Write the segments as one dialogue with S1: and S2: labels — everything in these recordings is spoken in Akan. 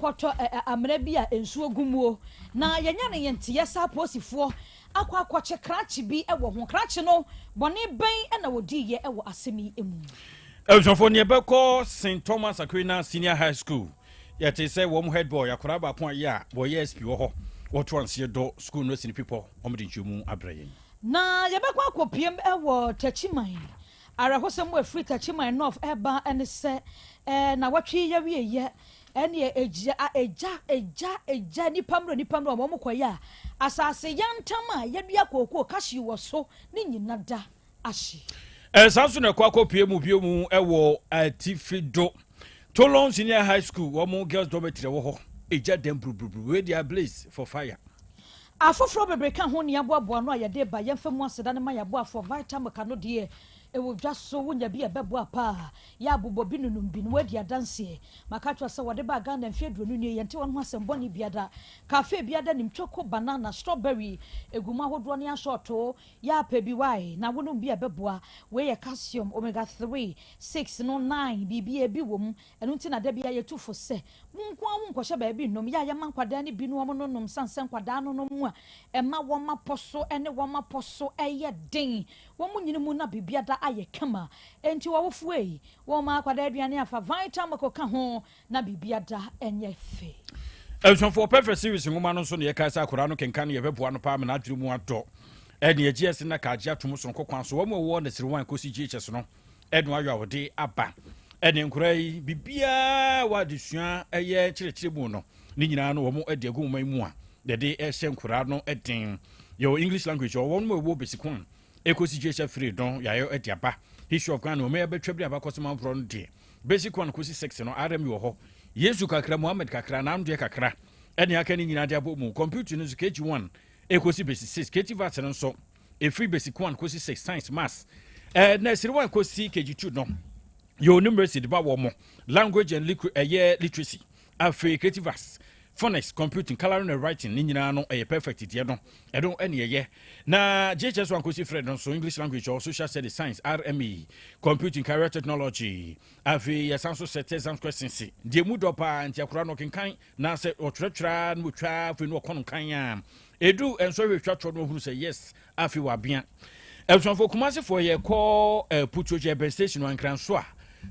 S1: Kɔtɔ amena bi a nsuo gu muo, na yɛnya no yɛnteyɛ sɛ apolisifoɔ akɔ akɔkye krakye bi wɔ ho. Krakye no, bɔne bɛn na wɔdiiɛ wɔ asɛm yi mu?
S2: Abusuafoɔ, neɛ ɛbɛkɔ St Thomas Aquinas Senior High School, yɛte sɛ wɔn head boy akwadaa baako a yɛ a wɔyɛ SP wɔ hɔ, wɔto anseɛ dɔ school no asi ne pipɔ, wɔn de nkyerɛmu abrɛ yɛn.
S1: Na yɛbɛkɔ akɔpiem wɔ Techiman. Awerɛhosɛm a ɛfiri Techiman North reba ne sɛ, nnawɔtwe yi awieeɛ Ɛneɛ egya a egya egya egya nipa mmerɛ nipa mmerɛ wɔn kɔ yɛ a asase yantam a yɛdua kookoo cashew wɔ so ne nyina da ahye.
S2: Saa nso na ɛkɔ akɔpue mu bio mu wɔ Atifi Do Tolon Senior High School, wɔn girls dormitory ɛwɔ hɔ, egya dɛm buruburuburu, wei deɛ ablaze for fire.
S1: Afoforɔ bebree ka ho nea aboaboa ano a yɛde ba yɛmfa mu aseda no ma yɛn aboafoɔ Vitamilk ano deɛ ɛwɔ dwa so wonya bi a ɛbɛboa paa yɛ abobɔ bi nonom bi na woadi adanseɛ Maka akyerɛ wo sɛ wɔde baa Ghana mfe aduonu nie, yɛnte wɔn ho asɛm bɔne bia da. Cafe bia da nim choco, banana, strawberry, egu mu ahodoɔ ne asɔɔtoo. Yɛ apɛ bi wai na wonom bi a ɛbɛboa. Wei yɛ calcium, omega 3, 6 no 9, biribiara bi wɔ mu. Ɛno nti na da biara yɛtu fo sɛ, mo nko ara monkɔhyɛ baabi nnom. Yɛ a yɛma nkwadaa no bi na wɔn nonom sane sɛ nkwadaa no nom a ɛma wɔn apɔ so ne wɔn apɔ so yɛ den. Wɔn nyini mu na biribiara ayɛ kama. Enti ɔwofoɔ ei, Wɔma akwadaa aduane a fa Vitamilk ka ho na biribia da nyɛ fɛ.
S2: Abusuafoɔ, Perfect Series nwoma no nso na yɛkae sɛ akwadaa no kenkan no yɛbɛboa no paa ma n'adwene mu adɔ. Ɛne GS na kaagye atom sononko kwan so. Wɔn a wɔwɔ Nursery 1 kɔsi GHS no ɛno ayɔ a wɔde aba. Ɛne nkoraa yi biribiara wɔ adesua ɛyɛ nkyerɛkyerɛ mu no ne nyinaa no wɔn de agu nwoma yi mu a yɛde ɛhyɛ nkoraa no den. Yɛwɔ English language wɔ wɔn a wɔwɔ basic 1 Ekosi Gyesha firi dɔn yayɔ ɛde aba. History of Ghana ɔmɛ abɛtwa bere abakɔsɛm ahoroɔ no deɛ basic one kosi six no RME wɔ hɔ. Yesu kakra, Muhammad kakra, n'andeɛ kakra ɛne aka ne nyinaa de abɔ mu. Computing no nso KG one ekosi basic six, creative arts no nso efiri basic one kosi six, science, maths, ɛɛ nursery one kosi KG two no yɛ numeracy de ba wɔ mo, language and ɛyɛ literacy, afei creative arts, phonics, computing, colouring and writing ne nyinaa no ɛyɛ perfect deɛ no ɛno ɛne ɛyɛ. Na JHS 1 kɔsi frɛ no nso English language or social studies, science, RME, computing, career technology. Afei yɛsan so set exam questions deɛ mu dɔ paa nti akora no ɔkenkan na sɛ ɔtwerɛtwerɛ na ɔtwa afei no ɔkɔ no kan a ɛdu ɛnsɔhwɛ twa toɔ no ɔhunu sɛ yes afei wabea. Abusuafoɔ, Kumasefoɔ, yɛkɔ Putuo ɛbɛn station no Ankranso a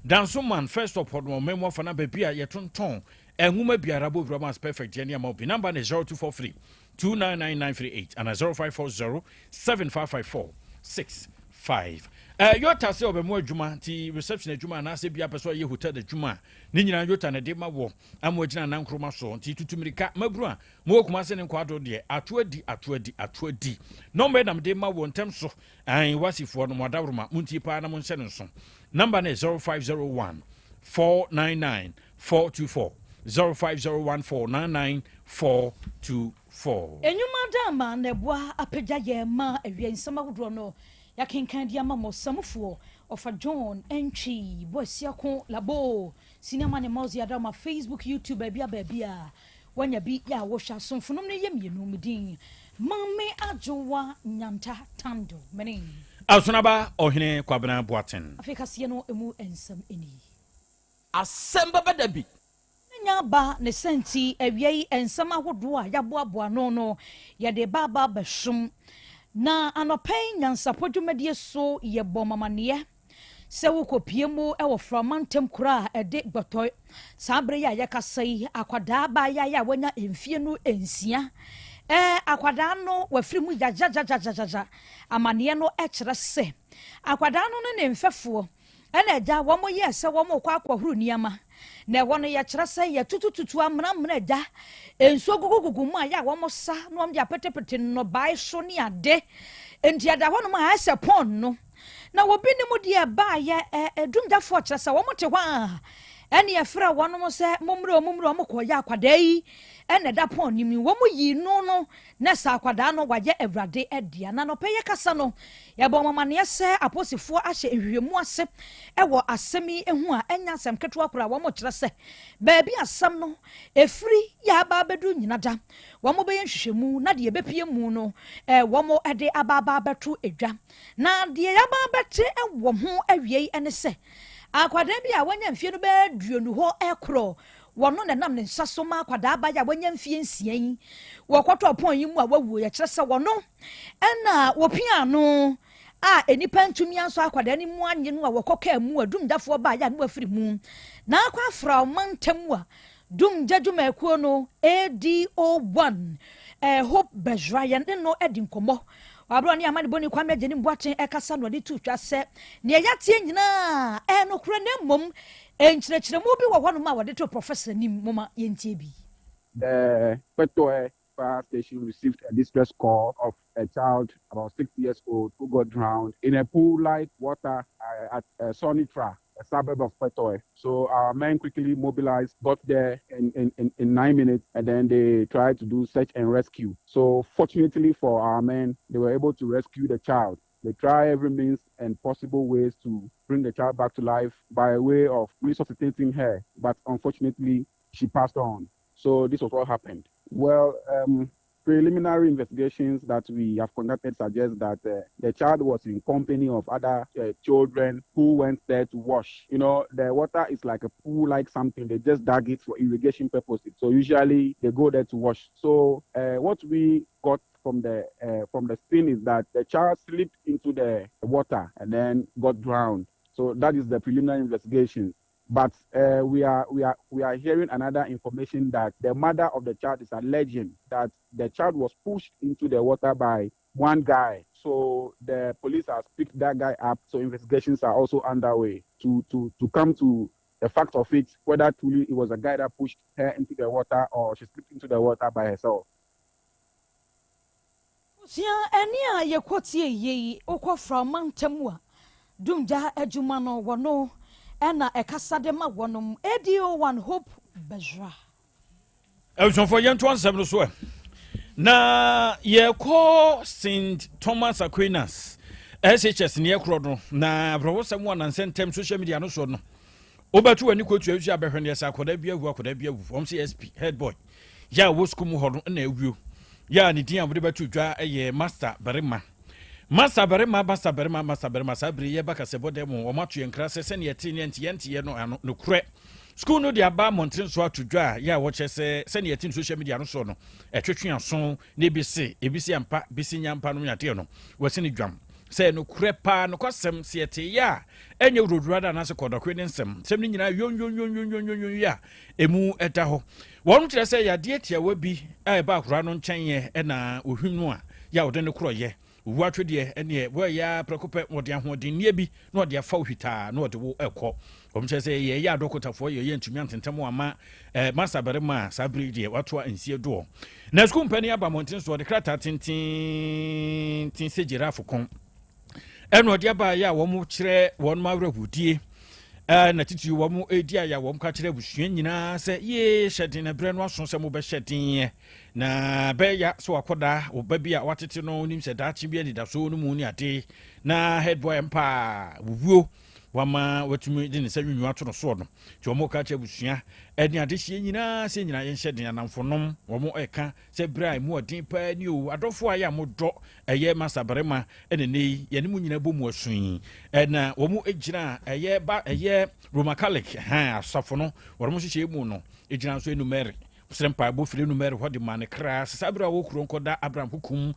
S2: Danso man first stop hɔ no ɔman mu afa na baabi a yɛtontɔn nwoma biara bɔ wura mas perfect deɛ ne ama obi. Number ne 0243 299938 ana 0540 7554 65. Yota sɛ ɔbɛmo adwuma nti reception adwuma anaasɛ bia pɛ sɛ ɔyɛ hotel adwuma a ne nyinaa Yota na de ma wɔ ama agyina nankoroma so nti tutu mirika maburu a mowɔ Kumase ne Nkwado deɛ ato adi ato adi ato adi. Nɔmba yi na mede ma wɔ ntɛm so ɛn wasifoɔ no mo adaworoma montie paa na monhyɛ no nso. Nɔmba no yɛ 0501 499 424, 0501 499 424.
S1: Nnwuma da ama na ɛboa apagya yɛn ma awia nsɛm ahodoɔ no yɛakenkan de ama mo. Samufoɔ, Ɔfa John Antwi, Boasiako Labo, Senior Man Mauzi Adama, Facebook, YouTube, baabia baabia wanya bi yɛ a wohwɛ asomfonom no yɛ mmienu. Me din Maame Adwowa Nyanta Tando mene.
S2: Asonaba Ɔhene Kwabena Boateng.
S1: Afei kaseɛ no emu nsɛm nie.
S3: Asɛm bɛba da bi.
S1: Nya aba ne sɛ nti awia yi nsɛm ahodoɔ a yɛaboaboa ano no yɛde ba aba abɛsom. Na anɔpa yi nyansapɔ dwumadie so yɛbɔ mo amaneɛ sɛ wokɔpie mu wɔ Frama ntam kuro a ɛde Gbɔtɔe. Saa berɛ yi a yɛkasa yi akwadaa baayae a wanya mfie no nsia. Ɛɛ akwadaa no wafiri mu yayayayayaya. Amaneɛ no kyerɛ sɛ akwadaa no ne ne mfɛfoɔ Ɛna agya, wɔyɛɛ sɛ wɔrekɔ akɔhoro nneɛma, na ɛhɔ no yɛkyerɛ sɛ yɛtutututu amena amena agya, nsuo gugugugu mu a yɛ a wɔsa na wɔde apetepete nnɔbae so ne ade. Enti ɛda hɔnom a ayɛ sɛ pɔn no. Na obi nim deɛ ɛbaeɛ, ɛ, dumgyafoɔ kyerɛ sɛ wɔte hɔ a, ɛne ɛfrɛ wɔnom sɛ mommrɛ o, mommrɛ o, wɔkɔyɛ akwadaa yi ɛna ɛda pɔn no mu. Wɔyii no no Na sɛ akwadaa no wayɛ Awurade dea. Na anɔpa yi yɛkasa no, yɛbɔ mo amaneɛ sɛ aposifoɔ ahyɛ nhwehwɛmu ase wɔ asɛm yi ho a ɛnyɛ asɛm ketewa koraa. Wɔkyerɛ sɛ baabi asɛm no ɛfiri yɛ aba abɛduru nyina da, wɔbɛyɛ nhwehwɛmu na deɛ ɛbɛpue mu no wɔde aba aba abɛto dwa. Na deɛ yɛaba abɛte wɔ ho awiei ne sɛ akwadaa bi a wanya mfeɛ no bɛyɛ aduonu hɔ korɔ. Wɔno na ɛnam ne nsa so ma akwadaa baeɛ a wanya mfeɛ nsia yi wɔkɔtɔɔ pɔn yi mu a wawuo. Yɛkyerɛ sɛ wɔno ɛna wɔpia no a nnipa ntumi ansɔ akwadaa no mu anye no a wɔkɔ kaa mu a dumgyafoɔ baeɛ a ne wafiri mu. Na akɔ afra ɔmantam a dumgya dwumakuo no ADO1 Hope Bezra yɛne no adi nkɔmmɔ. Wabere ne amanebɔni Kwame Agyenim Boateng ɛkasa na ɔde to twa sɛ nea yɛateɛ nyinaa ɛyɛ nokorɛ, na mmom nkyerɛkyerɛmu bi wɔ hɔnom a wɔde to Professor anim. Moma yɛntie bi.
S4: The Kpetoe Fire Station received a distress call of a child about 6 years old who got drowned in a pool-like water at Sonitra, a suburb of Kpetoe. So our men quickly mobilized, got there in 9 minutes, and then they tried to do search and rescue. So fortunately for our men, they were able to rescue the child. They try every means and possible ways to bring the child back to life by way of resuscitating her, but unfortunately, she passed on. So this was what happened. Well, preliminary investigations that we have conducted suggest that the child was in company of other children who went there to wash. The water is like a pool, like something. They just dug it for irrigation purposes. So usually they go there to wash. So what we got from the scene is that the child slipped into the water and then got drowned. So that is the preliminary investigation. But we are hearing another information that the mother of the child is alleging that the child was pushed into the water by one guy. So the police has picked that guy up. So investigations are also underway to come to the fact of it, whether truly it was a guy that pushed her into the water or she slipped into the water by herself.
S1: Sua ɛne a yɛkɔ tie yie yi, wokɔ frama ntam a dumgya adwuma no wɔno ɛna ɛkasa de ma wɔnom ADO1 Hope Bezra.
S2: Abusuafoɔ, yɛnto ansɛm no so ɛ na yɛkɔ St Thomas Aquinas SHS ne yɛkorɔ no na aborɔwosɛm wɔ nansɛ ntɛm social media no soɔ no, wobɛto w'ani kɔtua su abɛhwɛ no, yɛsɛ akɔda bi awu, akɔda bi awu. Wɔm sɛ SP head boy yɛ a wɔ sukuu mu hɔ no na awuo yɛ a ne din a wode bɛto dwa yɛ Master Barima, Master Barima, Master Barima, Master Barima. Saa bere yɛba kasɛbɔ dɛ mu, wɔn ato yɛn nkra sɛ sɛnea ɛte ne ɛnte yɛnteɛ no ano nokorɛ sukuu no de aba mmɔnten so ato dwa a yɛ a wɔkyerɛ sɛ sɛnea ɛte no social media no soɔ no ɛtwetwe aso na ebi se ebi se ampa bi se nya mpa no nyadeɛ no wɔsi ne dwam sɛ nokorɛ paa, nokwasɛm sɛ yɛte yɛ a ɛnyɛ wuroduro da anaasɛ kɔdɔkwe ne nsɛm nsɛm no nyinaa yonyonyonyonyonyon a ɛmu ɛda hɔ. Wɔn kyerɛ sɛ yadeɛ tiawa bi a ɛba akwaraa no nkyɛn yɛ ɛna ohwim no a yɛ a wɔde no korɔyɛ owu atwedeɛ ɛneɛ wɔyɛ prɛko pɛ, wɔde ahoɔdenneɛ bi na wɔde afa wo hwitaa na wɔde wo ɛkɔ. Wɔn kyerɛ sɛ yɛyɛ adɔkotafoɔ, yɛyɛ ntumi antentam ama masa barima a saa bere deɛ watoa nsie doɔ na sukuu mpanin aba mmɔnten so, wɔde krataa tententen sɛ giraffe kɔn ɛna ɔde aba yɛ a wɔn kyerɛ wɔn awerɛhodie na titiri wɔn edi ayɛ a wɔn ka kyerɛ abusua nyinaa sɛ yee hyɛ den na berɛ no aso sɛ mobɛhyɛ den na bɛyɛ sɛ wakɔda ɔba bi a watete no nim sɛ daakye bi anidasoɔ no mu ne ade na head boy mpa wuwuo wama watumi de ne nsa nwinwu ato no soɔ no. Nti wɔn ka kyerɛ abusua ɛne adehyeɛ nyinaa sɛ nyinaa yɛnhyɛ den. Anamfonom wɔn ɛka sɛ berɛ a emu ɔden paa ni o, adɔfoɔ a yɛ a modɔ ɛyɛ masa barima ɛna ne yi yɛne mu nyinaa bɔ mu asu yi ɛna wɔn gyina ɛyɛ ba ɛyɛ Roman Catholic hɛn asafo no wɔn hyehyɛ mu no gyina nso enumere srɛ mpaebɔ firi enumere hɔ de ma ne kra sɛ saa berɛ a wɔwɔ kuro nkɔda Abraham kukum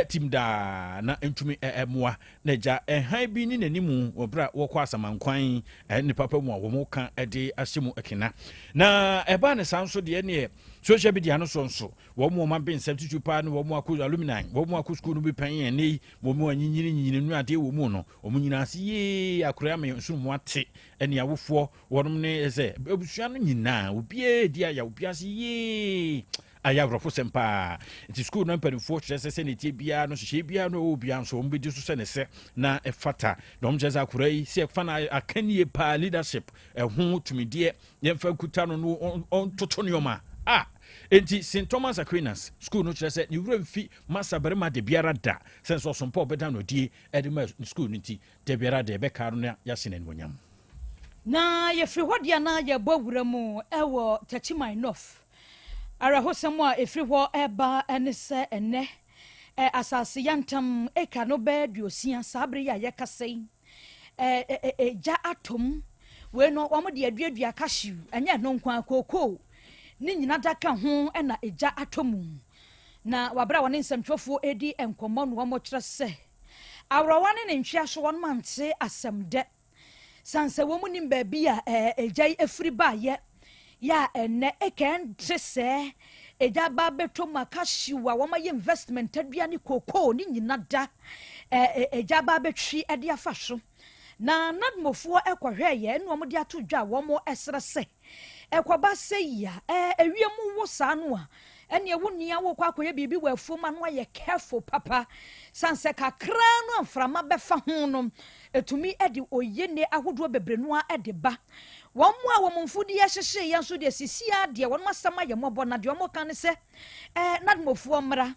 S2: tim daa na ntumi ɛmoa na agya ɛhan bi ne n'anim wɔ berɛ a wɔkɔ asamankwan ne papa mu a wɔn ka de ahyɛ mu ɛkena na ɛbaa ne saa nso deɛ neɛ social media no so nso wɔn mu ɔma bensɛm tutu paa ne wɔn akɔ alumni, wɔn mu akɔ sukuu no bi pɛn yɛn ne wɔn mu anyinyini nyinyini nu adeɛ wɔ mu no, wɔn nyinaa ase yie akora ama nso mu ate ɛne awofoɔ wɔn ne sɛ abusua no nyinaa obiara di ayɛ obiara ase yie ayɛ aborɔfo sɛm paa. Nti sukuu no mpanimfoɔ kyerɛ sɛ sɛne tie biara no hyehyɛ biara no ɛwɔ biara nso wɔn bɛdi so sɛ ne sɛ na ɛfata na wɔn kyerɛ sɛ akora yi sɛ ɛfa no akannie paa, leadership ɛho tumideɛ yɛmfa nkuta no no ɔntoto nneɛma a. Enti St Thomas Aquinas school no kyerɛ sɛ ne wura mfi masa barima de biara da sɛ nso ɔsompa ɔbɛda no adie ɛde ma school no, nti da biara de ɛbɛka no na yɛahyɛ no animonyam.
S1: Na yɛfiri hɔ deɛ na yɛbɔ wura mu ɛwɔ Techiman North. Awerɛhosɛm a ɛfiri hɔ ɛba ne sɛ ɛnɛ asase yantam eka no bɛɛ 60 saa bere yi a yɛkasa yi gya atom. Wei no wɔn de aduadua cashew, ɛnyɛ ɛno nko a, kookoo. Ne nyina da ka ho na egya atɔ mu. Na wɔ bere a wɔne nsɛmtwerɛfoɔ redi nkɔmmɔ no wɔkyerɛ sɛ aworɔwa ne ne ntweaso wɔnom ante asɛm dɛ. Sane sɛ wɔn nim baabi a egya yi firi baeɛ yɛ a ɛnnɛ ɛkɛn te sɛ egya ba abɛtɔ mu a cashew a wɔn ayɛ investment adua ne cocoa ne nyina da egya ba abɛtwi de afa so. Na NADMOfoɔ kɔhwɛeɛ ɛna wɔn de ato dwa a wɔn srɛ sɛ ɛkɔba sɛ yi a ewiem wo saa no a ɛneɛ wo nua wokɔ akɔyɛ biribi wɔ afuom ano ayɛ careful papa sane sɛ kakra no amframa bɛfa ho no ɛtumi de oyene ahodoɔ bebree no a de ba. Wɔn mu a wɔn mfudeɛ hyehyɛ yɛn nso deɛ sisi adeɛ wɔn asɛm ayɛ mmɔbɔ na deɛ wɔn ka ne sɛ NADMOfoɔ mmra,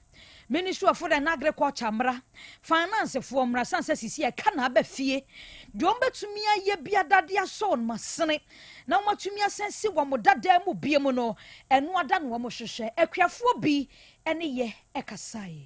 S1: Ministry of Food and Agriculture mmra, financefoɔ mmra, sane sɛ sisi ɛka na aba fie deɛ wɔn bɛtumi ayɛ bi adade asɔ wɔn asene na wɔn atumi asɛnsi wɔn dada mu bie mu no ɛno ada na wɔn hwehwɛ. Akuafoɔ bi ɛne yɛ ɛkasae.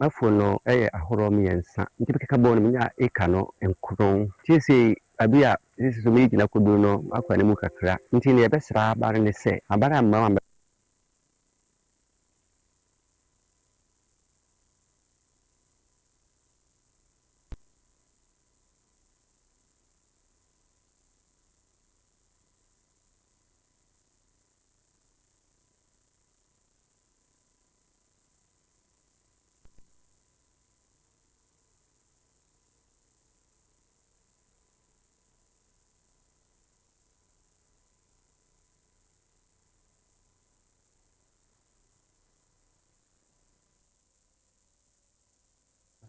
S5: M'afuo no yɛ ahoroɔ 3 nti mekeka bɔɔ no menya eka no 9. Seesei abi a seesei so megyina kodu no makɔ anim kakra nti nea yɛbɛsrɛ aba no ne sɛ aba no amma ma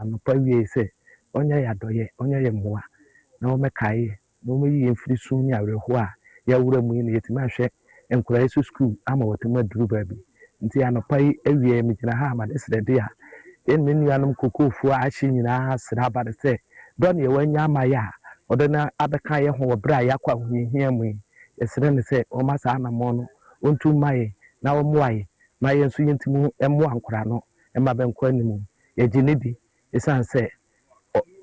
S6: Anɔpa wie sɛ ɔnyɛ yɛ adɔyɛ, ɔnyɛ yɛ mmoa na wɔmɛkae na wɔmɛyi yɛn mfiri sum ne awerɛhoɔ a yɛawura mu yi na yɛtumi ahwɛ nkwadaa yi so sukuu ama wɔtumi aduru baabi. Nti anɔpa yi awie megyina ha ama de srɛde a yɛn me nuanom kokoofoɔ a ahye nyinaa srɛ aba no sɛ dɔ ne yɛwɔ anya ama yɛ a ɔde no abɛka yɛ ho wɔ berɛ a yɛakɔ ahohiahia mu yi. Yɛsrɛ no sɛ ɔmma saa anammɔn no ɔntu mma yɛ na ɔmmoa yɛ ma yɛn nso yɛntumi mmoa nkwadaa no mma bɛnkɔ anim. Yɛgye ne di ɛsiane sɛ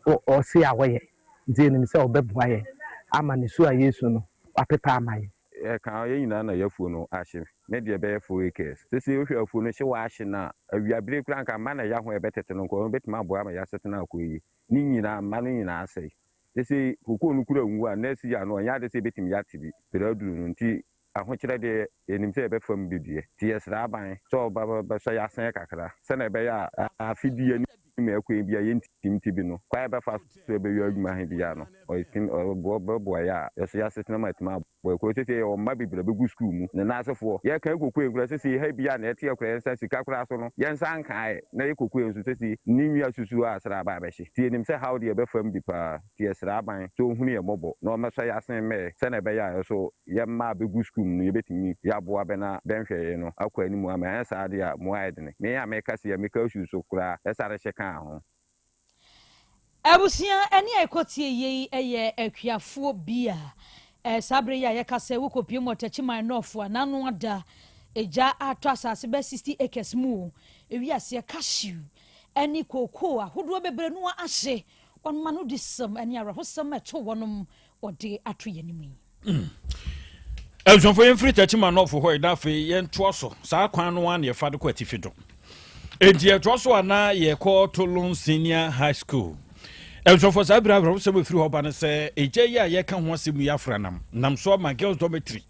S6: ɔse a wɔyɛ nti yɛnim sɛ ɔbɛboa yɛ ama ne su a Yesu no wapepa ama yɛ.
S7: Yɛka yɛn nyinaa na yɛafuo no ahye me deɛ bɛyɛ 4 acres. Sisi wohwɛ afuo no hye wɔ ahye no a awiabere koraa nka mma na ɛyɛ ho ɛbɛtete no nka ɔbɛtumi aboa ama yɛasetena akɔ yi ne nyinaa mma no nyinaa asɛe. Sisi kokoo no kura nwu a next year no ɔnyɛ ade sɛ yɛbɛtumi yɛate bi pere aduru no nti ahokyerɛ deɛ yɛnim sɛ yɛbɛfa mu bi deɛ nti yɛsrɛ aban sɛ ɔba bɛsɔ yɛasɛn kakra sɛnea ɛbɛyɛ a afe bi anim ɛkwan bi a yɛntim ti bi no kwan yɛbɛfa so yɛbɛyɛ adwuma he bia no ɔyɛtim ɔboa yɛ a yɛso yɛasetena ma atumi aboa kuro. Sisi yɛwɔ mma bebree bɛgu sukuu mu ne n'asefoɔ yɛka kokoo nkura sisi ha bi a na ɛte ɛkura yɛnsa sika koraa so no yɛnsa nkaeɛ na yɛ kokoo nso sisi ne nwi asusu a asra aba abɛhye nti yɛnim sɛ haw deɛ yɛbɛfa mu bi paa nti yɛsrɛ aban sɛ ɔhunu yɛ mmɔbɔ na ɔmmɛsɔ yɛasen mmɛɛ sɛnea ɛbɛyɛ a yɛso yɛn mma a bɛgu sukuu mu no yɛbɛtumi yɛaboa bɛ na bɛnhwɛ yɛ no akɔ anim ama ɛnyɛ saa deɛ a mu ayɛ dene. Me a meka si a meka asu so koraa ɛsare hyɛ kaa ho.
S1: Abusua ɛne a ɛkɔtie yei ɛyɛ akuafoɔ bi a saa bere yi a yɛka sɛ wokɔpie mu Ɔtakyiman Nɔɔfo a n'ano ada egya atɔ asase bɛ 60 acres mu ewiaseɛ cashew ɛne kookoo ahodoɔ bebree no ahye wɔn ma no di sɛm ɛne awerɛhosɛm ɛto wɔnom wɔde ato yɛn anim yi.
S2: Abusuafo yɛmfiri Takyiman Nɔɔfo hɔ yi na afei yɛntoa so saa kwan no ara na yɛfa de kɔ atifi do. Enti yɛtoa so a na yɛkɔ Tolon Senior High School. Abusuafo saa bere awerɛhosɛm efiri hɔ ba no sɛ egya yi a yɛka ho asɛm yi afra nam nam so ama girls dormitory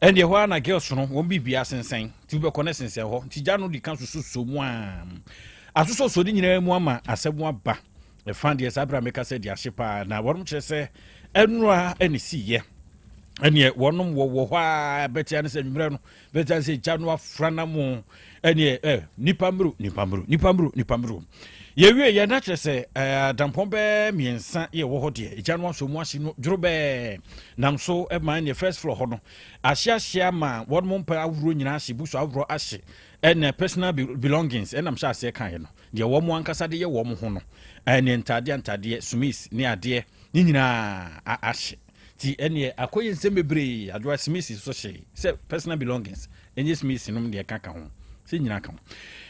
S2: ɛne ɛhɔ ara na girls no wɔn biribiara sensɛn nti wobɛkɔ ne sensɛn hɔ nti gya no di ka soso mu a asosɔsɔ ne nyinaa mu ama asɛm aba ɛfa deɛ saa bere a meka sɛ de ahye paa na wɔnom kyerɛ sɛ ɛnora ɛne siiɛ ɛneɛ wɔnom wɔwɔ hɔ a bɛtea ne sɛ nwummerɛ no bɛtea ne sɛ gya no afra na mo ɛneɛ ɛ nipa mmuru nipa mmuru nipa mmuru nipa mmuru yɛwie yɛ na kyerɛ sɛ adampɔn bɛɛ 3 yɛ wɔ hɔ deɛ gya no asɔ mu ahye no dworo bɛɛ nam so ɛma ɛneɛ first floor hɔ no ahyeahyɛ ama wɔnom mpa ahoroɔ nyinaa ahye busu ahoroɔ ahye ɛna personal belongings ɛnam hyɛ aseɛ kaeɛ no deɛ wɔn ankasa de yɛ wɔn ho no ɛne ntadeɛ ntadeɛ sumis ne adeɛ ne nyinaa ahye ti ɛneɛ akɔyɛ nsɛm bebree adwoa smith so hye sɛ personal belongings ɛnyɛ smith nom deɛ kaka ho sɛ nyinaa ka ho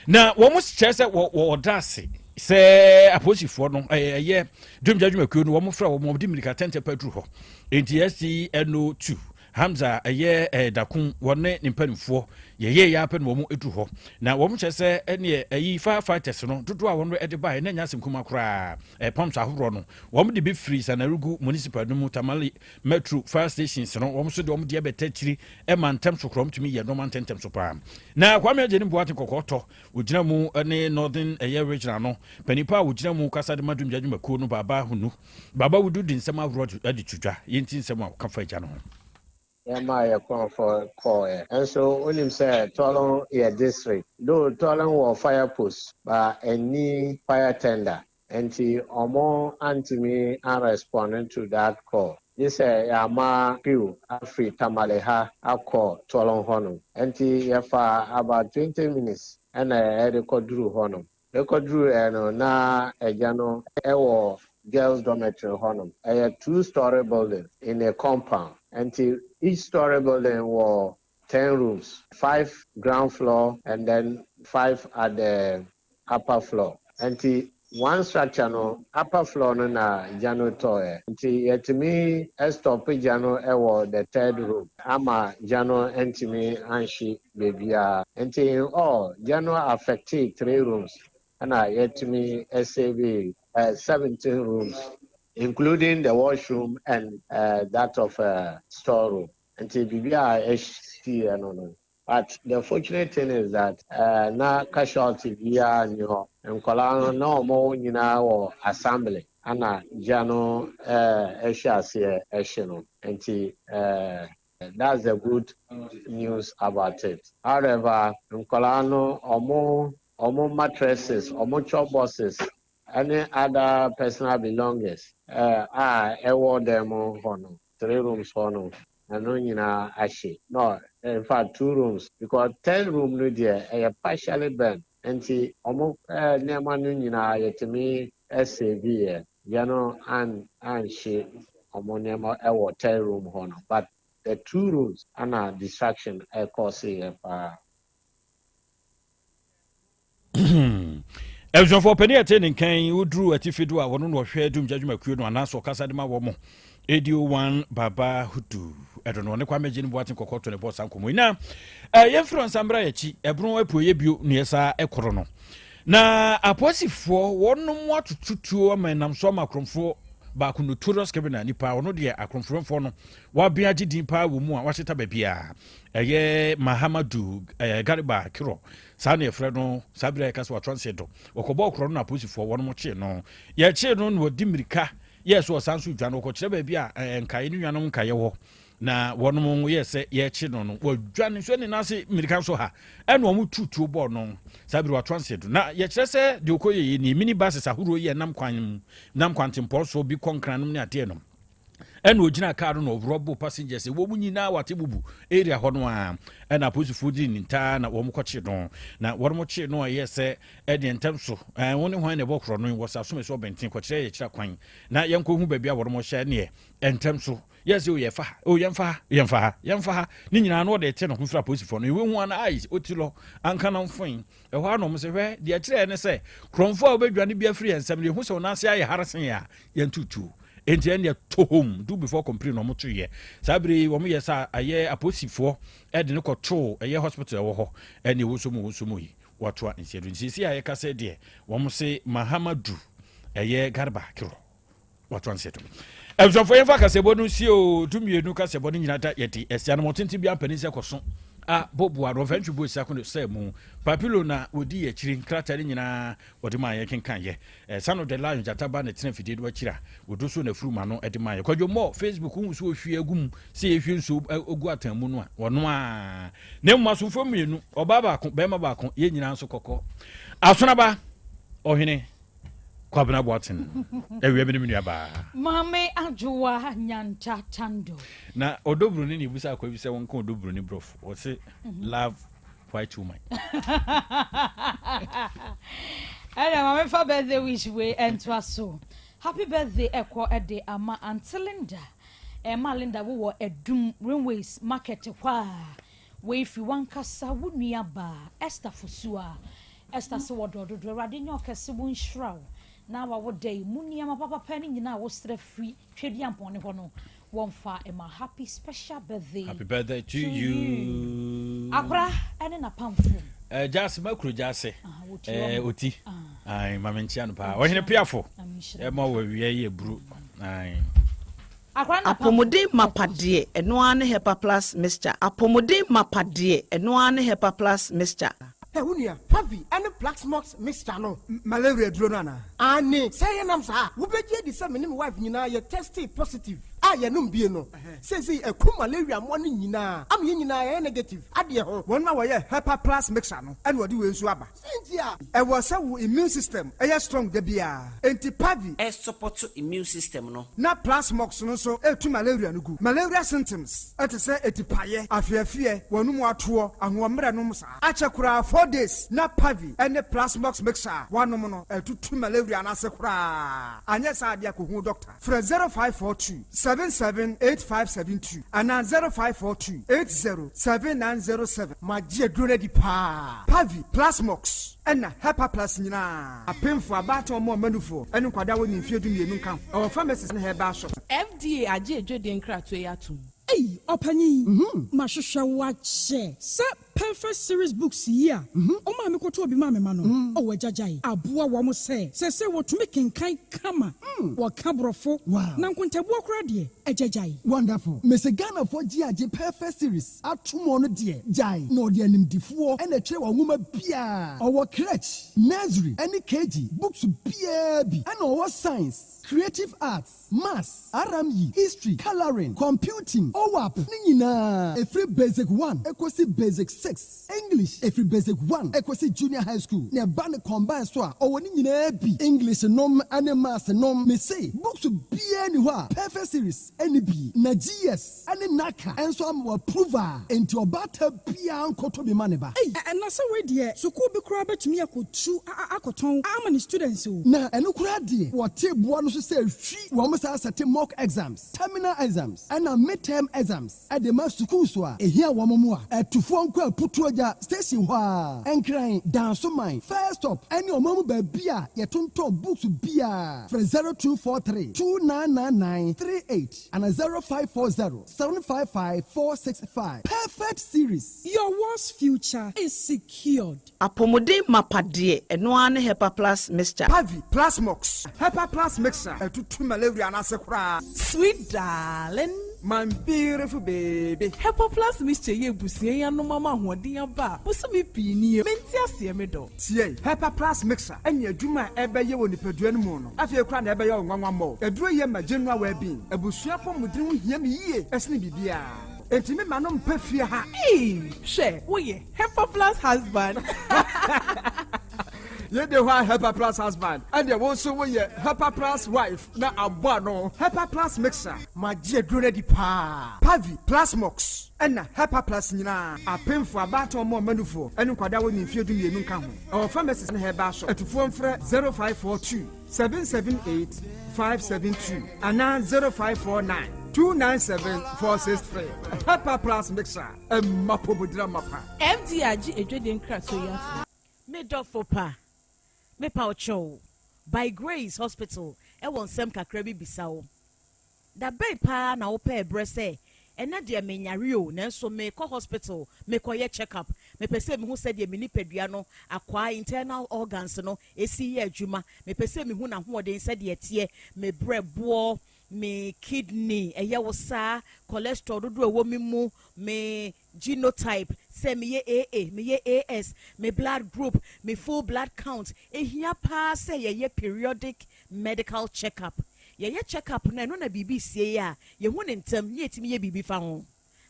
S2: na wɔn kyerɛ sɛ wɔ ɔda ase. Sɛ apolisifoɔ no ɛyɛ dumgya dwumakuo no wɔn frɛ wɔn, wɔde mmirika tɛntɛ pa duru hɔ. Enti STNO2 Hamza ɛyɛ Dako wɔne ne mpanimfoɔ yɛyɛ yɛ apɛ na wɔn duru hɔ. Na wɔn kyerɛ sɛ ɛneɛ ɛyi fire fighters no dodoɔ a wɔn de baeɛ na ɛnyɛ asɛm kuma koraa. Pumps ahoroɔ no wɔn de bi firi Sagnarigu Municipal no mu, Tamale Metro fire stations no wɔn nso de wɔn deɛ bɛtɛ akyiri ɛma ntɛm so koraa wɔn tumi yɛ nneɛma ntɛntɛm so paa. Na Kwame Agyenim Boateng Kɔkɔɔ tɔ Ogyina mu ne Northern ɛyɛ Regional no panin pa a ogyina mu kasa de ma Dumgya dwumakuo no Baaba Hunu. Baaba Wudu de nsɛm ahoroɔ de to dwa. Yɛnti nsɛm a ɔka fa agya no ho.
S8: Yɛmaa yɛ nkurɔfoɔ kɔɔɛ. Nso wonim sɛ Tolon yɛ district. Though Tolon wɔ fire post but ɛnni fire tender. Nti ɔmo antumi an respond to that call. Gye sɛ yɛama crew afiri Tamale ha akɔ Tolon hɔnom. Nti yɛfaa about 20 minutes ɛna yɛde kɔduruu hɔnom. Yɛkɔduruuɛ no na agya no wɔ girls dormitory hɔnom. Ɛyɛ two storey building in a compound. Nti each storey building wɔ 10 rooms, five ground floor and then five at the upper floor. Nti one structure no upper floor no na gya no tɔɔɛ. Nti yɛtumi stop gya no wɔ the third room ama gya no antumi anhye baabiara. Nti in all gya no affectee three rooms ɛna yɛtumi save 17 rooms including the washroom and that of store room. Nti biribi a ɛsiiɛ no, but the fortunate thing is that na casualty biara nni hɔ. Nkwadaa no na wɔn nyinaa wɔ assembly ana gya no ɛhyɛ aseɛ ɛhye no. Nti that's the good news about it. However, nkwadaa no wɔn mattresses, wɔn chop boxes ɛne other personal belongings a ɛwɔ dan mu hɔ no, three rooms hɔ no, ɛno nyinaa ahye. No, in fact two rooms because third room no deɛ ɛyɛ partially burnt. Nti wɔn nneɛma no nyinaa yɛtumi save yɛ. Gya no an anhye wɔn nneɛma ɛwɔ third room hɔ no, but the two rooms ana destruction ɛkɔɔ yɛ paa.
S2: Abusuafoɔ panin a ɛte ne nkan woduru atifi do a wɔno na ɔhwɛ dumgya dwumakuo no anaasɛ ɔkasa de ma wɔ mo ADO1 Baba Hudu ɛdo no ɔne Kwame Gye ne Boaten kɔkɔ to ne bɔ saa nkɔmmɔ yi na yɛmfiri ɔnsa mmra yɛkyi ɛbono apueɛ bio ne yɛsa ɛkoro no na apolisifoɔ wɔnom atototuo ama ɛnam so ama akorɔmfoɔ baako notorious criminal nipa ɔno deɛ akorɔmfoɔ no wabea agye din paa wɔ mu a wahyeta baabiara ɛyɛ Mahamadu Gariba Kiro saa na yɛfrɛ no. Saa bere a yɛka sɛ wato nse do wɔkɔbɔɔ korɔ no na apolisifoɔ wɔnom kyee no. Yɛkyee no na wɔdi mmirika yɛɛ so ɔsan so dwane wɔkɔkyerɛ baabi a nkaeɛ ne nuanom nkaeɛ wɔ na wɔnom yɛɛ sɛ yɛkye no no wɔdwane nso ne nan ase mmirika nso ha ɛna wɔn tu tuo bɔɔ no. Saa bere wato nse do na yɛkyerɛ sɛ deɛ ɔkɔ yɛ nie mini buses ahoroɔ yi ɛnam kwan mu nam kwantempɔn so bi kɔ nkranom ne adeɛ no ɛna ogyina kaa no na ɔrɔbo passengers wɔn mu nyinaa wate bubu area hɔ no a ɛna apolisifoɔ di ne ntaa na wɔn kɔkye no na wɔn kye no a ɛyɛ sɛ ɛdeɛ ntɛm so wɔn ne hwan na ɛbɔ korɔ no wɔ sɛ asome so ɔbɛnten kɔkyerɛ yɛ kyerɛ kwan na yɛn kɔ hu baabi a wɔn hyɛ neɛ ntɛm so yɛ sɛ o yɛfa ha o yɛmfa ha yɛmfa ha yɛmfa ha ne nyinaa no ɔde te ne ho fira apolisifoɔ no ewe ho ana ayi oti lɔ anka na mfoin ɛhɔ ara na wɔn sɛ hwɛ deɛ kyerɛ ne sɛ korɔmfoɔ a wɔbɛdwane bi afiri yɛn nsam no yɛhu sɛ wɔn ase ayɛ hare sen yɛ a yɛntutuo enti ɛndeɛ tohom do before complete na wɔn to yɛ saa bere yi wɔn yɛ sɛ ayɛ apolisifoɔ ɛde ne kɔtoo ɛyɛ hospital ɛwɔ hɔ ɛne ɛwɔ so mu wɔ so mu yi wɔatoa nsia do nsiesie a yɛka sɛ deɛ wɔn se Mahamadu ɛyɛ Garba Kiro wɔatoa nsia do. Abusuafoɔ yɛmfa kasɛbɔ no nsie o 12 kasɛbɔ no nyina da yɛde ɛsi anamɔ tenten bi ampanin sɛ kɔso a boboa no ɔfɛntwi bo esi akono sɛ mu papilo na wɔdi yɛ akyiri nkrataa no nyinaa wɔde maa yɛn kenkan yɛ ɛsa no the lion gyata ba ne tena fidie no akyiri a wɔdo so na afuru ma no de maa yɛ kwadwo mmɔ Facebook wohu so wɔhwie agu mu sɛ yɛhwie nsuo gu atan mu no a wɔno a na mmom asomfoɔ mmienu ɔbaa baako bɛrima baako yɛn nyinaa nso kɔkɔ asonaba ɔhene Kwabena Boateng, awia bi ne me nua baa.
S1: Maame Adwoa Nyanta Tando.
S2: Na ɔdɔ buroni na ebusa akwa bi sɛ wɔnka ɔdɔ buroni borɔfo. Ɔse love white woman.
S1: Ɛna maame fa birthday wish wei ɛntoa so. Happy birthday ɛkɔ ɛde ama Auntie Linda. Ɛma Linda wowɔ Adum Railways market hɔ a. Wei firi wankasa wo nua baa Esther Fosuaa. Esther se wɔdɔ dodo Awurade nyɛ ɔkɛse wo nhyira wo na wawo da yi mu nneɛma papapa no nyinaa a wosrɛ firi Tweduampɔn ne hɔ no wɔmfa ɛma. Happy special birthday.
S2: Happy birthday to you.
S1: Akora ɛne napamfo.
S2: Gyase makuro gyase. Oti. Ai ma menkyia no paa. Ɔhene piafo. Ɛma wɔ awia yi aburu. Ai.
S9: Apɔmuden mapa deɛ, ɛno ara ne Hepa Plus mixture. Apɔmuden mapa deɛ, ɛno ara ne Hepa Plus mixture.
S10: Ɛ wo nua, Pavi ne Plasmox mixture no,
S11: malaria duro no anaa?
S10: Aane, sɛ yɛnam saa a, wobɛgye adi sɛ me ne me wife nyinaa yɛ testee positive a yɛnom bie no. Seesei ɛku malaria mmoa no nyinaa ama yɛn nyinaa yɛayɛ negative adeɛ ho.
S11: Wɔn a wɔyɛ Hepa Plus mixture no na wɔde wei nso aba.
S10: Sɛ nti a.
S11: Ɛwɔ sɛ wo immune system yɛ strong da biara, enti Pavi.
S12: Ɛsupɔto immune system no.
S11: Na Plasmox no nso ɛtu malaria no gu. Malaria symptoms te sɛ atipaeɛ, afeafeɛ, w'anomu atoɔ, ahoɔmmerɛ nom saa. Akyɛ koraa 4 days na Pavi ne Plasmox mixture a woanom no atutu malaria no ase koraa. Anyɛ saa adeɛ a kɔhu doctor. Frɛ 0542 778572 anaa 0542 80 7907.
S10: Magye aduro no adi paa.
S11: Pavi, Plasmox ɛna Hepa Plus nyinaa. Apemfo, abaatan, ɔmo ɔmanufoɔ ne nkwadaa a wɔnni mfeɛ 12 nka ho. Ɛwɔ pharmacies ne herbal shops.
S13: FDA agye adwadie nkratoɔ yi atom.
S14: Ei, ɔpanyin, mahwehwɛ wo akyɛ sɛ Perfect Series books yi a ɔmaa me kɔtɔɔ bi maa me ma no. Ɔwɔ agyagyae aboa wɔn sɛ sɛsɛ wɔtumi kenkan kama, wɔka Borɔfo, na nkontabuo koraa deɛ, agyagyae.
S15: Wonderful. Mese Ghanafoɔ gye agye Perfect Series ato mu. Ɔno deɛ gyae na ɔde animdifoɔ ɛna ɛtwerɛ wɔn nwoma biara. Ɔwɔ crèche, nursery ɛne KG books biara bi, ɛna ɔwɔ science, creative arts, maths, RME, history, colouring, computing, OWAP ne nyinaa, ɛfiri basic 1 ɛkɔsi basic 6, English ɛfiri basic 1 ɛkɔsi junior high school, na ɛba ne combine so a, ɔwɔ ne nyinaa bi, English nom ne maths nom. Mese books biara ni hɔ a Perfect Series ɛne bi, na GS ɛne NaCCA ɛnso ama wɔ approve a, enti ɔbaata biara nkɔtɔ bi ma ne ba.
S14: Ei, ɛna sɛ wei deɛ, sukuu bi koraa bɛtumi akɔtu akɔtɔn ama ne students o.
S15: Na ɛno koraa deɛ, wɔte boa no so sɛ hwi wɔn saa sɛte mock exams, terminal exams ɛna midterm exams ɛde ma sukuu so a ehia wɔn mu a ɛtufoɔ nkɔ Aputuogya station hɔ a, Nkran, Dansoman first stop, ɛne ɔman mu baabi a yɛtontɔn books biara. Frɛ 0243 299938 ana 0540 755 465. Perfect Series.
S14: Your world's future is secured.
S9: Apɔmuden mapa deɛ, ɛno ara ne Hepa Plus mixture.
S11: Pavi, Plasmox, Hepa Plus mixture ɛtutu malaria no ase koraa.
S13: Sweet darling.
S11: My beautiful baby.
S13: Hepa Plus mixture yɛ ebusua yi anom ama ahoɔden aba a bosome pii nie. Mente aseɛ, me dɔ.
S11: Tie, Hepa Plus mixture ɛne adwuma a ɛbɛyɛ wɔ nipadua no mu no, afei koraa na ɛbɛyɛ wo nwanwa mmɔ. Aduro yɛ ma general well-being. Abusua pɔmuden ho hia me yie ɛsene biribiara. Enti me ma no mpɛ fie ha.
S13: Ee, hwɛ, woyɛ Hepa Plus husband.
S11: Yɛde hɔ a Hepa Plus husband, ɛdeɛ wo nso woyɛ Hepa Plus wife na abɔ ano. Hepa Plus mixture.
S10: Magye aduro no adi paa.
S11: Pavi, Plasmox ɛna Hepa Plus nyinaa. Apemfo, abaatan, ɔmo ɔmanufoɔ ɛne nkwadaa wɔ ne mfeɛ 12 nka ho. Ɛwɔ pharmacies ne herbal shop. Atufoɔ mfrɛ 0542 778 572 anaa 0549 297 463. Hepa Plus mixture, ɛma pomodira mapa.
S13: FDA agye adwadie nkratoɔ yi atom.
S16: Me dɔfo pa, mepa wo kyɛw, By Grace Hospital ɛwɔ nsɛm kakra bi bisa wo. Da bɛn paa na wopɛɛ berɛ sɛ ɛnɛ deɛ menyare o, nanso mekɔ hospital mekɔyɛ check up, mepɛ sɛ mehu sɛdeɛ me nipadua no akwaa, internal organs no, ɛsi yɛ adwuma, mepɛ sɛ mehu n'ahoɔden sɛdeɛ ɛteɛ, me brɛboɔ, me kidney, ɛyɛ wo saa, cholesterol dodoɔ ɛwɔ me mu, me genotype, sɛ meyɛ AA, meyɛ AS, me blood group, me full blood count? Ehia paa sɛ yɛyɛ periodic medical check up. Yɛyɛ check up no, ɛno na biribi sie a yɛhu ne ntɛm ne yɛtumi yɛ biribi fa ho.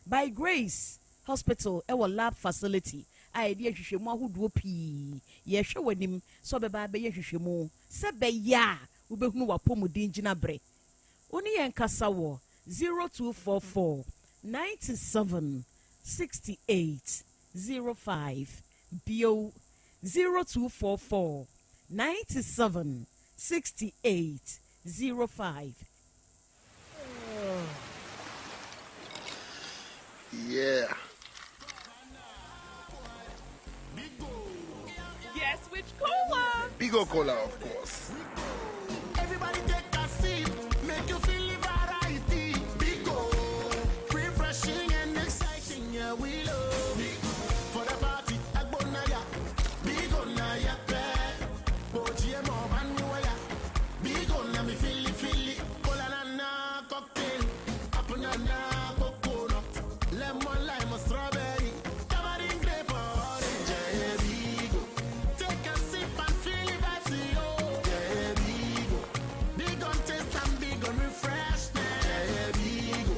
S16: By Grace Hospital ɛwɔ lab facility a yɛde ahwehwɛmu ahodoɔ pii. Yɛhwɛ w'anim sɛ ɔbɛba abɛyɛ nhwehwɛmu sɛ bɛyɛ a wobɛhunu w'apɔmuden gyina berɛ. Wo ne yɛn kasa wɔ 0244 97 68 05 bio, 0244 97 68 05.
S17: Yeah.
S13: Yes, we
S17: cola?
S18: Bigo Cola, of course.
S19: Everybody take a sip, make you feel the variety. Bigo, refreshing and exciting, yeah, we love. Bigo, for the party, Agbonaya. Bigo na ya pe, Boji mo banuaya. Bigo na mi fili fili, cola na na cocktail, apple na na coconut, lemon lime or strawberry, tamarind grape or orange, yeah, Bigo. Take a sip and feel the vibes, yo. Yeah, Bigo. Big on taste and big on refreshment. Yeah, Bigo.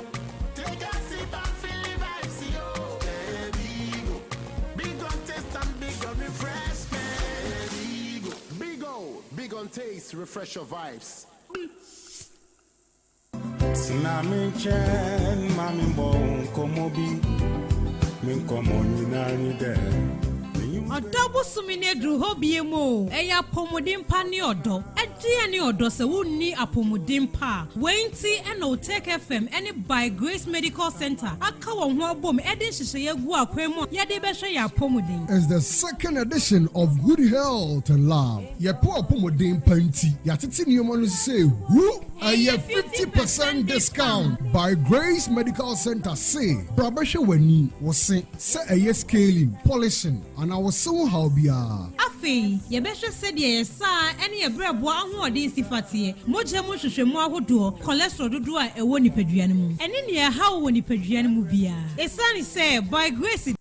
S19: Take a sip and feel the vibes, yo. Yeah, Bigo. Big on taste and big on refreshment. Yeah, Bigo.
S18: Big O, big on taste, refresh your vibes.
S20: Tena me nkyɛn ma me mbɔ wo nkɔmmɔ bi me nkɔmmɔ nyinaa ne dɛ
S21: Ɔdɔ bosome no aduru hɔ biom o, ɛyɛ apɔmuden pa ne ɔdɔ. Ɛdeɛn ne ɔdɔ sɛ wonni apɔmuden pa a? Wei nti na Otec FM ne By Grace Medical Centre aka wɔn ho abom de nhyehyɛeɛ agu akwan mu a yɛde rebɛhwɛ yɛn apɔmuden.
S22: It's the second edition of Good Health and Love. Yɛpɛ w'apɔmuden pa nti, yɛatete nneɛma no sɛ hu! Ɛyɛ 50 percent discount! By Grace Medical Centre se bra bɛhwɛ w'ani, wo se, sɛ ɛyɛ scaling, polishing, anaa wo se ho haw biara.
S21: Afei, yɛbɛhwɛ sɛdeɛ yɛn saa ne yɛn berɛboɔ ahoɔden si fa teɛ, mogya mu nhwehwɛmu ahodoɔ, cholesterol dodoɔ a ɛwɔ nipadua no mu, ɛne nea ɛhaw wɔ nipadua no mu biara. Esiane sɛ By Grace.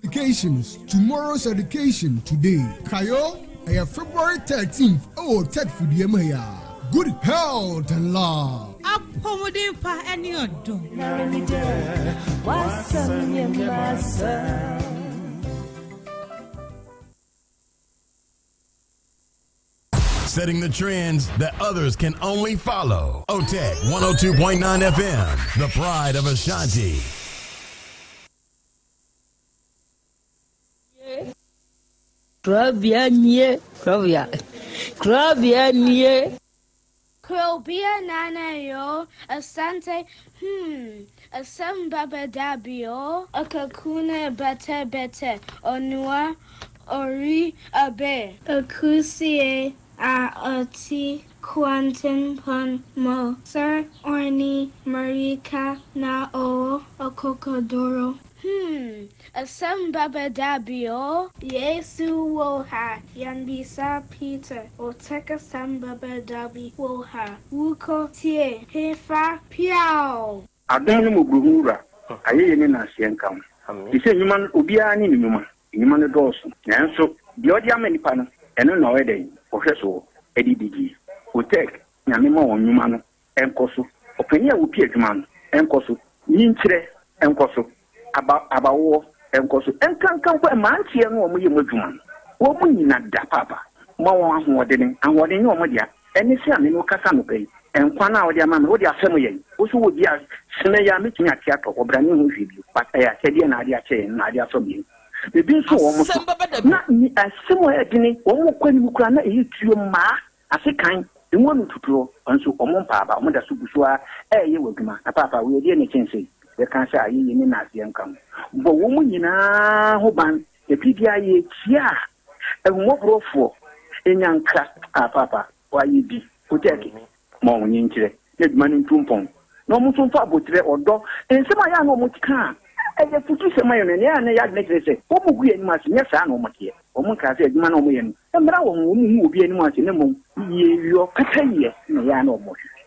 S22: Applications tomorrow's education today. Kayo, ɛyɛ February 13th ɛwɔ Tech fidie mu ha. Good health and love.
S21: Apɔmuden pa ne ɔdɔ.
S23: W'asɛm yɛ m'asɛm.
S24: Setting the trends that others can only follow. OTEC 102.9 FM, the pride of Ashanti.
S25: Krobea nie, krobea, krobea nie.
S26: Krobea nana yo, asante, asem baba dabio, akakuna bete bete, onua, ori abe. Akusie a oti kwantenpon mo, Sir Orni Marika na o okokodoro. Asem baba dabio, Yesu woha, Yambisa Peter, Oteka sambaba dabi woha, Wuko tie, hefa piao.
S27: Adom ne mmɔborɔhunu Wura, ayɛyie ne nnaaseɛ nka wo. Te sɛ nnwuma no, obiara ne ne nnwuma, nnwuma no dɔɔso, nanso deɛ ɔde ama nnipa no, ɛno na ɔyɛ dɛn? Ɔhwɛ soɔ de didie. Otec, Nyame ma wɔn nnwuma no nkɔ so, ɔpanin a ɔpi adwuma no nkɔ so, nyinkyerɛ nkɔ so, aba abawoɔ nkɔ so, ɛnkanka mpo mmeranteɛ no a wɔyɛ mu adwuma no, wɔn nyina da paapa, ma wɔn ahoɔdene, ahoɔden nyɛ wɔn dea, ɛne sɛ a me ne wo kasa anɔpa yi, nkwa no a wode ama me, wode afɛm yɛn, wo nso wɔ bi a sene yɛ a mɛtumi ate atɔ, ɔbra ne ho hwee bio, but ɛyɛ akyɛdeɛ na ade akyɛ yɛn, na ade asɔ yɛn. Biribi nso wɔ wɔn so, na ni asɛm a ɛyɛ dene, wɔn kɔ anim koraa na ɛyɛ tuo mmaa ase kan, emu ano tutuo, nso wɔn mpaaba, wɔn da so gu so ara ɛreyɛ wɔ adwuma, na paapa wei ɛdeɛ na ɛkyɛn sei, yɛka sɛ ayɛyie ne naaseɛ nka ho, bɔ wɔn nyinaa ho ban, na biribiara yɛkyia a, ahummɔborɔfoɔ, ɛnya nkra, a paapa wayɛ bi, kotɛɛke, ma wɔn nkyerɛ, na adwuma no ntu mpɔn, na wɔn nso mfa abotire, ɔdɔ, nsɛm a yɛ a na wɔn ka a, ɛyɛ futu sɛm ayɛ no, ɛnea a na yɛ adwene kyerɛ sɛ wɔn gu yɛn anim ase, nyɛ saa na wɔn teɛ. Wɔn nkaa sɛ adwuma na wɔn yɛ no, mmara wɔ ho, wɔn hu obi anim ase, na mmom yie yɔ pɛpɛ yɛ na yɛ a na wɔn hwehwɛ.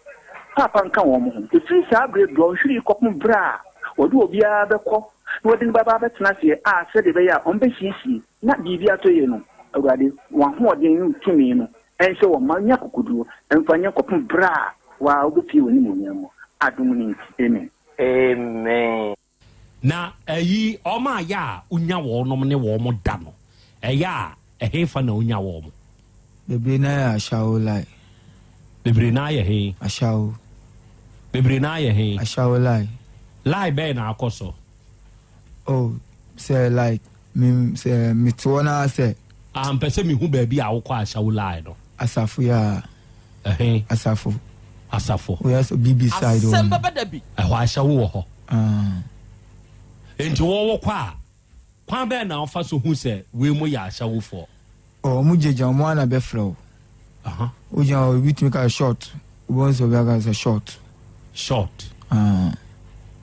S27: Paapa nka wɔn ho. Efiri saa bere dɔnhwere yi kɔpem bere a wɔde obiara bɛkɔ na wɔde no bɛba abɛtena aseɛ a sɛdeɛ ɛbɛyɛ a wɔn bɛsiesie na biribi atɔ yie no, Awurade, wɔn ahoɔden ne tumi no ɛnhyɛ wɔn ma nya kokoduro mfa nyɛ kɔpem bere a waa wobɛpie wɔ animuonyam mu. Adom no nti, amen.
S28: Amen.
S3: Na ayi wɔn a yɛ a wonya wɔnom ne wɔn da no, ɛyɛ a ɛhefa na wonya wɔn?
S4: Bebree no ara yɛ Ashawo line.
S3: Bebree no ara yɛ he?
S4: Ashawo.
S3: Bebree no ara yɛ he?
S4: Ashawo line.
S3: Line bɛn na akɔ so?
S4: Oh, sɛ like me sɛ mete hɔ no ara sɛ.
S3: Ah, mpɛ sɛ mehu baabi a wokɔ Ashawo line no.
S4: Asafo yi ara.
S3: Ɛhe?
S4: Asafo.
S3: Asafo.
S4: Oyɛ sɛ BB side hɔ
S9: Asɛm
S4: no.
S9: bɛba da bi.
S3: Ɛhɔ Ashawo wɔ hɔ.
S4: Ah.
S3: Enti wo wokɔ a, kwan bɛn na wofa so hu sɛ wei mo yɛ Ashawofoɔ?
S4: Oh, ɔmo gyinagyina ɔmo ara na bɛfrɛ wo. Wogyina hɔ, obi tumi ka short. Wobɛhu sɛ obi aka sɛ short.
S3: Short.
S4: Ah.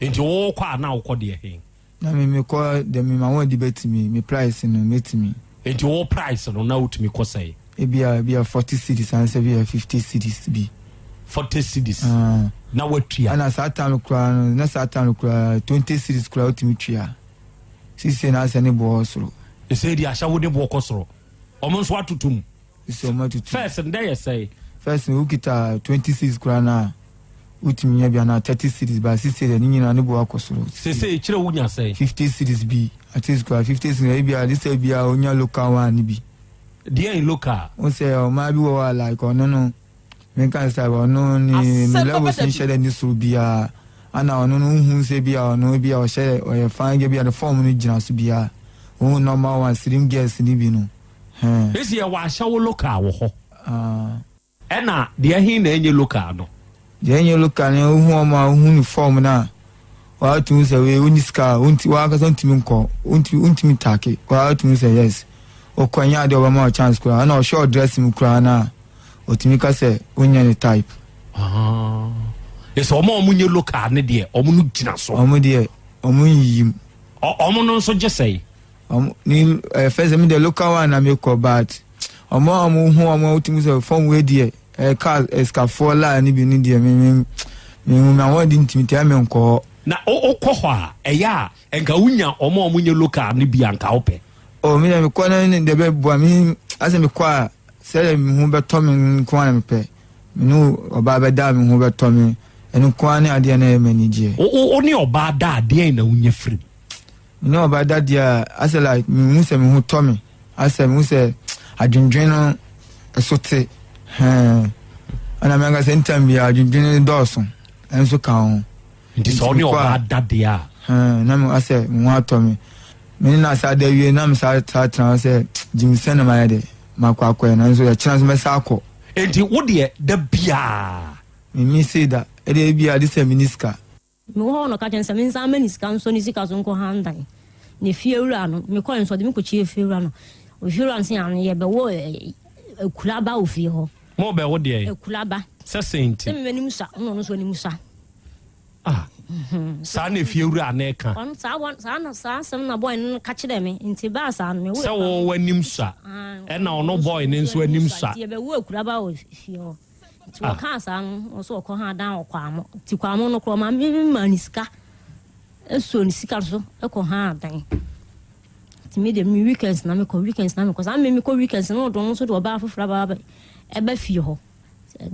S3: Enti wo wokɔ a na wokɔ deɛ he?
S4: Na me mekɔ deɛ me ma wɔn adi bɛtumi, me price no mɛtumi.
S3: Enti wo price no na wotumi kɔ sɛn?
S4: Ebia ebia 40 cedis anaasɛ ebia 50 cedis bi.
S3: 40 cedis
S4: Ah.
S3: na watua.
S4: Ɛna saa time no koraa no, na saa time no koraa 20 cedis koraa wotumi tua. Sisei na asɛ ne boɔ wɔ soro.
S3: Sesei deɛ ahyɛwo ne boɔ kɔ soro. Wɔn nso atoto mu.
S4: Sesei wɔn atoto mu.
S3: First no dɛ yɛ sɛn?
S4: First no wokita 20 cedis koraa no a wotumi nya bi anaa 30 cedis but sesei deɛ ne nyinaa ne boɔ akɔ soro.
S3: Sesei kyerɛ wonya sɛn?
S4: 50 cedis bi at least koraa 50 cedis ebi a gye sɛ ebi a wonya local one no bi.
S3: Deɛn local?
S4: Wohu sɛ ɔmaa bi wɔ hɔ a like ɔno no Menka sɛ ɔno ne ne levels nhyɛ dɛ ne soro biara ana ɔno no wohu sɛ bi a ɔno bi a ɔhyɛ ɔyɛ fine girl bi a ne form no gyina so biara wohu normal one slim girls ne bi no hɛn.
S3: Esi yɛwɔ ahyɛwo local wɔ hɔ.
S4: Ah.
S3: Ɛna deɛ he na ɛnyɛ local no?
S4: Deɛ ɛnyɛ local no wohu ɔmo a wohu ne form no a W'atumi sɛ wei wonni sika a wonti w'ankasa wontumi nkɔ wontumi wontumi take w'atumi sɛ yes wokɔ ɛnyɛ adeɛ ɔbɛma wo chance koraa ɛna ɔhwɛ wo dress mu koraa na ɔtumi ka sɛ wonyɛ ne type.
S3: Ah, ɛsɛ ɔmo a ɔmo nyɛ local ne deɛ ɔmo no gyina so.
S4: Ɔmo deɛ ɔmo nyiyim.
S3: Ɔmo no nso gye sɛe.
S4: Ɔmo ni ɛɛ fɛsɛ mi deɛ local one na mi kɔ but ɔmo a ɔmo hu ɔmo a wotumi sɛ fɔm wei deɛ ɛɛ car ɛsikafoɔ laa ne bi ne deɛ mi mi mi hu mi ahoɔden ntumi tɛ mi nkɔ hɔ.
S3: Na o wokɔ hɔ a ɛyɛ a nka wonya ɔmo a ɔmo nyɛ local ne bi a nka wopɛ.
S4: Oh mi deɛ mi kɔ na ne deɛ bɛ boa mi asɛ mi kɔ a sɛdeɛ mi ho bɛtɔ mi nko ara na mi pɛ mi ne ɔbaa bɛda a mi ho bɛtɔ mi ɛno nko ara ne adeɛ na ɛyɛ mi ani gyeɛ.
S3: Wo wo ne ɔbaa da a deɛn na wonya firi mu?
S4: Me ne ɔbaa da deɛ a, asɛ like mehu sɛ me ho tɔ me, asɛ mehu sɛ adwendwen no ɛso te, hɛn. Ɛna me ankasa ntam bi adwendwen no dɔɔso, ɛnso ka ho.
S3: Nti sɛ ɔne ɔbaa da deɛ a.
S4: Hɛn, na me asɛ me ho atɔ me. Me ne no asa da wie na me saa saa tena hɔ sɛ gyimi sɛ na mayɛ dɛ, makɔ akɔyɛ nanso ɛkyena nso mɛsa akɔ.
S3: Nti wo deɛ da biara.
S4: Me missee da, ɛdeɛ ebia gye sɛ menni sika.
S5: Mewɔ hɔ na ɔka kyerɛɛ me sɛ mensan mma ne sika nsɔ ne sika so nkɔ Handan. Na fiewura no, mekɔe nso ɔde me kɔkyiaa fiewura no. Ofiewura no se ano yɛbɛwo akuraba wɔ fie hɔ.
S3: Mo bɛwo deɛn?
S5: Akuraba.
S3: Sɛ sɛn nti?
S5: Sɛ me m'anim sua, ɛna ɔno nso anim sua.
S3: Ah, saa na efiewura no reka.
S5: Ɔno saa wɔ saa na saa asɛm na boy no ka kyerɛɛ me nti baa saa no mewo.
S3: Sɛ wo w'anim sua, ɛna ɔno boy no nso anim sua.
S5: Nti yɛbɛwo akuraba wɔ fie hɔ. Nti wɔkaa saa no, ɔso ɔkɔ ha dan wɔ Kwamo. Nti Kwamo no korɔ ɔma me maa ne sika. Ɛsɔ ne sika so ɛkɔ ha dan. Nti me deɛ me weekends na mekɔ, weekends na mekɔ. Saa me mekɔ weekends na ɔde ɔno nso de ɔbaa foforɔ aba aba ɛba fie hɔ.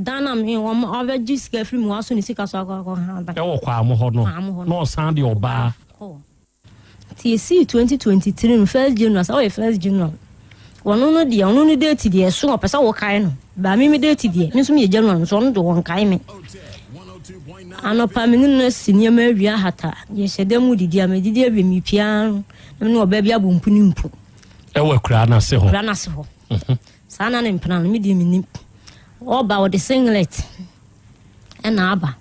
S5: Dan na me wɔn ɔbɛgye sika afiri mu wasɔ ne sika so akɔ akɔ ha dan.
S3: Ɛwɔ Kwamo hɔ no, na ɔsan de ɔbaa.
S5: Kɔ. Nti esii 2023 no first January sɛ ɔyɛ first January wɔno no deɛ ɔno no date deɛ ɛso ɔpɛ sɛ wɔkae no baa me me date deɛ me nso meyɛ January nso ɔno de wɔnkae me anɔpa me ne no asi nneɛma awie ahata yɛhyɛ dɛ mu didi a medidi awie mepia no na me ne ɔbaa bi abɔ mpu ne mpu
S3: ɛwɔ akuraa no ase hɔ
S5: akuraa no ase hɔ mhm. saa na ne mpena no me deɛ menim ɔba ɔde singlet ɛna aba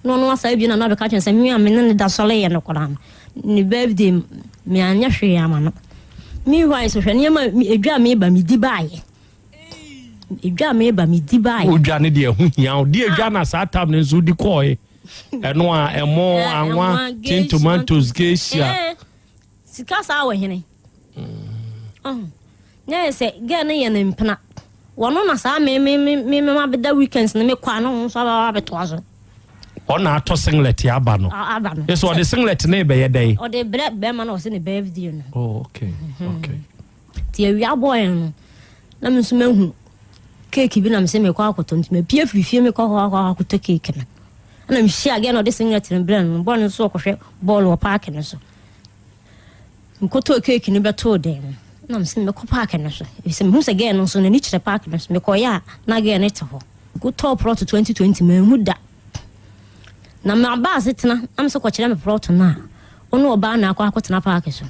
S5: na ɔno asa abie na na ɔbɛka kyerɛ sɛ me a me ne ne da sɔre yɛ no koraa no ne birthday me anyɛ hwee ama no meanwhile so hwɛ nneɛma edwa a meba medi baayɛ edwa a meba medi baayɛ
S3: odwa ne deɛ ɛho hia wo deɛ edwa na saa tam no nso di kɔɔe ɛno a ɛmo anwa tin tomatoes geisha
S5: Sika saa wɔ hene? Ɔho. Nyɛ yɛ sɛ girl no yɛ ne mpena. Wɔno na saa me me me me me mabeda weekends no me kɔ a na ɔno nso aba abɛtoa so.
S3: Ɔna atɔ singlet aba no.
S5: Aba no.
S3: Eso ɔde singlet no rebɛyɛ dɛn?
S5: Ɔde brɛ bɛrima no ɔse ne birthday no.
S3: Oh okay okay.
S5: Ti awia bɔɔl no na me nso mahu keeki bi na me sɛ mekɔ akɔtɔ nti mapie firi fie mekɔ hɔ akɔ akɔtɔ keeki no. Ɛna mehyia girl no ɔde singlet no brɛ no bɔɔl no nso ɔkɔhwɛ bɔɔl wɔ paaki no so. Mekɔtɔɔ keeki no bɛtoo dan mu na mese mɛkɔ paake no so efisɛ mehu sɛ gɛɛ no nso n'ani kyerɛ paake no so. Mekɔeɛ a na gɛɛ no te hɔ. Mekɔtɔɔ prɔto 2020 manhu da. Na maba asetena na mese kɔkyerɛ me prɔto no a wo ne ɔbaa na akɔ akɔtena paake so.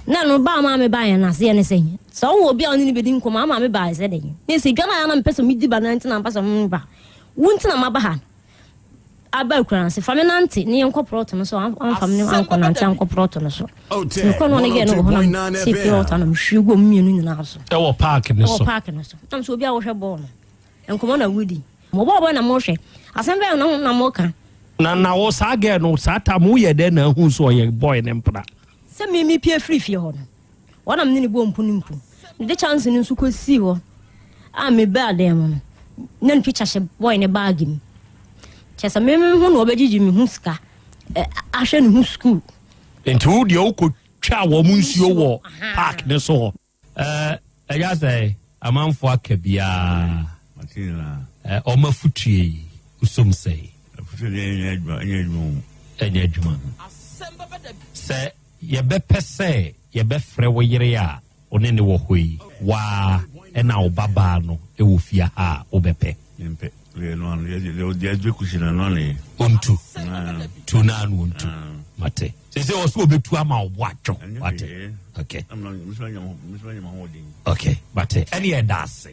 S5: Na ɛno baa maa me baeɛ no aseɛ ne sɛ sɛ wowɔ obi a wo ne no bɛdi nkɔmmɔ ama me baeɛ sɛ dɛn. Na ɛsɛ dwa no a na mepɛ sɛ medi ba no nti na mpɛ sɛ meba. Wo nti na maba ha. Aba akura no ase, fa me nante ne yɛnkɔ prɔto no so. Amfa me ankɔ nante ankɔ prɔto no so. Nti mekɔ no ɔne gɛɛ no wɔ hɔ na mete pure water na mehwie gu ɔmo mmienu nyinaa so.
S3: Ɛwɔ paaki no so.
S5: Ɛwɔ paaki no so. Na mesɛ obi a wohwɛ bɔɔl no, nkɔmmɔ na wodi. Mo bɔɔl bɛn na mohwɛ? Asɛm bɛn na na moka?
S3: Na na wo saa gɛɛ no saa tam woyɛ dɛn na ahu sɛ ɔyɛ bɔɔl ne mpena?
S5: Sɛ me mepue firi fie hɔ no, Hɔ na me ne no bɔɔ mpu ne mpu. Mede kyɛnse no nso kɔsii hɔ a mebaa dan mu no, na ne pikya hyɛ bɔe ne baage mu. Kyerɛ sɛ me ho na ɔbɛgyegye me ho sika ahwɛ ne ho sukuu.
S3: Nti wo deɛ wokɔtwaa wɔn nsuo wɔ park ne so hɔ? Ɛyɛ sɛ amanfoɔ aka biara wɔn afutuo yi wosom sɛn? Ɛnyɛ adwuma. Sɛ Yɛbɛpɛ sɛ yɛbɛfrɛ wo yere a wo ne no wɔ hɔ yi, wo ara na wo babaa no wɔ fie ha a, wobɛpɛ?
S1: Mempɛ. Deɛ ɛno ano, deɛ deɛ ɛgye kusi no ɛno ano yɛ.
S3: Ɔntu. Tu no ano ɔntu. Mate. Sese wɔ so ɔbɛtu ama wo bo atwo. Wate. Okay. Okay, mate. Ɛne ɛda ase.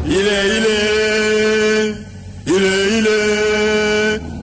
S1: Ile ile ile ile.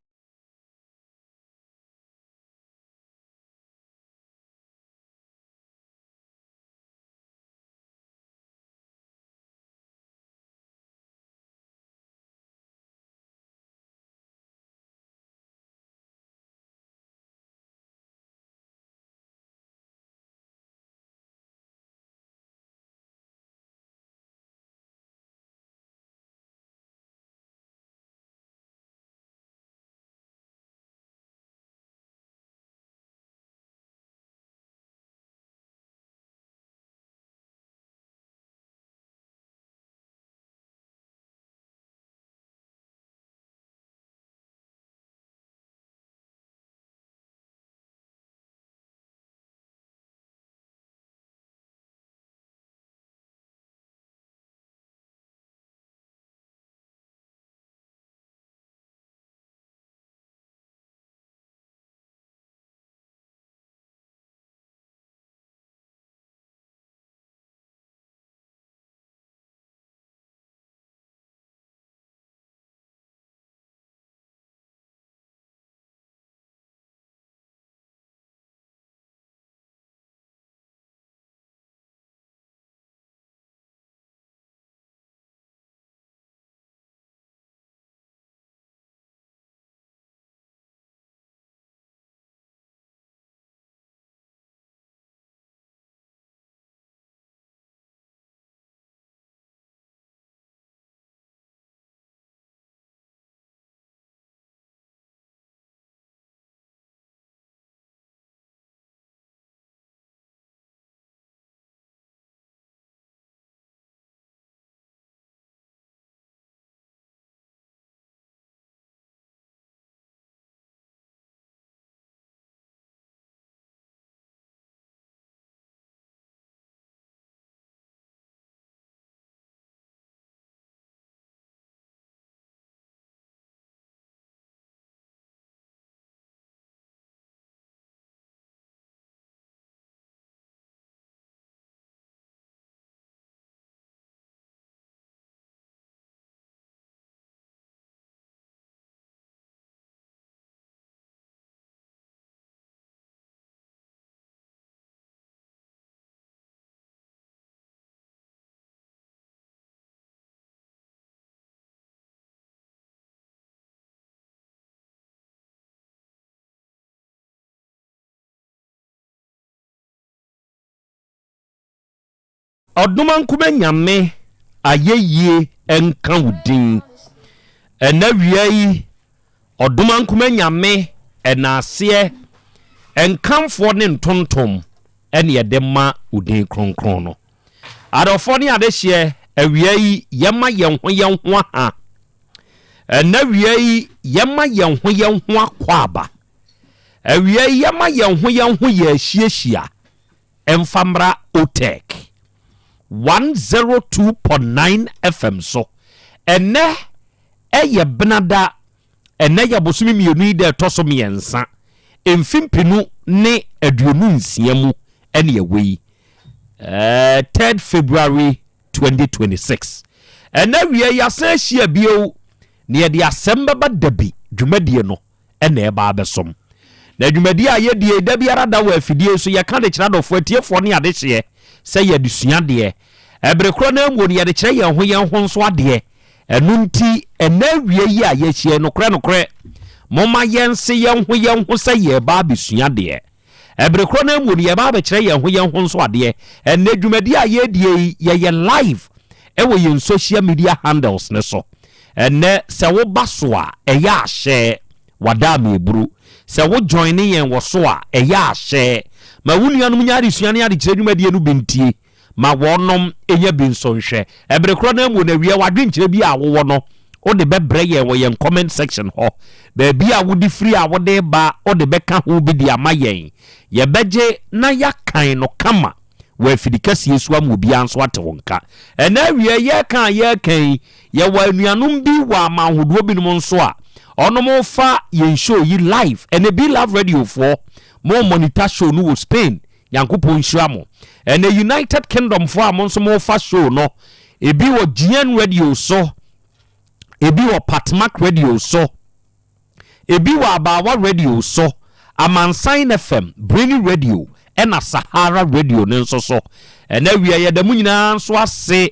S3: Ɔdomankoma Nyame ayɛyie nka wo din Ɛnɛ awia yi Ɔdomankoma Nyame ɛnaaseɛ nkamfoɔ ne ntontom ɛne yɛde ma wo din kronkron no Adɔfoɔ ne adehyeɛ awia yi yɛma yɛn ho yɛn ho aha Ɛnɛ awia yi yɛma yɛn ho yɛn ho akwaaba. Awia yi yɛma yɛn ho yɛn ho yɛ ahyiahyia mfa mmra OTEC 102.9 FM so. Ɛnnɛ ɛyɛ Benada, ɛnnɛ yɛ bosome mmienu yi da ɛtɔ so mmiɛnsa, mfe mpenu ne 26 mu ɛne ɛwɔ yi, 3rd February 2026. Ɛnnɛ awia yi yɛasan ahyia bio na yɛde asɛm bɛba dabi dwumadie no na ɛreba abɛsom. Na dwumadie a yɛdie da biara da wɔ afidie yi so, yɛka de kyerɛ adɔfoɔ, atiefoɔ ne adehyeɛ sɛ yɛde sua adeɛ. Ɛbere korɔ no ara mu no, yɛde kyerɛ yɛn ho yɛn ho nso adeɛ. Ɛno nti, ɛnnɛ awia yi a yɛahyia yi, nokorɛ nokorɛ, momma yɛnse yɛn ho yɛn ho sɛ yɛreba abɛsua adeɛ. Ɛbere korɔ no ara mu no, yɛreba abɛkyerɛ yɛn ho yɛn ho nso adeɛ. Ɛnnɛ dwumadie a yɛredie yi, yɛyɛ live wɔ yɛn social media handles no so. Ɛnnɛ sɛ woba so a, ɛyɛ a hyɛ w'adaameburu. Sɛ wo joine yɛn wɔ so a, ɛyɛ a hyɛ. Ma wo nuanom nya adesua ne adekyerɛ dwumadie no bi ntie. Ma wɔnom nya bi nso nhwɛ. Ɛbere korɔ no ara mu no, awia w'adwenkyerɛ bi a wowɔ no, wode bɛbrɛ yɛn wɔ yɛn comment section hɔ. Baabi a wode firi a wode reba, wode bɛka ho bi de ama yɛn. Yɛbɛgye na yɛakan no kama wɔ afidi kɛseɛ so ama obiara nso ate wo nka. Ɛnnɛ awia yi yɛreka a yɛreka yi, yɛwɔ anuanom bi wɔ aman ahodoɔ binom nso a wɔnom refa yɛn show yi live. Ɛnnɛ Be Love Radio foɔ, mo monitor show no wɔ Spain, Nyankopɔn nhyira mo. Ɛnnɛ United Kingdom foɔ a mo nso morefa show no, ebi wɔ GN Radio so, ebi wɔ Patmak Radio so, Ebi wɔ Abaawa Radio so, Amansan FM, Briny Radio, ɛna Sahara Radio no nso so. Ɛna awia yɛda mo nyinaa nso ase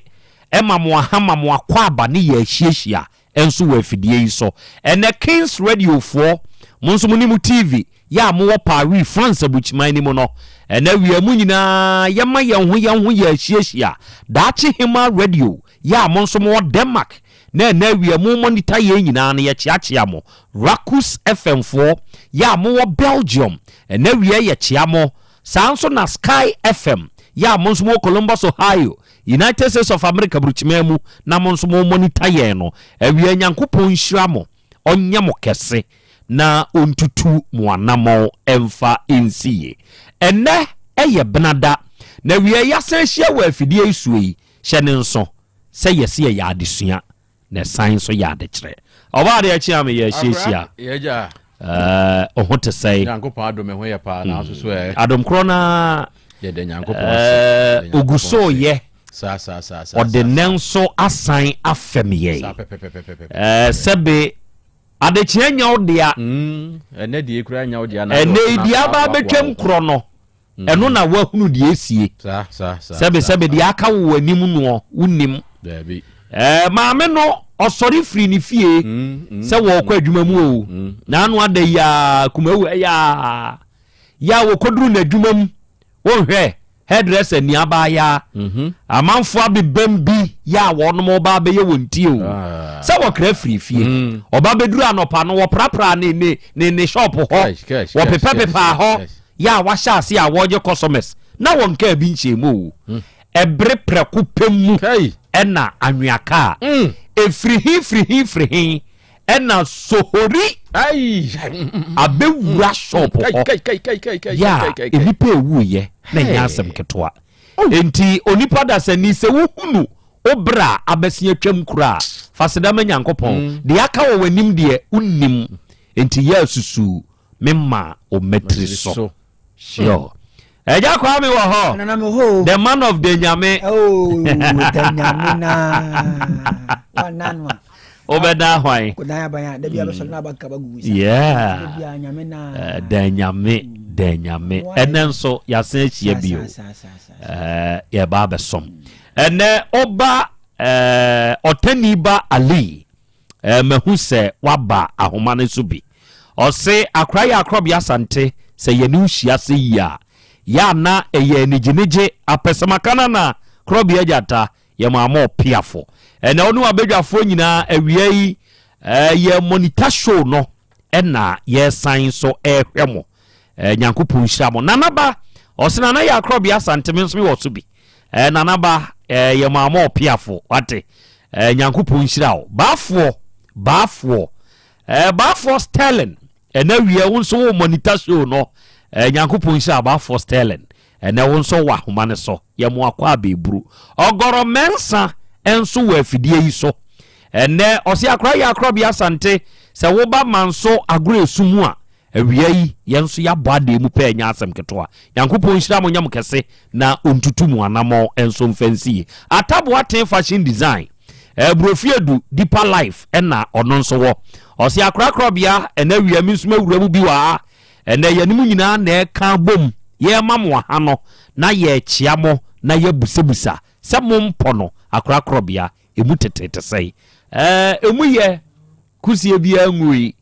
S3: ma mo aha ma mo akwaaba ne yɛ ahyiahyia nso wɔ afidie yi so. Ɛnɛ Kings Radio foɔ, mo nso mo ne mo TV yɛ a mowɔ Paris, France aburukyiman no mu no, ɛna awia mo nyinaa yɛma yɛn ho yɛn ho yɛ ahyiahyia. Daakye Hemaa Radio yɛ a mo nso mowɔ Denmark Na ɛnnɛ awia mo monitor yɛn nyinaa no yɛkyeakyea mo. Rakus FM foɔ yɛ a mowɔ Belgium ɛnnɛ awia yɛkyea mo. Saa nso na Sky FM yɛ a mo nso mowɔ Columbus Ohio, United States of America brukyimaa mu na mo nso mo monitor yɛn no awia Nyankopɔn nhyira mo, ɔnyɛ mo kɛse na ɔntutu mo anamɔn mfa nsi yie. Ɛnnɛ ɛyɛ Benada na awia yɛasan ahyia wɔ afidie yi soɔ yi hyɛ ne nso. sɛ yɛse yɛyɛ adesua na ɛsan nso yɛ adekyerɛ. Ɔbaa adeɛ kye a meyɛ ahyiahyia. Ɛɛ ɔho te sɛe.
S2: Nyankopɔn adom ɛho yɛ paa na nso so ɛ.
S3: Adom korɔ na
S2: yɛda Nyankopɔn ase.
S3: Ɛɛ ogu so yɛ.
S2: Saa saa saa saa.
S3: Ɔde nɛ nso asan afɛm yɛn.
S2: Saa pɛpɛpɛpɛpɛ.
S3: Ɛɛ sɛbe adekyeɛ nyɛ wo dea.
S2: Ɛnɛ deɛ kura nyɛ wo dea.
S3: Ɛnɛ yi deɛ aba abɛtwam korɔ no. Ɛno na woahunu deɛ ɛsie. Sɛbesɛbe deɛ aka wɔ w'anim noɔ, wonnim. Ɛɛ, maame no, ɔsɔre firi ne fie sɛ wɔrekɔ adwuma mu o. N'ano ada yi ara, Kumawu ɛyɛ a, yɛ a wɔkɔduru n'adwuma mu, wonhwɛ, hairdresser ni abaayaa. Amanfoɔ abebam bi yɛ a wɔnom ɔba abɛyɛ wɔn ti o. Sɛ wɔkra firi fie. Ɔba bɛduru anɔpa no, wɔprapraa ne, ne, ne, ne shop hɔ. Wɔpepɛpepaa hɔ. Yɛ a wɔahyɛ ase a wɔregye customers na wɔn kaa bi nhyɛɛ mu o. Ɛbere prɛko pɛ mu ɛna anwea kaa. Ɛfiri he firi he firi he ɛna sohori abɛwura shop hɔ. Yɛ a nnipa ɛwuiɛ na ɛnyɛ asɛm ketewa. Enti onipa dasani sɛ wohunu wo berɛ a abɛsen atwam koraa a, fa aseda ma Nyankopɔn. Deɛ aka wɔ w'anim deɛ wonnim. Enti yɛ asusuu Me ma o mɛtiri so. Sure. Ɛgya Kwame wɔ hɔ.
S6: Nana me hɔ.
S3: The man of the nyame.
S6: Oh, the nyame na. Wa na no.
S3: Wobɛda hwan?
S6: Kodan aban a, dabi abɛsɔre na aba kaba gugu
S3: sa. Yeah.
S6: Dabi a nyame na.
S3: Eh, da nyame, da nyame. Ɛnɛ nso yɛasan ahyia bio. Eh, yɛba abɛsom. Ɛnɛ ɔba eh, ɔtani ba Ali. Eh, mahu sɛ woaba ahoma no so bi. Ɔse, Akora yɛ akorɔbea Asante, sɛ yɛne wo hyia sɛ yie a, yɛ a na ɛyɛ anigyenigye, apɛsɛmaka no na korɔbea gyata, yɛ maa mo ɔpeafo. Ɛnɛ wo ne w'abadwafoɔ nyinaa awia yi, eh, yɛ monitor show no ɛna yɛsan nso ɛrehwɛ mo. Eh, Nyankopɔn nhyira mo. Nana ba, ɔse Nana yɛ akorɔbea Asante, me nso mewɔ so bi. Eh, Nana ba, eh, yɛ maa mo ɔpeafo, wate. Eh, Nyankopɔn nhyira wo. Baafoɔ, baafoɔ, eh, baafoɔ Sterling. Ɛnɛ awia wo nso wo monitor show no. Eh, Nyankopɔn nhyira Abaafoɔ Sterling. Ɛnɛ wo nso wɔ ahoma no so. Yɛ mo akɔ abɛɛburu. Ɔgɔrɔ Mɛnsa nso wɔ afidie yi so. Ɛnɛ ɔse akora yɛ akorɔbea Asante sɛ woba Manso agorɔ esu mu a awia yi yɛn nso yɛabɔ adeɛ mu pɛɛ nyɛ asɛm ketewa. Nyankopɔn nhyira mo nyɛ mo kɛse na ɔntutu mo anamɔn nso mfa nsi yie. Ataboaten Fashion Design. Aburofiedu Deeper Life ɛna ɔno nso wɔ. Ɔse akorakorabea ɛnɛ awia me nso mawura mu bi wɔ ha. Ɛnɛ yɛne mo nyinaa na ɛka bom yɛrema mo aha no na yɛrekyea mo na yɛabusabusa sɛ mo mpɔ no akorakorabea ɛmu tete te sɛn. Ɛɛ ɛmu yɛ kusie biara ngui,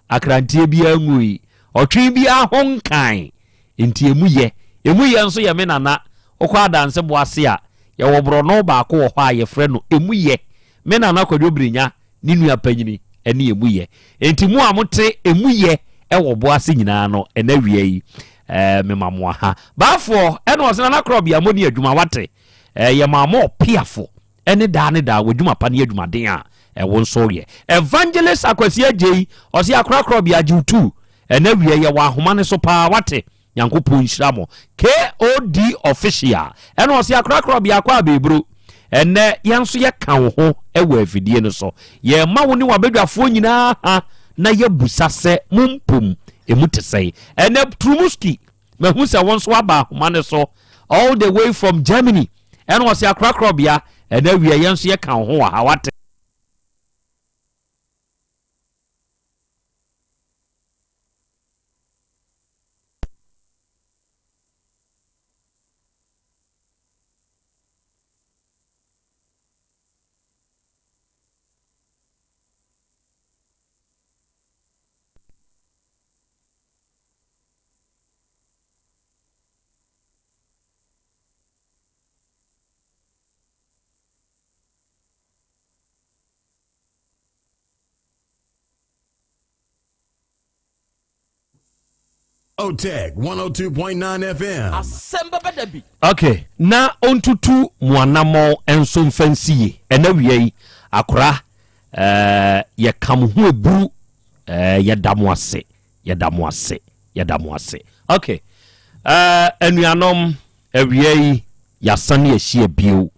S3: akranteɛ biara ngui, ɔtwe biara ho nkan nti ɛmu yɛ. Ɛmu yɛ nso yɛ me nana. Wokɔ Adanse Boase a, yɛwɔ borɔno baako wɔ hɔ a yɛfrɛ no Emu Yɛ. Me nana Kwadwo Brenya ne nua panyini ne Emu Yɛ. Enti mo a mote Emu Yɛ wɔ Boase nyinaa no, ɛnɛ awia yi, eh, mema mo aha. Baafoɔ, ɛna ɔse Nana Korɔbea, moni adwuma, wate? Eh, yɛmaa mo ɔpeafo ne daa ne daa w'adwuma pa ne adwumaden a ɛwo nso woyɛ. Evangelist Akwasi Agyei, ɔse Akora Korɔbea, gye wo tu. Ɛnɛ awia yi, yɛwɔ ahoma no so paa, wate? Nyankopɔn nhyira mo. KOD official ɛna ɔse akorakora biako a beburo. Ɛnɛ yɛn nso yɛka wo ho wɔ afidie no so. Yɛma wo ne w'abadwafoɔ nyinaa ha na yɛbusa sɛ mo mpom emu te sɛn. Ɛnɛ Trumuski mahu sɛ wo nso aba ahoma no so all the way from Germany. Ɛna ɔse akorakora bia ɛnɛ awia yɛn nso yɛka wo ho wɔ ha wate.
S24: OTEC 102.9 FM.
S7: Asɛm bɛba da bi.
S3: Ok, na ɔntutu mo anammɔn nso mfa nsi ye. Ɛnɛ wia yi, akora, eh, yɛka mo ho eburu, eh, yɛda mo ase, yɛda mo ase, yɛda mo ase. Ok, eh, anuanom, awia yi, yɛasane ahyia bio.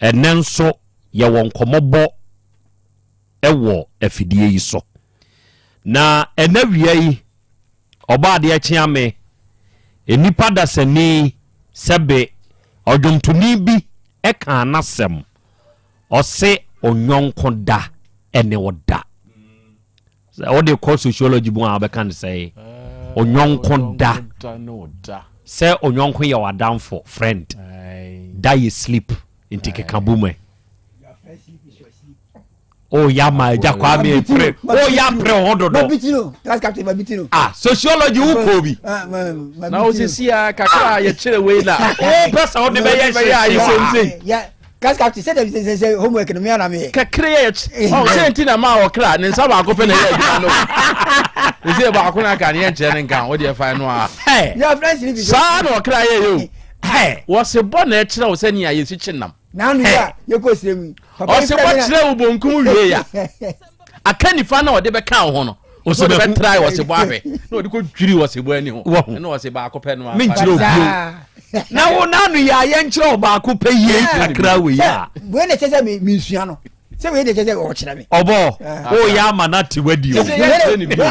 S3: Ɛnɛ nso, yɛwɔ nkɔmmɔbɔ wɔ afidie yi so. Na ɛnɛ wia yi, Ɔbɔadeɛ kyeame, nnipa dasani sɛbe ɔdwomtoni bi kaa n'asɛm, ɔse onyɔnko da ɛne wo da. Sɛ wode kɔ sociology mu a wobɛka no sɛ onyɔnko da. Sɛ onyɔnko yɛ w'adamfo, friend, da yɛ sleep, nti keka bom ɛ. o ya ma agya kwame pere o ya pere ho dodo ah sociology wo kɔ bi
S2: na o sisi a kakra a yɛkyerɛ wei na
S3: o pɛ sɛ wode bɛyɛ hyehyɛ
S6: class captain sɛ dɛbi sɛ sɛ homework no mea na meyɛ
S2: kakra yɛ yɛkyerɛ ɔ sɛ nti na maa ɔkra ne nsa baako pɛ na ɛyɛ adwuma no ne sɛ baako no aka ne yɛnkyerɛ ne nka wo deɛ fa no a saa na ɔkra yɛ yɛ o wɔse bɔ na ɛkyerɛ wo sɛ nea yɛsi kye nam
S6: N'ano yi a yɛkɔ srɛ mu yi.
S2: Ɔsɛ bɔ kyerɛ wo bonkum wie ya. Aka nifa na ɔde bɛka wo ho no. Ɔsɛ bɛ try ɔsɛ bɔ ahwɛ. Na ɔde kɔ dwiri ɔsɛ bɔ ani ho. Ɛna ɔsɛ baako pɛ no.
S3: Menkyerɛ obio. Na wo n'ano yi a yɛnkyerɛ ɔbaako pɛ yie kakra wei a.
S6: Wei na kyerɛ sɛ mensua no. Sɛ wei na kyerɛ sɛ ɔkyerɛ me.
S3: Ɔbɔ o yɛ ama no ate wadi o.
S2: Yɛnkyerɛ no bio.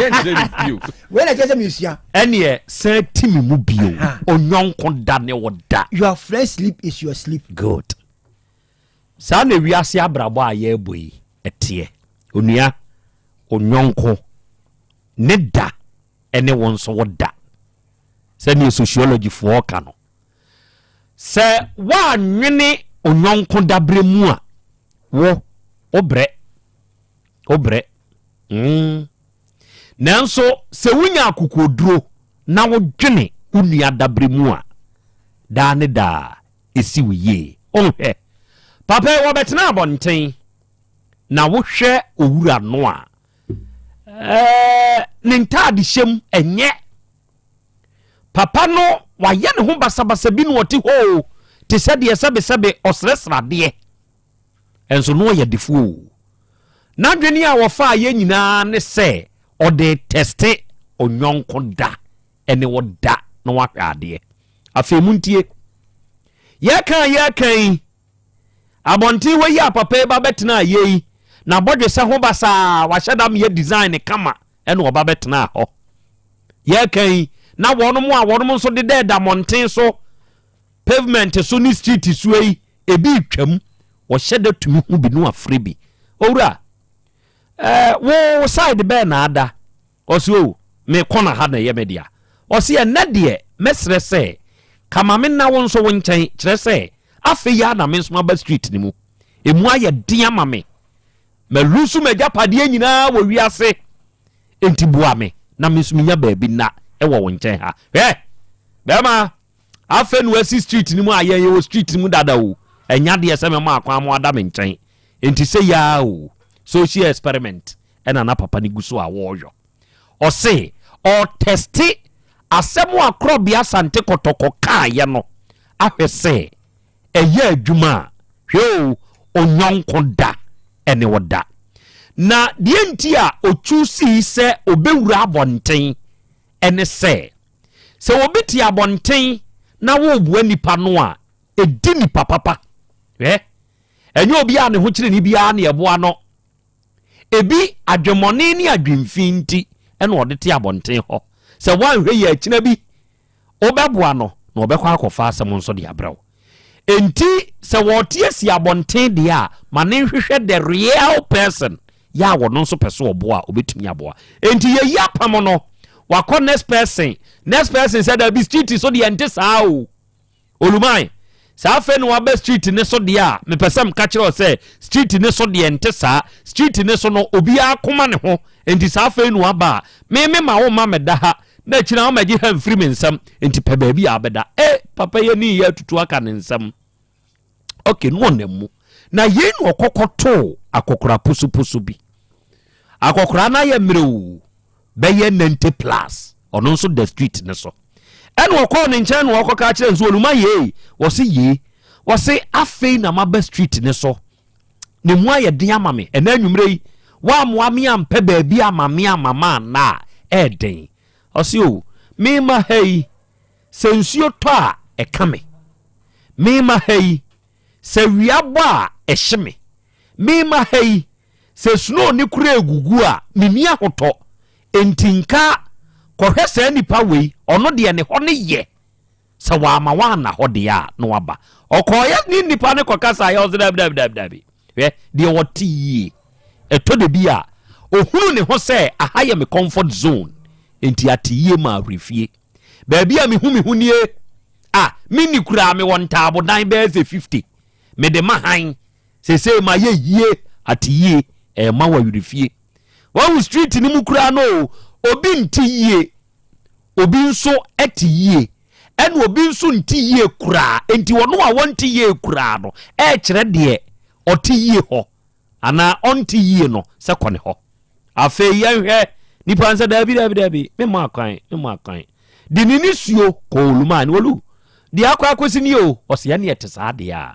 S2: Yɛnkyerɛ no bio.
S6: Wei na kyerɛ sɛ mesua.
S3: Ɛneɛ sɛ ti me mu bio. Onyɔnko da ne wo da.
S6: Your friend sleep is your sleep.
S3: Good. Saa na wiase abrabɔ a yɛrebɔ yi ɛteɛ. Onua, onyɔnko ne da ɛne wo nso wo da. Sɛdeɛ sociology foɔ ka no. Sɛ woanwene onyɔnko dabrɛ mu a, wo, wobrɛ. Wobrɛ. Mm. Nanso sɛ wunya akokoduro na wodwene wo nua dabere mu a, daa ne daa esi wo yie. Wonhwɛ, papa yi wɔbɛtena abɔnten na wohwɛ owura no a, ɛɛ, ne ntaadehyɛ mu ɛnyɛ. Papa no wayɛ ne ho basabasa bi na ɔte hɔ o, te sɛ deɛ sɛbesɛbe ɔsrɛsrɛ adeɛ. Nso na ɔyɛ defoɔ o. N'adwene a wɔfaa yɛ nyinaa ne sɛ. Ɔde tɛste onyɔnko da ɛne wo da na wahwɛ adeɛ. Afei montie. Yɛka a yɛka yi, abɔnten hɔ yi a papa yi ba bɛtenaa yɛ yi, n'abɔdwesɛ ho basaa, wahyɛ da meyɛ design kama ɛna ɔba bɛtenaa hɔ. Yɛka yi, na wɔnom a wɔnom nso deda ɛda mmɔnten so, pavement so ne street so yi, ebi retwam, wɔhyɛ da tumi hu bi no afiri bi. Owura, ɛɛ wo side bɛɛ na ada? Ɔse oh me kɔna ha na ɛyɛ me dea. Ɔse ɛnɛ deɛ mɛsrɛ sɛ ka ma me nna wo nso wo nkyɛn, kyerɛ sɛ afei yi ara na me nso maba street no mu. Ɛmu ayɛ den ama me. Ma lusu m'agyapadeɛ nyinaa wɔ wiase. Enti boa me na me nso menya baabi nna wɔ wo nkyɛn ha. Hwɛ! Bɛrima, afei na wasi street no mu a yɛn yɛwɔ street no mu dada o. Ɛnya deɛ sɛ mɛma akwan mo ada me nkyɛn. Enti sɛ yaa o, social experiment. ɛna na papa no gu so a wɔreyɔ. Ɔse ɔretɛste asɛm a Korɔbea Asante Kɔtɔkɔ kaeɛ no ahwɛ sɛ ɛyɛ adwuma a, hwɛ o, onyɔnko da ɛne wo da. Na deɛ nti a ɔchuusii sɛ ɔbɛwura abɔnten ɛne sɛ, sɛ obi te abɔnten na woreboa nipa no a, ɛdi nipa papa. Hwɛ, ɛnyɛ obi a ne ho kyere ne biara na ɛboa no. Ebi adwemmɔne ne adwemfi nti na ɔde te abɔnten hɔ. Sɛ woanhwɛ yie a, akyina bi wobɛboa no na ɔbɛkɔ akɔfa asɛm nso de abrɛ wo. Enti sɛ wɔrete asi abɔnten deɛ a, ma no nhwehwɛ the real person yɛ a ɔno nso pɛ sɛ ɔboa a, ɔbɛtumi aboa. Enti yɛyi apam no, wakɔ next person, next person sɛ dabi street so deɛ ɛnte saa o. Oluman, sɛ afei na waba street ne so deɛ a, mepɛ sɛ meka kyerɛ wo sɛ street ne so deɛ nte saa. Street ne so no, obiara koma ne ho. Enti sɛ afei na waba a, me me ma wo mma mɛda ha, na akyiri a wommɛgye ha mfiri me nsam. Enti pɛ baabi a wobɛda. Eh, papa yi ani reyɛ atutu aka ne nsam. Okay, na ɔnam mu. Na yei na ɔkɔkɔtoo akɔkora posoposo bi. Akɔkora no ayɛ mmerɛw bɛyɛ 90 plus. Ɔno nso da street ne so. Ɛna ɔkɔɔ ne nkyɛn na ɔkɔka kyerɛ nso oluma yei. Wɔse yei. Wɔse afei na maba street ne so. Ne mu ayɛ den ama me. Ɛna anwummerɛ yi, woammoa me ampɛ baabi ama me ama ma anna a, ɛɛden. Ɔse o, mema ha yi, Sɛ nsuo tɔ a, ɛka me. Merema ha yi, sɛ wia bɔ a, ɛhye me. Merema ha yi, sɛ snow ne kora regugu a, menni ahotɔ. Enti nka kɔhwɛ saa nipa wei, ɔno deɛ ne hɔ no yɛ. Sɛ wamma woanna hɔ deɛ a, na waba. Ɔkɔeɛ ne nipa no kɔkasaeɛ, ɔse dabi dabi dabi dabi. Hwɛ, deɛ ɔte yie. Ɛtɔ da bi a, ɔhunu ne ho sɛ aha yɛ me comfort zone, enti ate yie ma awerɛfie. Baabi a mehu me ho nie. A, menni koraa, mewɔ ntaabodan bɛyɛ sɛ 50. Mede ma han. Seesei mayɛ yie, ate yie, ɛrema wo awerɛfie. Wahu street no mu koraa no o, obi nte yie, obi nso te yie, ɛna obi nso nte yie koraa. Enti ɔno a ɔnte yie koraa no ɛrekyerɛ deɛ ɔte yie hɔ. Anaa ɔnte yie no sɛ kɔ ne hɔ. Afei yɛnhwɛ nipa no sɛ daabi daabi daabi memmɔ akwan memmɔ akwan. De ne nisuo kɔ olumaa ne olu deɛ akɔ akɔsi nie o ɔsɛ ɛne ɛte saa deɛ a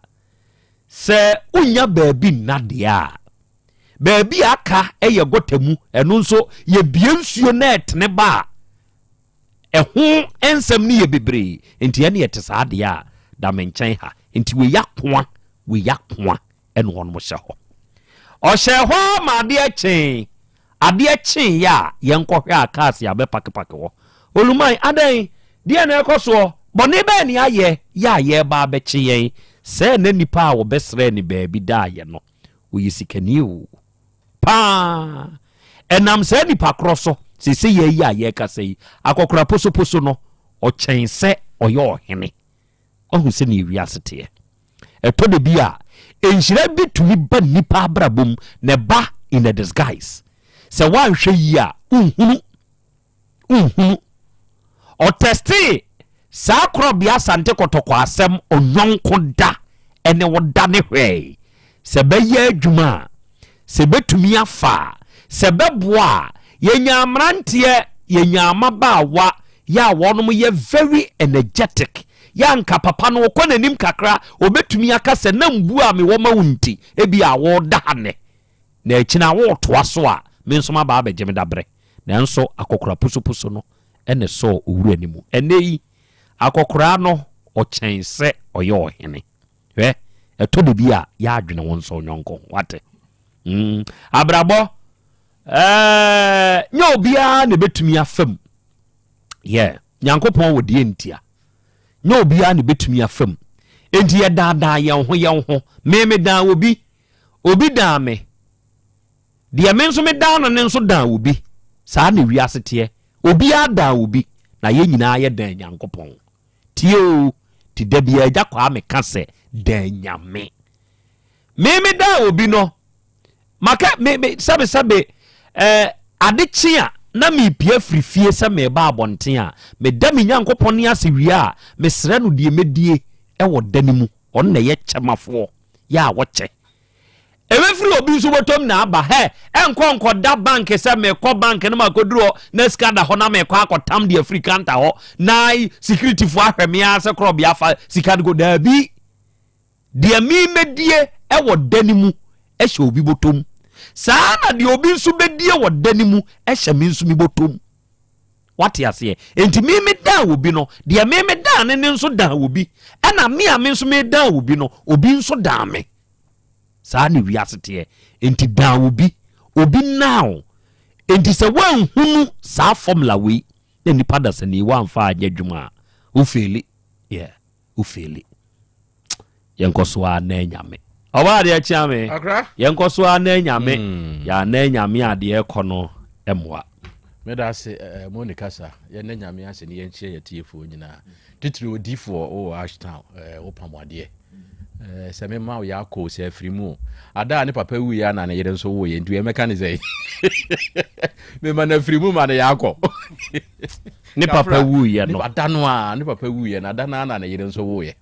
S3: sɛ wonya baabi nna deɛ a baabi a aka yɛ gɔta mu ɛno nso yɛbie nsuo na ɛtene ba a ɛho nsɛm no yɛ bebree nti ɛne ɛte saa deɛ a da me nkyɛn ha nti wei akoa wei akoa ɛna wɔnom hyɛ hɔ. Ɔhyɛɛ hɔ ara ma adeɛ kyee. Adeɛ kyeeɛ a, yɛnkɔhwɛ a cars abɛpakepake hɔ. Oluman, adɛn? Deɛn na ɛrekɔ soɔ? Bɔne bɛn na yɛayɛ yɛ a yɛreba abɛkye yɛn? Sɛɛ na nipa a wɔbɛsrɛɛ no baabi daeɛ no, ɔyɛ sikani o. Paa! Ɛnam saa nipa korɔ so, seesei yi a yɛrekasa yi, akɔkora posoposo no, ɔkyɛn sɛ ɔyɛ ɔhene. Wahu sɛnea wiase teɛ. Ɛtɔ da bi a, nhyira bi tumi ba nnipa abrabɔ mu na ɛba in a disguise. Sɛ woanhwɛ yie a, wonhunu. Wonhunu. Ɔtɛstee saa korɔbea Asante Kɔtɔkɔ asɛm ɔnyɔnko da ɛne wo da ne hwɛe sɛ bɛyɛ adwuma a, sɛ bɛtumi afa a, sɛ bɛboa a, yɛnya mmeranteɛ, yɛnya mmabaawa yɛ a wɔnom yɛ very energetic, yɛ a nka papa no ɔkɔ n'anim kakra, ɔbɛtumi aka sɛ na mbu a mewɔ ma wo nti, ebia woda ha nnɛ, na akyina woretoa so a, me nso maba abɛgye me daberɛ. Nanso akɔkora pusupusu no na ɛsɔɔ owura no mu. Ɛnnɛ yi, akɔkoraa no, ɔkyɛn sɛ ɔyɛ ɔhene. Hwɛ, ɛtɔ da bi a, yɛ adwene wo nso wo yɔnko ho. Wate? Mm, abrabɔ, ɛɛ, nyɛ obiara na ebetumi afa mu. Yɛ, Nyankopɔn wɔ deɛ ntia. Nyɛ obiara na ebetumi afa mu. Enti yɛdaadaa yɛn ho yɛn ho. Me medaa obi, obi daa me. Deɛ me nso medaa no no nso daa obi. Saa na wiase teɛ. Obiara daa obi, na yɛn nyinaa yɛ dan Nyankopɔn. Tie o, ti da biara Agya Kwame ka sɛ dan Nyame. Me medaa obi no, maka me me sɛbe sɛbe ɛɛ ade kye a na mepia firi fie sɛ meba abɔnten a, meda me Nyankopɔn ase wie a, mesrɛ no deɛ mɛdie wɔ da no mu. Ɔno na ɛyɛ kyɛmafoɔ, yɛ a wɔkyɛ. Ɛbɛfiri obi nso bɔtɔm na aba. Hɛ, ɛnkɔ nkɔda bank sɛ mekɔ bank no makɔduru hɔ na sika da hɔ na mekɔ akɔtam de afiri kanta hɔ na sikiritifoɔ ahwɛ me ara sɛ korɔbea fa sika no kɔ. Daabi. Deɛ memɛdie wɔ da no mu hyɛ obi bɔtɔm. Saa na deɛ obi nso bɛdie wɔ da no mu hyɛ me nso me bɔtɔm. Wate aseɛ? Enti me medaa obi no, deɛ me medaa ne ne nso daa obi. Ɛna me a me nso medaa obi no, obi nso daa me. Saa na wiase teɛ. Enti dan obi, obi now. Enti sɛ woanhunu saa formula wei na nipa dasani woamfa anyɛ adwuma a, wo faili. Yeah, wo faili. Yɛnkɔ so ara na anyame. Ɔbaa adeɛ kyea me.
S2: Akra.
S3: Yɛnkɔ so ara na anyame. Mm. Yɛana anyame adeɛ kɔ no mmoa.
S2: Meda ase eh, mo ne kasa. Yɛn nyame ase ne yɛnkyerɛ yɛtiefoɔ nyinaa. Titiri odiifoɔ wowɔ Ashtown, eh, wopam adeɛ. Eh, sɛ mema wo yɛakɔ sɛ afiri mu o. Ada a ne papa wuiɛ a na ne yere nso woeɛ nti ɛmɛka ne sɛ mema no afiri mu ma no yɛakɔ.
S3: Ne papa wuiɛ no.
S2: Ada no a ne papa wuiɛ no ada no a na ne yere nso woeɛ.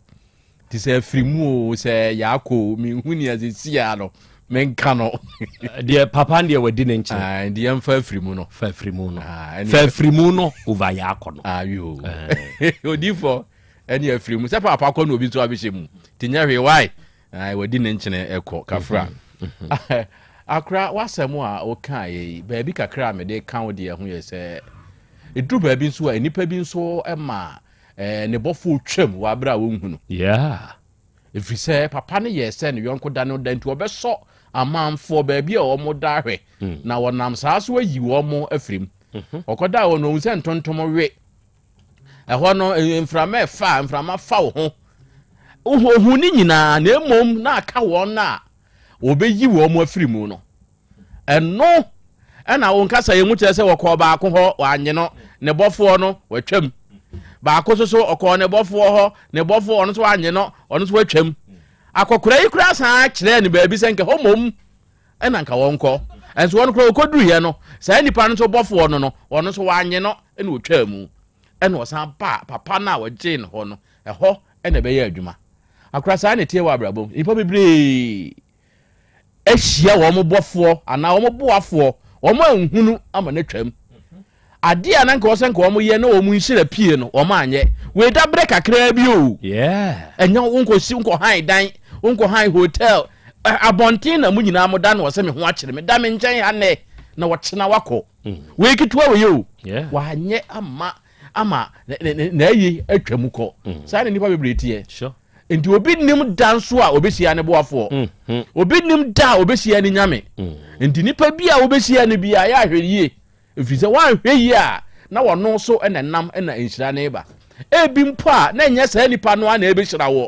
S2: Nti sɛ afiri mu o sɛ yɛakɔ o menhu nea sɛsi a no menka no.
S3: Deɛ papa deɛ wadi ne nkyɛn.
S2: Ah, nti yɛmfa afiri mu no.
S3: Fa afiri mu no. Ah, fa afiri mu no over yɛakɔ no.
S2: Ayo. Ah, Odifoɔ ɛne afiri mu sɛ paapa kɔ na obi nso abɛhyɛ mu nti nyɛ hwee wae wadi ne nkyene ɛkɔ kafra. Mhm, mhm. Akora w'asɛm a wokaa yɛ yi baabi kakra a mede ka wo deɛ ho yɛ sɛ ɛduru baabi nso a nnipa bi nso ma eh, ne bɔfoɔ twam wɔ aberɛ a wɔnhu no.
S3: Yeah.
S2: Ɛfiri sɛ papa no yɛɛ sɛ ne yɔnko da no da nti wɔbɛsɔ amanfoɔ baabi a wɔn da ahwɛ hmm. na wɔnam saa so ayi wɔn afiri mu. Mhm. Ɔkɔdaa hɔ no ɔhu sɛ ntontom we ɛhɔ no mframa ɛfa mframa fa wo ho ohu ne nyinaa na mmom na aka wɔn a wɔbɛyi wɔn afiri mu no Ɛno na wo nkasa yi mu kyerɛ sɛ wɔkɔɔ baako hɔ wɔanye no, ne bɔfoɔ no watwam. Baako nso so ɔkɔɔ ne bɔfoɔ hɔ, ne bɔfoɔ ɔno nso anye no, ɔno nso watwam. Akɔkora yi koraa san kyerɛɛ no baabi sɛ nka hɔ mmom ɛna nka wɔnkɔ. Ɛnso wɔn koraa wɔkɔduruiɛ no, saa nipa no nso bɔfoɔ no no, ɔno nso wanye no ɛna ɔtwaa mu. Ɛna ɔsan baa papa no a ɔgyee no hɔ no, ɛhɔ ɛna ɛbɛyɛ adwuma. Akora saa na ɛteɛ wɔ abrabɔ mu. Nnipa bebree ahyia wɔn bɔfoɔ anaa wɔn boafoɔ, wɔn anhunu ama no atwam. Adeɛ a na nka wɔsɛ nka wɔn yɛ na wɔn nhyira pie no, wɔn anyɛ. Wei da berɛ kakraa bi o. Ɛnyɛ wonkɔsi wonkɔ han dan, wonkɔ han hotel. Abɔnten na mo nyinaa mo da na wɔsɛ me ho akyere me. Da me nkyɛn ha nnɛ na wɔkyena wakɔ. Mm. Wei ketewa wei o. Wanyɛ ama ama n'ayi atwa mu kɔ. Mm. Saa na nnipa bebree teɛ.
S3: Sure.
S2: Nti obi nim da nso a obehyia ne boafoɔ. Mm, mm. Obi nim da a obehyia ne nyame. Mm. Nti nipa bi a obehyia no bi a yɛ ahwɛ yie. Ɛfiri sɛ woanhwɛ yie a na wɔno so na nam na nhyira no ba. Ebi mpo a na ɛnyɛ saa nipa no a na ɛbɛhyira wɔ.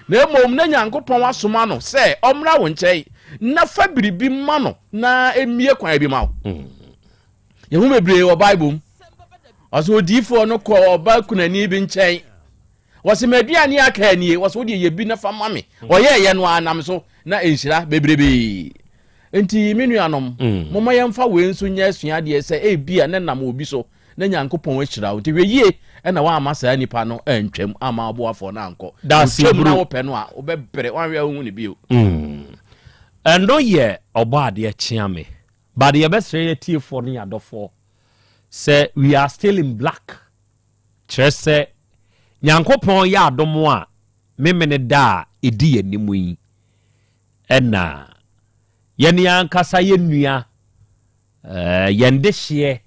S2: Na mmom na Nyankopɔn asoma no sɛ ɔmmra wo nkyɛn na fa biribi ma no na ɛmmie kwan bi ma wo. Yɛhu bebree wɔ Bible mu. Ɔsɛ odiyifoɔ no kɔ ɔba kunani bi nkyɛn. Wɔse m'aduane aka nie, wɔse wodeɛ yɛ bi na fa ma me. Mm. Ɔyɛɛyɛ no ara nam so na nhyira bebrebee. Nti me nuanom, mm. momma yɛmfa wei nso nyɛ asuadeɛ sɛ ebia ne nam obi so na Nyankopɔn ahyira wo. Nti hwɛ yie ɛna woamma saa nipa no antwam amma aboafoɔ no ankɔ. Wotwam na wopɛ no a, wobɛbrɛ, woanhwɛ a wonhu no bio.
S3: Mm. Ɛno yɛ ɔbɔ adeɛ kyea me. But yɛbɛsrɛ yɛ tiefoɔ ne yɛ adɔfoɔ sɛ we are still in black. Kyerɛ sɛ, Nyankopɔn yɛ adom a, Memene da a ɛdi yɛn anim yi na yɛn ankasa yɛn nua, yɛn dehyeɛ,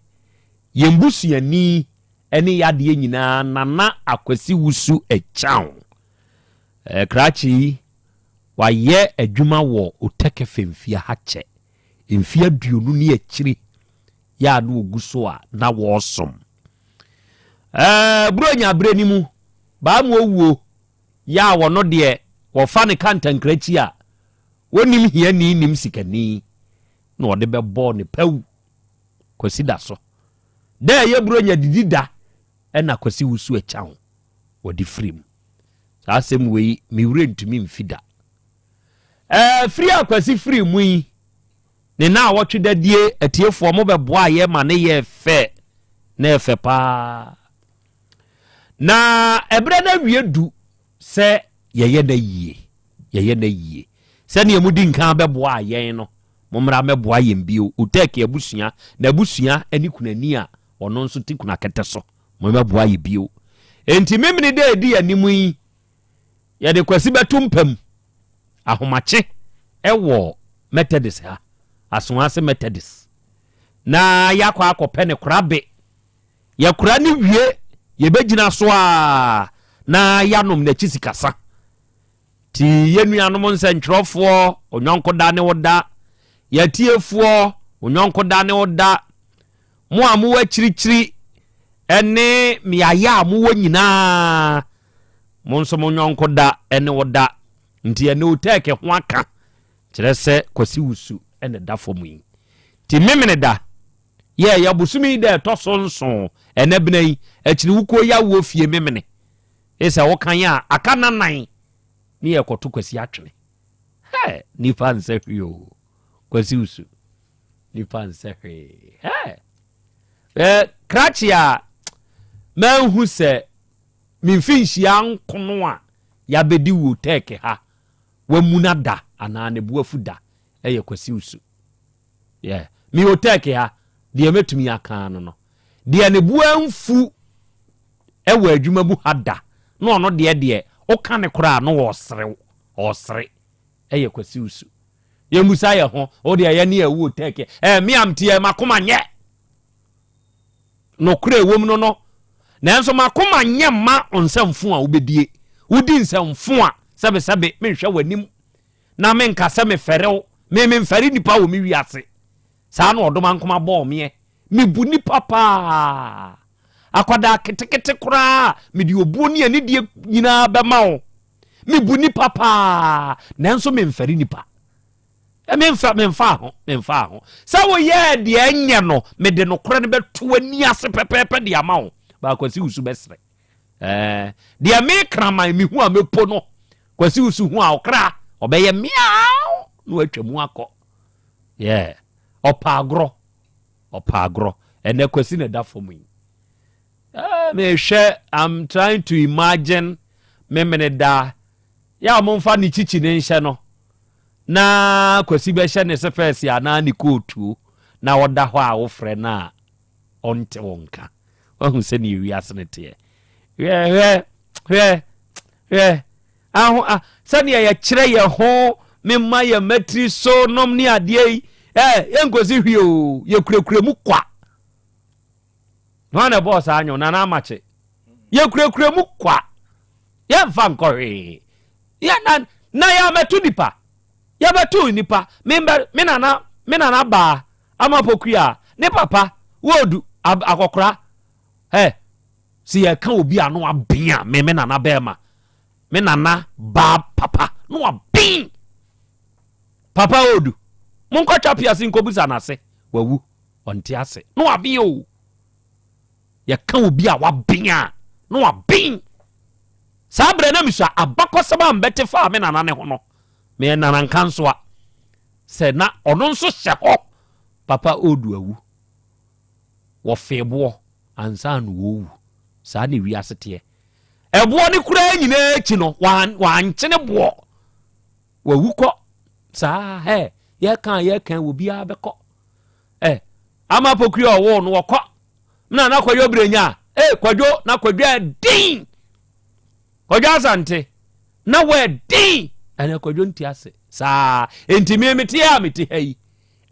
S3: Yɛn busuani ne yadeɛ nyinaa Nana Akwasi Wusu Akyang. Eh, krakye yi, wayɛ adwuma wɔ Otekefe mfeɛ ha kyɛ. Mfeɛ 20 ne akyiri yɛ a na ɔgu so a na wɔresom. Eh, Buronya berɛ no mu, baa mu owuo yɛ a wɔno deɛ wɔfa ne kantankrakyi a wɔnnim hiani nnim sikani na ɔde bɛbɔɔ ne pawu. Kwasi da so. Da a ɛyɛ Buronya didi da na Kwasi wusu akya ho wɔde firi mu. Saa asɛm wei me werɛ ntumi mfi da. Ɛɛ firi a Kwasi firi mu yi ne naawɔtwe dadie atiefoɔ mo bɛboa yɛ ma ne yɛ fɛ na ɛfɛ paa. Na ɛberɛ no awie du sɛ yɛyɛ no yie yɛyɛ no yie sɛdeɛ modi nkan bɛboa yɛn no Mommra mmɛboa yɛn bio. Utek abusua, n'abusua ne kunani a ɔno nso te kunakɛtɛ so. Mommɛboa yɛn bio. Enti Memene da a ɛdi anim yi, yɛde Kwasi bɛto mpa mu ahomakye wɔ Methodist ha, Asoase Methodist, na yɛakɔ akɔpɛ ne korabe. Yɛkora no wie, yɛbɛgyina so ara na yɛanom n'akyi sikasa. Ti yɛn nuanom nsɛntwerɛfoɔ, onyɔnko da ne wo da. Yɛn atiefoɔ, onyɔnko da ne wo da. Mo a mowɔ akyirikyiri ne mmeaeɛ a mowɔ nyinaa, mo nso mo nyɔnko da ne wo da. Nti ɛne Otɛɛke ho aka, kyerɛ sɛ Kwasi Wusu na ɛda fam yi. Nti Memeneda, yɛ ɛyɛ bosome yi da ɛtɔ so nson, ɛnɛ bena yi, akyiriwukuo yawoɔ fie Memene. Sɛ wokan a, aka nnanan ne yɛkɔto Kwasi atwene. Hɛ! Nipa nsɛ hwee o. Kwasi Usu. Nipa nsɛ hwee. Hɛ! Ɛ krakye a manhu sɛ me mfinhyia nkono a yɛabɛdi wɔ tɛɛke ha wamuna da anaa ne bo afu da ɛyɛ Kwasi Usu. Yeah. Me wɔ tɛɛke ha, deɛ mɛtumi aka ano no. Deɛ ne bo amfu wɔ adwuma mu ha da na ɔno deɛ deɛ woka ne koraa na ɔreserew ɔresere ɛyɛ Kwasi Usu. Yɛmmusa yɛ ho, wo deɛ yɛ ne ɛwɔ tɛk ɛɛ me am teɛ makoma nyɛ nokorɛ ɛwɔ mu no no nanso makoma nyɛ mma nsɛmfo a wobɛdie wodi nsɛmfo a sɛbesɛbe menhwɛ w'anim na menka sɛ mefɛre wo me memfɛre nipa wɔ me wiase saa na ɔdoma nkoma bɔɔ meɛ Mebu nnipa paa. Akwadaa ketekete koraa, mede obuo ne anidie nyinaa bɛma wo. Mebu nnipa paa, nanso memfɛre nnipa. Memfa, memfa ho, memfa ho. Sɛ woyɛɛ deɛ ɛnyɛ no, mede nokorɛ no bɛto w'ani ase pɛpɛɛpɛ de ama wo. Baa Kwasi Wusu bɛsrɛ. Ɛɛ, deɛ me kraman mehu a mepo no, Kwasi Wusu hu a ɔkra, ɔbɛyɛ meow na watwa mu akɔ. Yeah, ɔpɛ agorɔ. Ɔpɛ agorɔ. Ɛnɛ Kwasi na ɛda fam yi. Eh, mehwɛ, I'm trying to imagine memene da. Yɛ a momfa ne kyikyi ne nhyɛ no. Na Kwasi bɛhyɛ ne sefɛɛse anaa ne kootuo na ɔda hɔ a wofrɛ no a ɔnte wo nka. Wahu sɛdeɛ wiase no teɛ. Hwɛ, hwɛ, hwɛ, hwɛ. Aho a, sɛdeɛ yɛkyerɛ yɛ ho mema yɛ mmatiri so nom ne adeɛ yi, ɛ, yɛnkɔsi hwee o, yɛkurakura mu kwa. Hwan na ɛbɔɔ saa nwom? Nana Amakye. Yɛkurakura mu kwa. Yɛmfa nkɔ hwee. Yɛ, na, na yɛamɛto nipa. Yɛbɛto nipa. Me, me nana, me nana baa ama pokua, ne papa, wɔɔdu, akɔkora. Ɛ, sɛ yɛka obi ano aben a, me, me nana bɛɛma. Me nana baa papa na waben. Papa odu. Monkɔtwa piase nkɔbusa n'ase. Wawu. Ɔnte ase. Na waben o. Yɛka obi a waben a, na waben. Saa berɛ na mesua abakɔsɛm a mbɛte faa me nana ne ho no. Meyɛ nana nkansoa. Sɛ na ɔno nso hyɛ hɔ. Papa odu awu. Wɔfee boɔ ansa na wɔwu. Saa na wiase teɛ. Ɛboɔ no koraa nyinaa akyi no, wankyene boɔ. Wawu kɔ. Saa hɛ, yɛka yɛka obiara bɛkɔ. Ɛ, ama pokua ɔwoo no wɔkɔ. Na na kwadwo brenya. E, kwadwo, na kwadwo ɛden. Kwadwo asante. Na wɔɛden. Ɛna kwadwo nti ase. Saa, enti me mete a mete ha yi.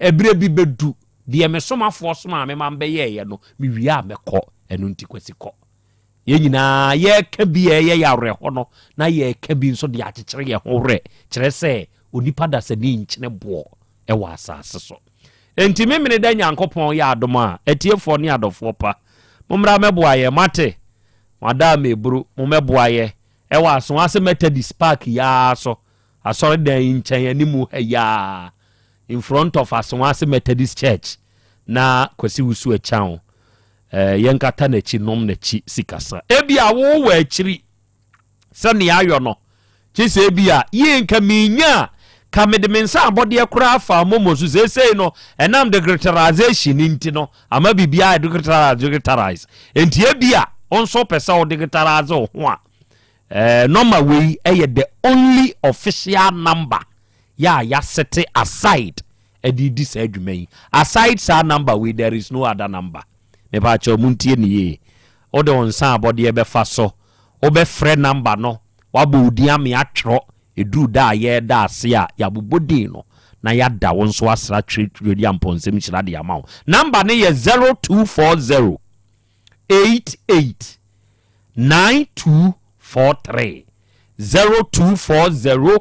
S3: Ɛberɛ bi bɛdu. Deɛ me somafoɔ somaa me ma mebɛyɛeɛ no, mewie a mɛkɔ. Ɛno nti Kwasi kɔ. Yɛn nyinaa yɛreka bi a ɛyɛ yɛn awerɛhɔ no, na yɛreka bi nso de akyekyere yɛn ho werɛ, kyerɛ sɛ onipa dasani nkyene boɔ wɔ asase so. Enti Memeneda Nyankopɔn yɛ adom a, atiefoɔ ne adɔfoɔ pa, mommra mmɛboa yɛn, moate? Mo ada a meburu, mommɛboa yɛ wɔ Asoase Methodist Park yi ara so, asɔredan yi nkyɛn animu ha yi ara, in front of Asoase Methodist Church, na Kwasi Wusu Akyang, eh, yɛnkata n'akyi nom n'akyi sikasa. Ebia wowɔ akyiri sɛ nea ayɔ no, kye sɛ ebia, yie nka menya a, ka mede me nsa abɔdeɛ koraa faa momo so. Seesei no, ɛnam digitalization nti no, ama biribiara ayɛ digitalize, digitalize. Enti ebia wo nso wopɛ sɛ wo digitalize wo ho a, eh, nɔma wei yɛ the only official number yɛ a yɛasete aside de redi saa dwuma yi. Aside saa number wei, there is no other number. Mepaakyɛw montie no yie. Wode wo nsa abɔdeɛ bɛfa so, wobɛfrɛ number no, woabɔ wo din ame atwerɛ, ɛduru da a yɛreda ase a, yɛabobɔ din no na yɛada wo nso asra Twereduampɔnsɛm nhyira de ama wo. Number no yɛ 0240 88 9243, 0240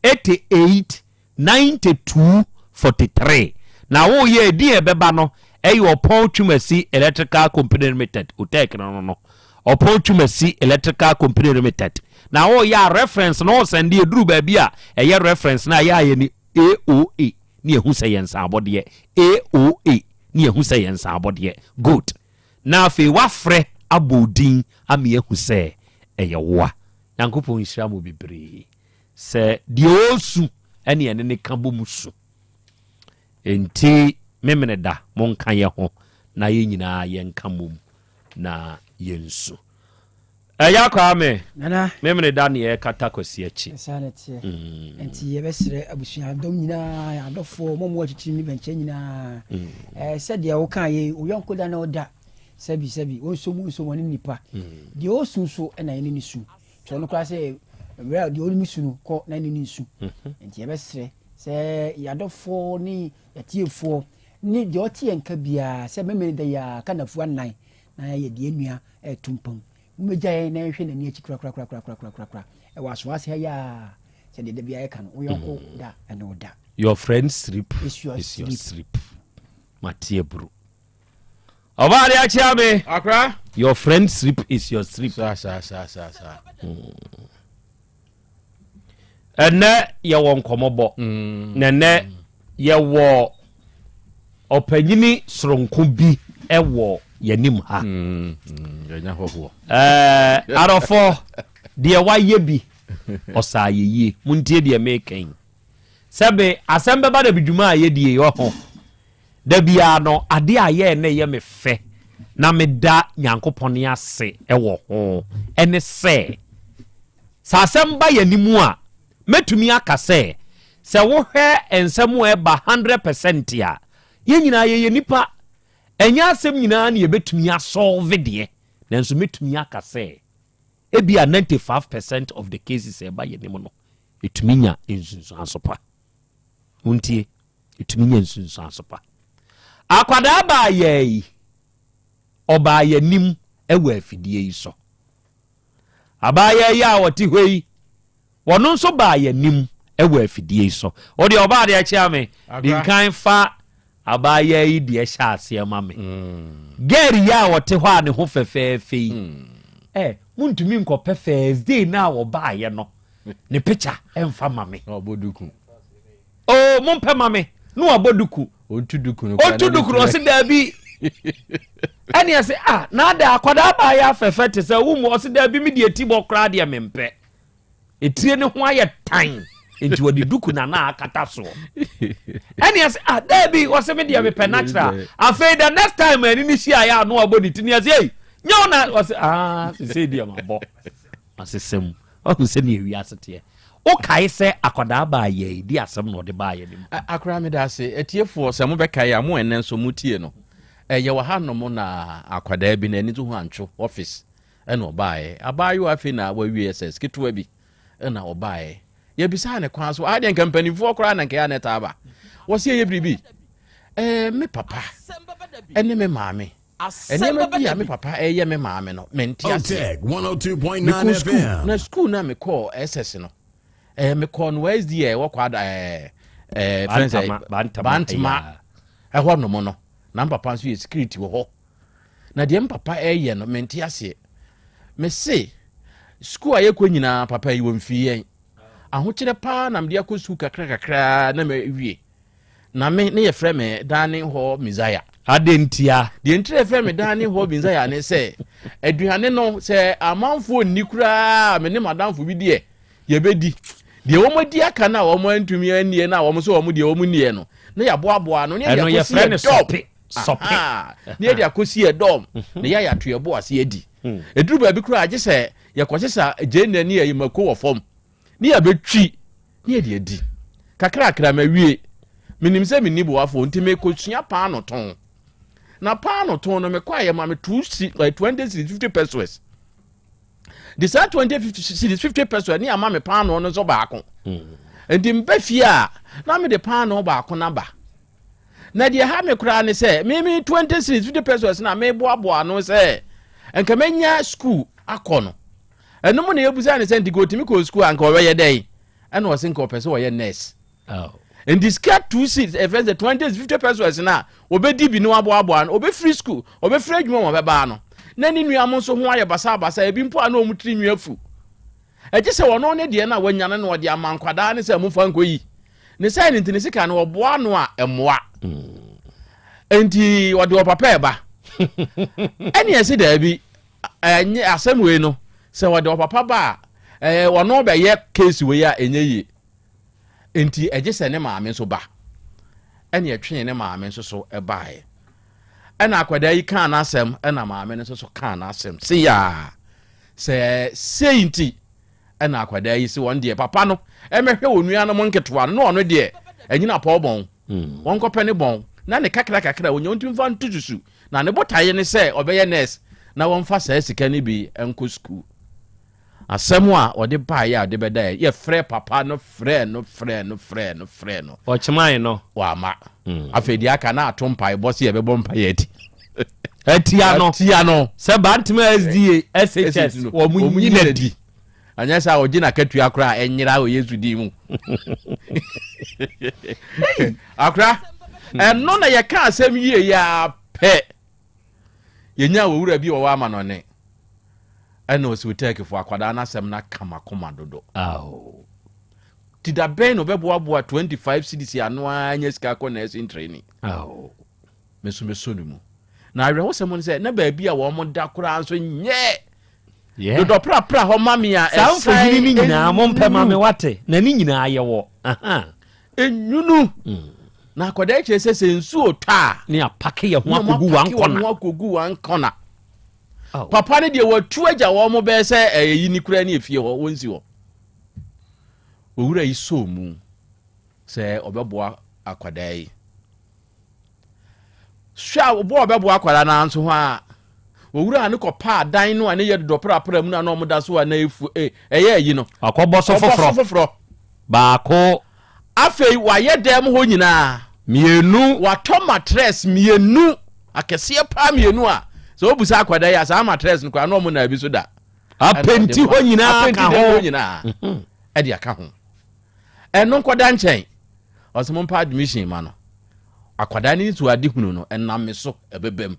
S3: 88 92 43. Na wo yɛ edin a ɛbɛba no ɛyɛ Ɔpɔn Twumasi Electrical Company Limited, OTEC no no no, Ɔpɔn Twumasi Electrical Company Limited. Na wo yɛ a reference no wo sɛnde eduru baabi a ɛyɛ reference no a yɛ a yɛ ne AOA ne yɛhu sɛ yɛ nsaabɔdeɛ, AOA ne yɛhu sɛ yɛ nsaabɔdeɛ. Good. Na afei wafrɛ abɔ wo din ama yɛahu sɛ ɛyɛ woa. Nyankopɔn nhyira mo bebree. Sɛ deɛ ɔresu ne ɛne no ka bɔ mu su. Enti Memeneda monka yɛ ho na yɛn nyinaa yɛnka mmom na yɛnsu. Ɛya Kwame,
S6: Nana.
S3: Memeneda ne yɛrekata Kwasi akyi.
S6: Saa na ɛteɛ. Nti yɛbɛsrɛ abusua dɔm nyinaa, adɔfoɔ, mo a mowɔ akyirikyiri ne bɛnkyɛn nyinaa. Ɛɛ sɛdeɛ wokaa yei, wo yɔnko da ne wo da. Sɛbi sɛbi, wɔnsom wɔnsom wɔne nnipa. Deɛ ɔresu nso na yɛne no su. Nti ɔno koraa sɛ mmerɛ a deɛ ɔnim su no kɔ na ne ne nsu. Nti yɛbɛsrɛ sɛ yɛadɔfoɔ ne yɛatiefoɔ ne deɛ ɔte yɛn nka biara sɛ memene da yi ara ka nafua nnan na yɛde yɛn nua reto mpa mu. Mommɛgya yɛn na yɛnhwɛ n'ani akyi korakorakorakorakorakora ɛwɔ asoase ha yi ara sɛdeɛ da biara yɛka no, wo yɔnko da ɛne wo da.
S3: Your friend sleep is your sleep. Mate aburu. Ɔbaa de akyea me.
S2: Akra.
S3: Your friend sleep is your sleep.
S2: Saa saa saa saa saa.
S3: Ɛnɛ yɛwɔ nkɔmɔbɔ. Mm. Na ɛnɛ yɛwɔ ɔpanyini soronko bi ɛwɔ yɛnim ha.
S2: Mm, mm, yɛnya hɔhoɔ.
S3: Ɛɛ arɔfɔ deɛ wayɛ bi ɔsaa yɛ yie. Muntie deɛ meka yi. Sɛbe asɛm bɛba da bi dwuma a yɛdie ɔho. Da biara no, ade a ɛyɛɛ na ɛyɛ me fɛ na meda Nyankopɔn ase wɔ ho ne sɛ, sɛ asɛm ba yɛn anim a, mɛtumi aka sɛ, sɛ wohwɛ nsɛm a ɛba 100% a, yɛn nyinaa yɛyɛ nnipa. Ɛnyɛ asɛm nyinaa na yɛbɛtumi asɔlve deɛ, nanso mɛtumi aka sɛ, ebia 95% of the cases a ɛba yɛn anim no, ɛtumi nya nsunsuanso pa. Montie. Ɛtumi nya nsunsuanso pa. Akwadaa baayaa yi, ɔbaa yɛn anim wɔ afidie yi so. Abaayaa yi a ɔte hɔ yi, ɔno nso baa yɛn anim wɔ afidie yi so. Wo deɛ ɔbaa deɛ kyea me, di nkan fa abaayaa yi deɛ hyɛ aseɛ ma me. Girl yi a ɔte hɔ a ne ho fɛfɛɛfɛ yi, ɛ, montumi nkɔpɛ first day no a ɔbaeɛ no ne picture ɛmfa ma me.
S2: Ɔbɔ duku.
S3: Oo, mompɛ ma me. Na wabɔ duku.
S2: Ɔntu duku no.
S3: Ɔntu duku no, ɔse daabi. Ɛne ɛse, ah, na ada akwadaa baayɛ afɛfɛ te sɛ wo mu, ɔse daabi, me deɛ ti bɔ koraa deɛ mempɛ. Etire ne ho ayɛ tan, nti wɔde duku na na akata soɔ. Ɛne ɛse, ah, daabi, ɔse me deɛ mepɛ natural. Afei the next time ɛne ne hyia yɛ ano abɔ ne ti ne ɛse, ei, nyɛ wo na, ɔse, ah, sesei deɛ mabɔ. Masesa mu. Wahu sɛdeɛ wiase teɛ. Wokae sɛ akwadaa baa yɛn di asɛm na ɔde baa yɛn mu.
S2: Akora meda ase. Atiefoɔ sɛ mobɛkae a mo ɛnnɛ nso motie no. Yɛwɔ ha nom na akwadaa bi n'ani so ho antwo office ɛna ɔbaeɛ. Abaayewa afei na wawie SS ketewa bi ɛna ɔbaeɛ. Yɛbisaa ne kwan so, aha deɛ nka mpanimfoɔ koraa na nka ɛyɛ a na ɛtaa ba. Wɔse ɛyɛ biribi. Ɛɛ me papa ɛne me maame. Nneɛma bi a me papa ɛyɛ me maame no mente aseɛ.
S24: Otec 102.9
S2: Mekɔɔ sukuu
S24: FM.
S2: na sukuu no a mekɔɔ SS no ɛɛ mekɔɔ no SDA ɛwɔ kwada ɛɛ ɛɛ fɛn sɛ
S3: Bantama, Bantama,
S2: Bantama ɛhɔ nom no na me papa nso yɛ security wɔ hɔ na deɛ me papa ɛyɛ no mente aseɛ. Mese sukuu a yɛkɔ nyinaa papa yi wɔmfii yɛn ahokyerɛ paa na mede akɔ sukuu kakra kakra na mawie. Na me ne yɛfrɛ me Dane Hɔ Messiah.
S3: Adɛn ntia?
S2: Deɛ nti yɛfrɛ me Dane Hɔ Messiah ne sɛ, aduane no sɛ amanfoɔ nni koraa me ne madamfo bi deɛ yɛbɛdi. Deɛ wɔn adi aka no a wɔn antumi annie no a wɔn nso wɔn deɛ wɔn nniɛ no, na yɛaboaboa ano ne yɛde
S3: Ɛno
S2: akɔsi
S3: yɛfrɛ no
S2: yɛ dɔm.
S3: sɔpe. Sɔpe.
S2: Aha, ne yɛde akɔsi yɛ dɔm na yɛayɛ ato yɛbo ase adi. Ɛduru baabi koraa gye sɛ yɛkɔsesa gyeene ne yɛ mako wɔ fam. Ne yɛabɛtwi ne yɛde adi. Kakrakra mawie. Menim sɛ menni boafoɔ nti mekɔsua paano tɔn. Na paano tɔn no mekɔ a yɛma me two si eh, 20 cedis 50 pesos. De saa 20 cedis 50 pesos ne ama me paano no nso baako. Nti mba fie a na mede paano baako no aba. Na deɛ ɛha me koraa ne sɛ me me 20 cedis 50 pesos na meboaboa ano sɛ nka mɛnya school akɔ no. Ɛno mu na yɛbusa ne sɛ nti ka ɔtumi kɔɔ sukuu a nka ɔbɛyɛ dɛn? Ɛna ɔse nka ɔpɛ sɛ ɔyɛ nurse. Nti sika two seats ɛfɛ sɛ 20 50 pesos no a ɔbɛdi bi no aboaboa no ɔbɛfiri sukuu ɔbɛfiri adwuma ma ɔbɛbaa no na ne nua mo nso ho ayɛ basabasa ebi mpo a na wɔn tiri nwi afu. Ɛgye sɛ ɔno ne deɛ no a wanya no na ɔde ama nkwadaa ne sɛ momfa nkɔyi. Ne sɛ ne nti ne sika no ɔboa ano a ɛmmoa. Nti ɔde ɔpapa ɛba. Ɛne ɛse daabi Ɛnyɛ asɛm wei no sɛ wɔde ɔpapa ba a ɛɛ ɔno bɛyɛ case wei a ɛnyɛ yie nti ɛgye sɛ ne maame nso ba ɛne ɛtwee ne maame nso so ɛbaeɛ ɛna akwadaa yi kaa n'asɛm ɛna maame no nso so kaa n'asɛm seyaa sɛ sei nti Ɛna akwadaa yi se wɔn deɛ papa no ɛmɛhwɛ wɔn nuanom nketewa no na ɔno deɛ ɛnyina pɔw bɔn hmm. wɔn kɔpɛ ne bɔn na ne kakra kakra wɔnya wɔn mfa nto susu na ne botaeɛ ne sɛ ɔbɛyɛ nurse na wɔmfa saa sika no bi nkɔ sukuu asɛm a ɔde baeɛ a ɔde bɛda yɛ frɛ papa no frɛ no frɛ no frɛ no frɛ no
S3: ɔkyemae no
S2: wama hmm. afei deɛ aka na ato mpaebɔ sɛ yɛbɛbɔ mpaeɛ ati
S3: atia no
S2: atia no
S3: sɛ bantama sda shs wɔn nyi na di
S2: anyɛ sɛ ɔgye n'akatua koraa ɛnyera wɔ yesu din mu akora ɛno na yɛka asɛm yie yɛ a pɛ yɛnya owura bi wɔwɔ amanɔne ɛna ɔsi otɛkifo akwadaa n'asɛm no aka makoma dodo ti da bɛn na ɔbɛboaboa 25 cedis ano ara nya sika kɔ nursing training Me nso mɛsɔ ne mu. Na awerɛhosɛm ne sɛ, na baabi a wɔn da koraa nso nyɛ dodɔ prapra hɔ ma me a
S3: saa mfonini no nyinaa mompɛ ma me wate na ne nyinaa yɛwɔ
S2: enwunu mm. na akwadaa kyerɛ sɛ sɛ nsuo tɔ a
S3: ne apake yɛ ho akɔgu wɔn kɔna
S2: ho akɔgu wɔn kɔna papa no deɛ watu agya wɔn mo bɛyɛ sɛ ɛyɛ yi ne kura ne efie hɔ wɔn si hɔ owura yi sɔɔ mu sɛ ɔbɛboa akwadaa yi Hwɛ a ɔboa a ɔbɛboa akwadaa no ara nso ho a, owura no kɔpaa dan no a ne yɛ dodɔ prapra mu no a na wɔda so a na efu e ɛyɛ ayi no.
S3: Wakɔbɔ so
S2: Ɔbɔ
S3: foforɔ.
S2: so foforɔ.
S3: Baako.
S2: Afei wayɛ dan mu hɔ nyinaa.
S3: Mmienu.
S2: Watɔ matress mmienu akɛseɛ paa mmienu a sɛ wobusa akwadaa yi a saa matress no koraa na wɔn na bi so da.
S3: Apenti hɔ nyinaa
S2: Apenti
S3: ka
S2: dan mu
S3: ho.
S2: hɔ nyinaa ɛde aka ho. Ɛno nkɔda nkyɛn. Ɔsɛ mompa admission ma no. Akwadaa no anisoadehunu no, ɛnam me so ɛbɛba mu.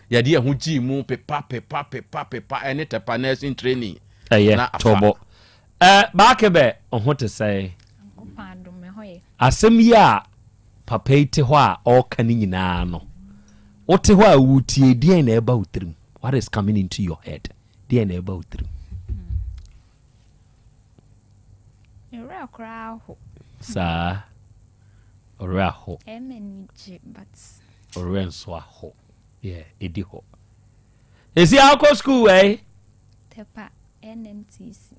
S2: Yɛde yɛn ho gyee mu pepa pepa pepa pepa ɛne Tɛpa nursing training
S3: Ɛyɛ
S2: na afa.
S3: tɔbɔ. Ɛ baake bɛ ho te sɛn?
S7: Nyankopɔn adom me ho yɛ.
S3: Asɛm yi a papa yi te hɔ a ɔreka no nyinaa no, wote hɔ a woretie, deɛn na ɛba wo tirim? What is coming into your head? Deɛn na ɛba wo tirim?
S7: Me werɛ koraa aho.
S3: Saa. Ɔwerɛ aho.
S7: Ɛyɛ me anigye but.
S3: Ɔwerɛ nso aho. Yeah, ɛdi hɔ. Ɛsi akɔ school wɛi?
S7: Tɛpa NMTC.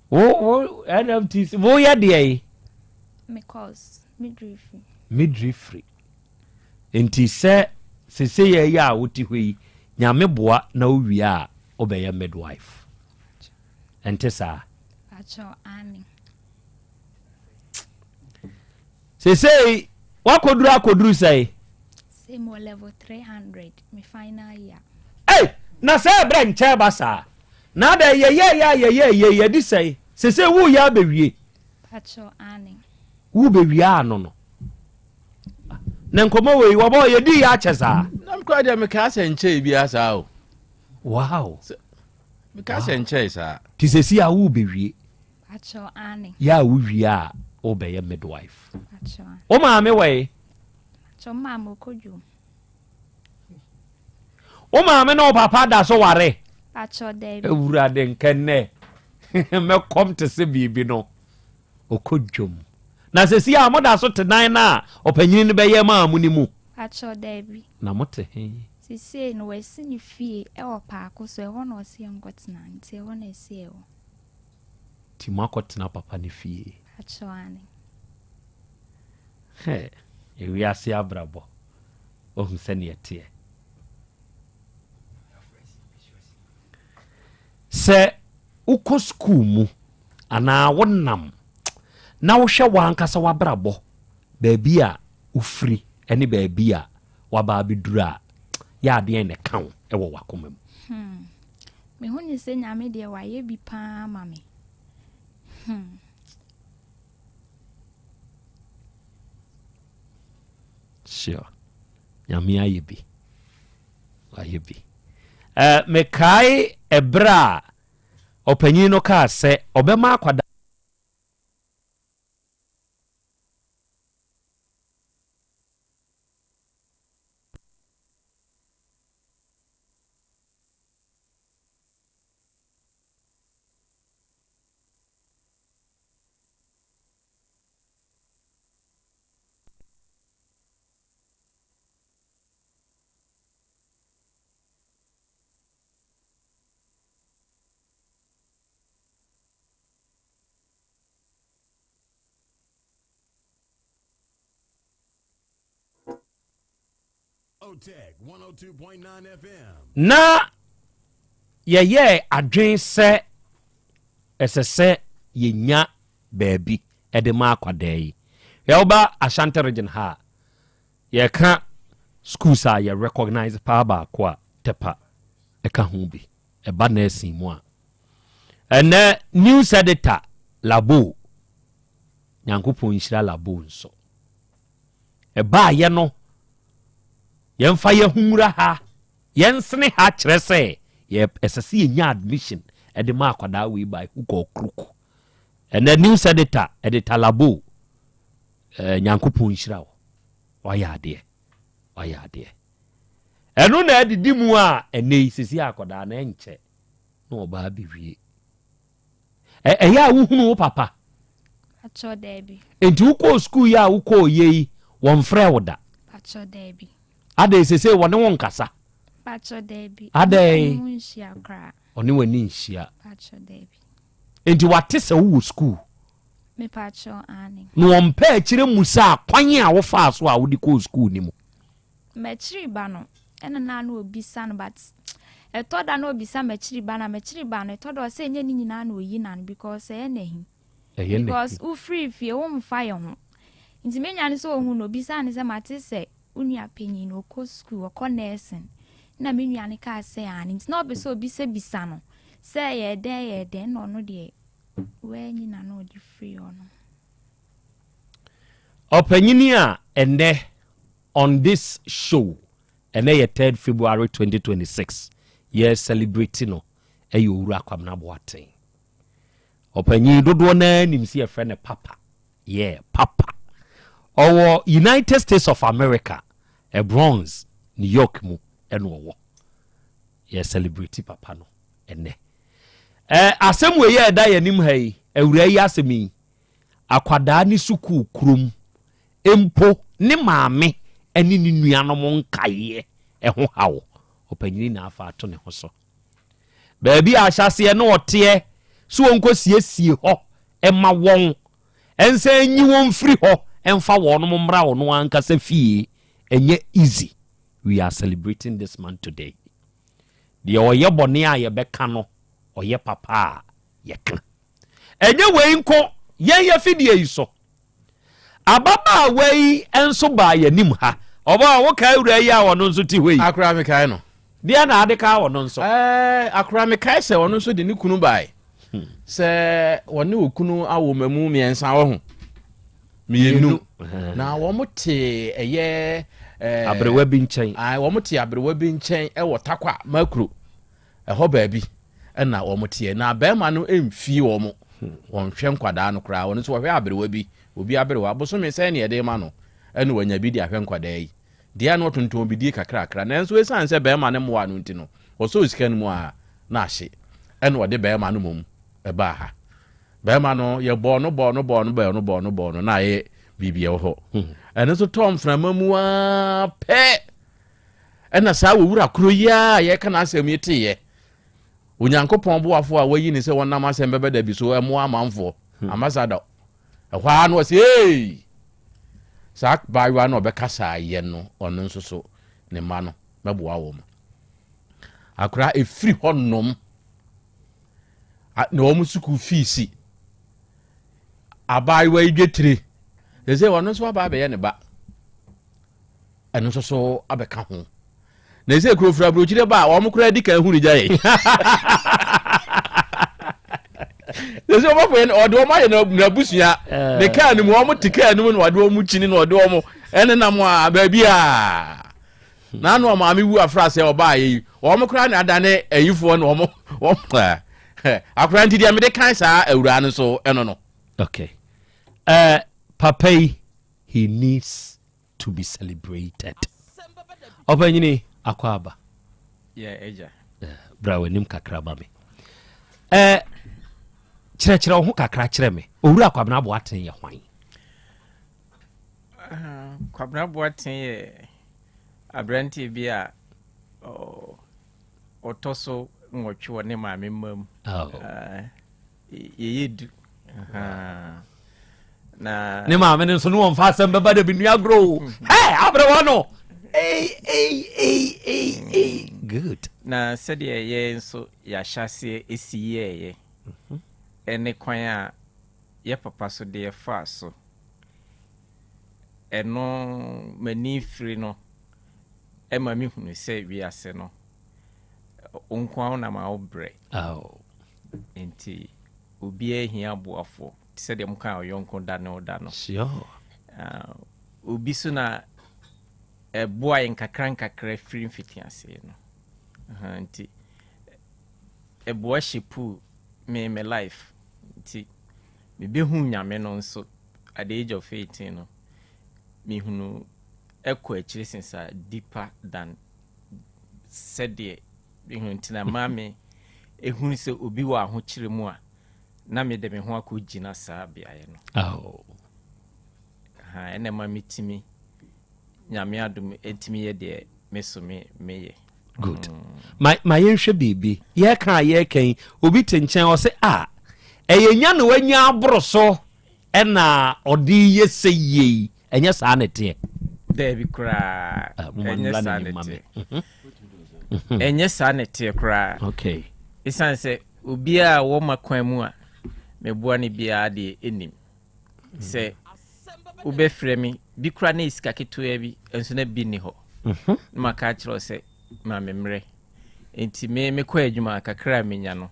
S3: Wo wo NMTC wo yɛ deɛ yi?
S7: Me course midwifery.
S3: Midwifery. Nti sɛ sese yɛ yɛ a wote hɔ yi, nyame boa na wowie a wobɛyɛ midwife. Ɛnte saa?
S7: Pakyɛw, aane.
S3: Sesei. Woakɔduru akɔduru sɛe?
S7: Sɛ mewɔ level 300, me final year.
S3: Ei! Na sɛ ɛberɛ nkyɛɛ ba saa. Na adɛn yɛyɛɛyɛ a yɛyɛɛyɛ yi adi sɛe? Sesei woreyɛ abɛwie?
S7: Pakyɛw, aane.
S3: Worebɛwie ano no. Na nkɔmmɔ wei wɔbɔ yɛdii yɛ akyɛ saa.
S2: Na me koraa deɛ mekaa sɛ nkyɛe biara saa o.
S3: Wow.
S2: Mekaa sɛ nkyɛe saa.
S3: Ti sɛsi a worebɛwie.
S7: Pakyɛw, aane.
S3: Yɛ a wowie a wobɛyɛ midwife.
S7: Pakyɛw, aane.
S3: Wo maame wɔ he?
S7: Pakyɛw, me maame ɔkɔ dwom.
S3: Wo maame ne wo papa da so ware?
S7: Pakyɛw, daabi.
S3: Awurade nkɛ nnɛ mɛkɔm te se biribi no. Ɔkɔ dwom. Na sɛsi a moda so te dan no a ɔpanyini no bɛyɛ maa mo no mu?
S7: Pakyɛw, daabi.
S3: Na mote he?
S7: Sesei no wasi ne fie wɔ paako so, ɛhɔ na ɔse yɛnkɔtena, nti ɛhɔ na ɛse yɛwɔ.
S3: Nti moakɔtena papa no fie?
S7: Pakyɛw, aane.
S3: Hɛ, ewiase abrabɔ, woahu sɛdeɛ ɛteɛ. Sɛ wokɔ sukuu mu anaa wonam na wohwɛ w'ankasa w'abrabɔ, baabi a wofiri ne baabi a waba abɛduru a, yɛ adeɛn na ɛka wo wɔ w'akoma mu?
S7: Hmm. Mehu ne sɛ Nyame deɛ wayɛ bi paa ma me. Hmm.
S3: Sure. Nyame ayɛ bi. Wayɛ bi. Eh, mekae ɛberɛ a ɔpanyin no kaa sɛ ɔbɛma akwadaa Na yɛyɛɛ adwene sɛ ɛsɛ sɛ yɛnya baabi de ma akwadaa yi. Hwɛ woba Ashanti region ha a, yɛka schools a yɛ recognize paa baako a Tepa ɛka ho bi. Ɛba nursing mu a. Ɛnɛ news editor Labo, Nyankopɔn nhyira Labo nso. Ɛbaayɛ no, yɛmfa yɛn ho nwura ha, yɛnsene ha kyerɛ sɛ yɛ ɛsɛ sɛ yɛnya admission ɛde ma akwadaa wei by hook or crook. Ɛnɛ news editor, editor Labo, eh, Nyankopɔn nhyira wo. Wayɛ adeɛ. Wayɛ adeɛ. Ɛno na adidi mu a ɛnɛ yi sisi akwadaa no ɛnkyɛ na ɔbaa bɛwie. Ɛyɛ a wohunu wo papa?
S7: Pakyɛ daabi.
S3: Enti wokɔɔ sukuu yi a wokɔɔ yɛ yi wɔmfrɛ wo da?
S7: Pakyɛ daabi.
S3: Adɛn sesei wɔne wo nkasa?
S7: Pakyɛ daabi.
S3: Adɛn?
S7: Ɔne wo nhyia koraa.
S3: Ɔne w'ani nhyia.
S7: Pakyɛ daabi.
S3: Enti wate sɛ wowɔ sukuu?
S7: Mepakyɛw aane.
S3: Na wɔmpɛ akyire mmusaa kwan a wofaa so a wode kɔɔ sukuu no mu?
S7: M'akyiri ba no ɛna na na obisa no but ɛtɔ da na obisa m'akyiri ba na m'akyiri ba no ɛtɔ da ɔsɛ ɛnyɛ ne nyinaa na oyi n'ano because ɛyɛ n'ahi.
S3: Ɛyɛ n'ahi.
S7: Because wofiri fie womfa yɛ ho. Nti menya no sɛ ohun no obisa no sɛ mate sɛ wo nua panyin no ɔkɔ sukuu ɔkɔ nursing na me nua no kaa sɛ aane nti na ɔpɛ sɛ obisabisa no sɛ ɛyɛ dɛn ɛyɛ dɛn na ɔno deɛ wanyi n'ano ɔde firi hɔ no.
S3: Ɔpanyini a ɛnnɛ on this show ɛnɛ yɛ third February 2026 yɛ celebrate no ɛyɛ Owura Kwabena Boateng. Ɔpanyin dodoɔ no ara nim sɛ yɛfrɛ no Papa. Yeah, Papa. Ɔwɔ United States of America, ɛ Bronx, New York mu ɛna ɔwɔ. Yɛ celebrate papa no ɛnɛ. Ɛ asɛm wei yɛ ɛda yɛn anim ha yi, awura yi asɛm yi, akwadaa ne sukuu kurom mpo ne maame ne ne nuanom nkaeɛ ɛho haw. Ɔpanyini na afa ato ne ho so. Baabi a ahyɛaseɛ na ɔteɛ sɛ wɔnkɔsiesie hɔ mma wɔn, nsan nyi wɔn mfiri hɔ mfa wɔnom mmra ɔno ankasa fie, ɛnyɛ easy. We are celebrating this man today. Deɛ ɔyɛ bɔne a yɛbɛka no, ɔyɛ papa a yɛka. Ɛnyɛ wei nko, yɛn afidie yi so. Ababaawa yi nso baa yɛn anim ha. Ɔbaa wokae awuraa yi a ɔno nso te hɔ yi?
S2: Akora mekae no.
S3: Deɛ na ade kaa ɔno nso?
S2: Ɛɛ, akora mekae sɛ ɔno nso de ne kunu bae. Sɛ wɔne okunu awo mmamu mmiɛnsa wɔ ho. Mmienu. Na wɔn te ɛyɛ
S3: ɛɛ. Aberewa bi nkyɛn.
S2: Ae, wɔn te aberewa bi nkyɛn ɛwɔ Takwa Makuro. Ɛhɔ baabi na wɔn teɛ. Na barima no mfie wɔn. Wɔnhwɛ nkwadaa no koraa. Wɔn nso wɔhwɛ aberewa bi. Obi aberewa. Bosome sɛn na yɛde rema no? Ɛna wanya bi de ahwɛ nkwadaa yi. Deɛ na ɔtontɔn bidie kakrakra. Nanso esiane sɛ barima no mmoa no nti no, ɔsɔɔ sika no mu ara na ahye. Ɛna ɔde barima no mmom baa ha. Barima no, yɛbɔɔ no bɔɔ no bɔɔ no bɔɔ no bɔɔ no bɔɔ no na ayɛ biribi wɔ hɔ. Ɛno nso tɔɔ mframa mu ara pɛ. Ɛna saa owura koro yi ara a yɛreka n'asɛm yi teeɛ. Onyankopɔn boafo a wayi ne sɛ wɔnam asɛm bɛbɛ da bi so mmoa amanfoɔ, hmm. ambassador. Ɛhɔ ara no ɔsɛ ee saa baayewa no ɔbɛka saa yɛ no ɔno nso so ne mma no mɛboa wɔn. Akora efiri hɔ nom na wɔn sukuu fiisi abaayewa yi dwetire sɛ ɔno nso aba abɛyɛ ne ba. ɛno nso so abɛka ho na ɛsɛ kuro fira aburokyire ba a wɔn koraa di kan hu ne gya yɛ sɛ wɔn afɔ yɛn ɔde wɔn ayɛ n'abusua eh. ne kaa no mu wɔn te kaa no mu na ɔde wɔn kyini na ɔde wɔn ɛnenam a baabi a n'ano ɔmaame wu afra sɛ ɔbaa yɛ yi wɔn koraa na adane ayifoɔ na wɔn wɔn eh, akora nti deɛ mede kan saa awuraa no so ɛno no.
S3: okay uh, papa yi he needs to be celebrated. Ɔpanyini akɔ aba.
S8: Yeah, agya.
S3: Eh, bra w'anim kakra ma me. Eh, kyerɛkyerɛ wo ho kakra kyerɛ me. Owura Kwabena Boateng yɛ hwan?
S8: Uh, Kwabena Boateng yɛ aberanteɛ bi a ɔtɔ so nwɔtwe wɔ ne maame mma mu. Oh. Uh, yɛyɛ du
S3: na ne maame no nso ne wɔmfa asɛm bɛba da bi nua agorɔ o ɛ abrɛwa no good
S8: na sɛdeɛ yɛn nso yɛahyɛ aseɛ ɛsi yɛɛyɛ mhm. ɛne kwan a yɛ papa so deɛ faa so ɛno m'ani firi no ɛma mehunu sɛ wiase no wo nko ara wonam a wobrɛ. Nti obiara hia aboafoɔ te sɛ deɛ moka ɔyɔnko da ne wo da no.
S3: Sure.
S8: Uh, obi so na ɛboa yɛn nkakra nkakra firi mfitiaseɛ no. Uh, nti ɛboa hyɛ puu me me life. Nti mebɛhu Nyame no nso at the age of 18 no mehunu ɛkɔ akyire sen saa deeper than sɛdeɛ mehunu nti na maa me ehunu sɛ obi wɔ ahokyere mu a na mede me ho akɔ gyina saa beaeɛ no.
S3: Oh.
S8: Ha ɛna ɛma metumi nyame adom ɛtumi yɛ deɛ me so me meyɛ.
S3: Good. Mm. Ma ma yɛnhwɛ biribi. Yɛka a yɛka yi obi te nkyɛn ɔsɛ a ɛyɛ nya na wanya aboro so ɛna ɔde yɛ sɛ yie yi. Ɛnyɛ saa na ɛteɛ.
S8: Daabi koraa. Ah, ɛnyɛ saa na ɛteɛ. Mhm. Mhm. Ɛnyɛ saa na ɛteɛ koraa.
S3: Okay.
S8: Ɛsiane sɛ obiara a wɔma kwan mu a meboa no biara deɛ ɛnim mhm. sɛ wobɛfrɛ me bi koraa na sika ketewa bi nso na bi nni hɔ na maka akyerɛ wo sɛ ma me mmerɛ nti me mekɔ adwuma kakra a menya no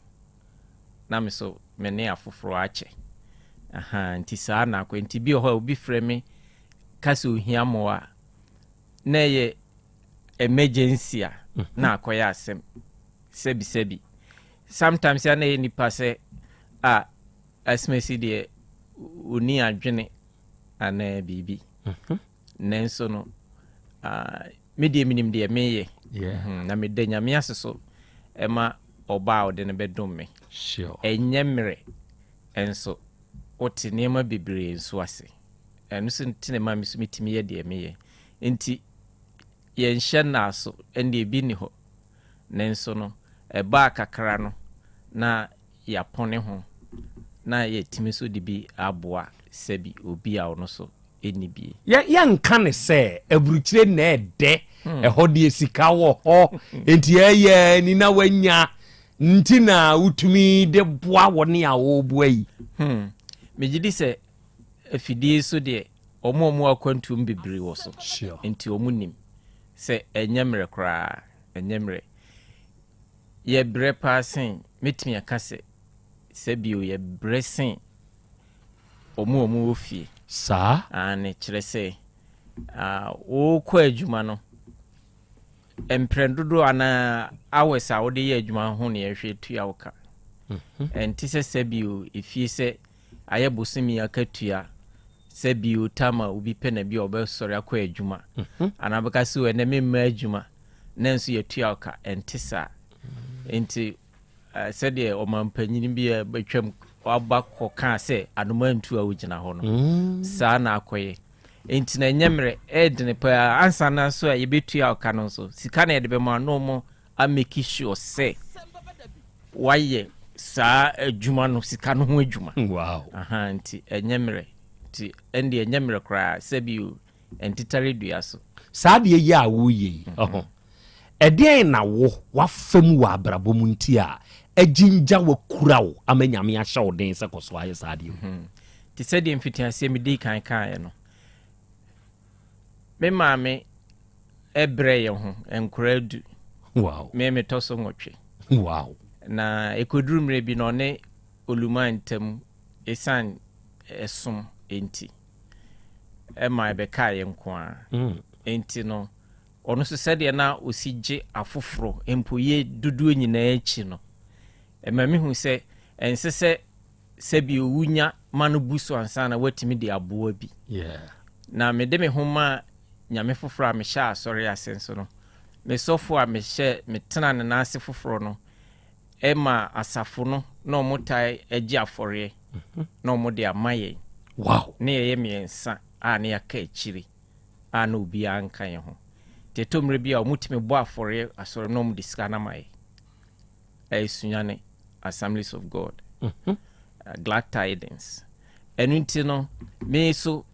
S8: na me so me ne afoforɔ akyɛ. Ahaa, nti saa na akɔ. Nti bi wɔ hɔ a obi frɛ me ka sɛ ohia mmoa a, na ɛyɛ emergency a, mhm. na akɔyɛ asɛm. Sɛbi sɛbi. Sometimes ya na ɛyɛ nipa sɛ a asimasi deɛ ɔni adwene anaa biribi. Mhm. Nanso no, ah, me deɛ menim deɛ meyɛ. Mhm, na meda Nyame ase so ɛma ɔba a ɔde no bɛdom me. Ɛnyɛ mmerɛ nso wote nneɛma bebree nso ase. Ɛno nso nti na ɛma me nso metumi yɛ deɛ meyɛ. Nti yɛnhyɛ nna so, ɛnde ebi nni hɔ. Nanso no, ɛbaa kakra no na yɛapɔne ho na yɛatumi nso de bi aboa sɛbi obi a ɔno nso nni bi.
S3: Yɛ yɛnka no sɛ aburukyire na ɛdɛ, ɛhɔ deɛ sika wɔ hɔ, nti ɛyɛ ani na wanya nti na wotumi de boa wɔne a wɔreboa yi.
S8: Hmm. Megye di sɛ afidie so deɛ. Wɔn a wɔwɔ akwantuo mu bebree wɔ so. Nti wɔn nim sɛ ɛnyɛ mmerɛ koraa, ɛnyɛ mmerɛ. Yɛbrɛ paa sen, mɛtumi aka sɛ, sɛ bio yɛbrɛ sen wɔn a wɔwɔ fie.
S3: Saa?
S8: Aane, kyerɛ sɛ, wokɔ adwuma no, mprɛ dodoɔ anaa hours a wode yɛ adwuma ho na yɛhwɛ tua wo ka. Ɛnte sɛ sɛ bio efie sɛ ayɛ bosome akatua sɛ bio tam a obi pɛ na bi a ɔbɛsɔre akɔ adwuma anaa bɛka sɛ ɛnɛ memma adwuma na nso yɛtua wo ka. Ɛnte saa. Nti sɛdeɛ ɔmampanyini bi a bɛtwam waba kɔkaa sɛ anoma ntu a wogyina hɔ no, saa na akɔyɛ. Nti na ɛnyɛ mmerɛ, ɛɛdene paa. Ansa na so a yɛbɛtua wo ka no nso, sika na yɛde bɛma no mo amake sure sɛ wayɛ saa adwuma no, sika no ho adwuma.
S3: Wow.
S8: Aha, nti ɛnyɛ mmerɛ. Nti ɛndeɛ ɛnyɛ mmerɛ koraa, sɛbi ɛntetare dua so.
S3: Saa deɛ yi a woyɛ yi, ɔho, ɛdeɛn na wo wafa mu wɔ abrabɔ mu nti a agyingya wakura wo ama Nyame ahyɛ wo den sɛ kɔ so ayɛ saa deɛ yi?
S8: Te sɛ deɛ mfitiaseɛ medii kan kaeɛ no, me maame ɛbrɛ yɛn ho nkwadaa 10.
S3: Wow.
S8: Me metɔ so 8.
S3: Wow.
S8: Na ɛkɔduru mmerɛ bi na ɔne Oluma ntam ɛsiane ɛsom nti ɛma ɛbɛkaa yɛn nko ara. Nti no ɔno nso sɛdeɛ na ɔsi gye afoforɔ mpo yɛ dodoɔ nyinaa akyi no, ɛma mehu sɛ ɛnsɛ sɛ sɛbi owu nya ma no bu so ansa na watumi de aboa bi. Na mede me ho maa Nyame foforɔ a mehyɛ asɔre ase nso no, me sɔfo a mehyɛ metena ne nan ase foforɔ no ɛma asafo no na ɔmo tae agye afɔreɛ na ɔmo de ama yɛn.
S3: Wow.
S8: Ne yɛyɛ 3 a ne yɛaka akyire a na obiara nka yɛn ho. Nti ɛtɔ mmerɛ bi a ɔmo tumi bɔ afɔreɛ asɔre na ɔmo de sika no ama yɛn. Ɛyɛ Sunyani Assemblies of God. Glad Tidings. Ɛno nti no, me so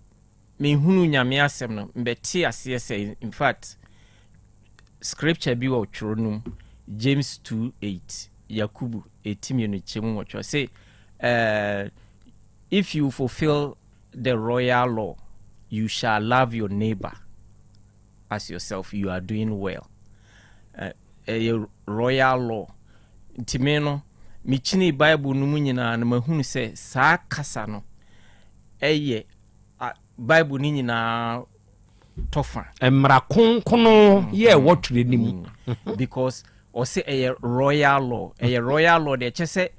S8: mehunu Nyame asɛm no, mbɛte aseɛ sɛ, in fact, scripture bi wɔ twerɛ no mu, James 2:8, Yakubu 2:8, ɔse, if you fulfill the royal law, you shall love your neighbor as yourself, you are doing well. Ɛyɛ royal law. Nti me no, mekyinii Bible no mu nyinaa no, mahunu sɛ saa kasa no ɛyɛ Bible no nyinaa tɔfa.
S3: Mmara kronkron yɛ ɛwɔ twerɛ no mu.
S8: Because ɔsɛ ɛyɛ royal law. Ɛyɛ royal law deɛ, ɛkyɛ sɛ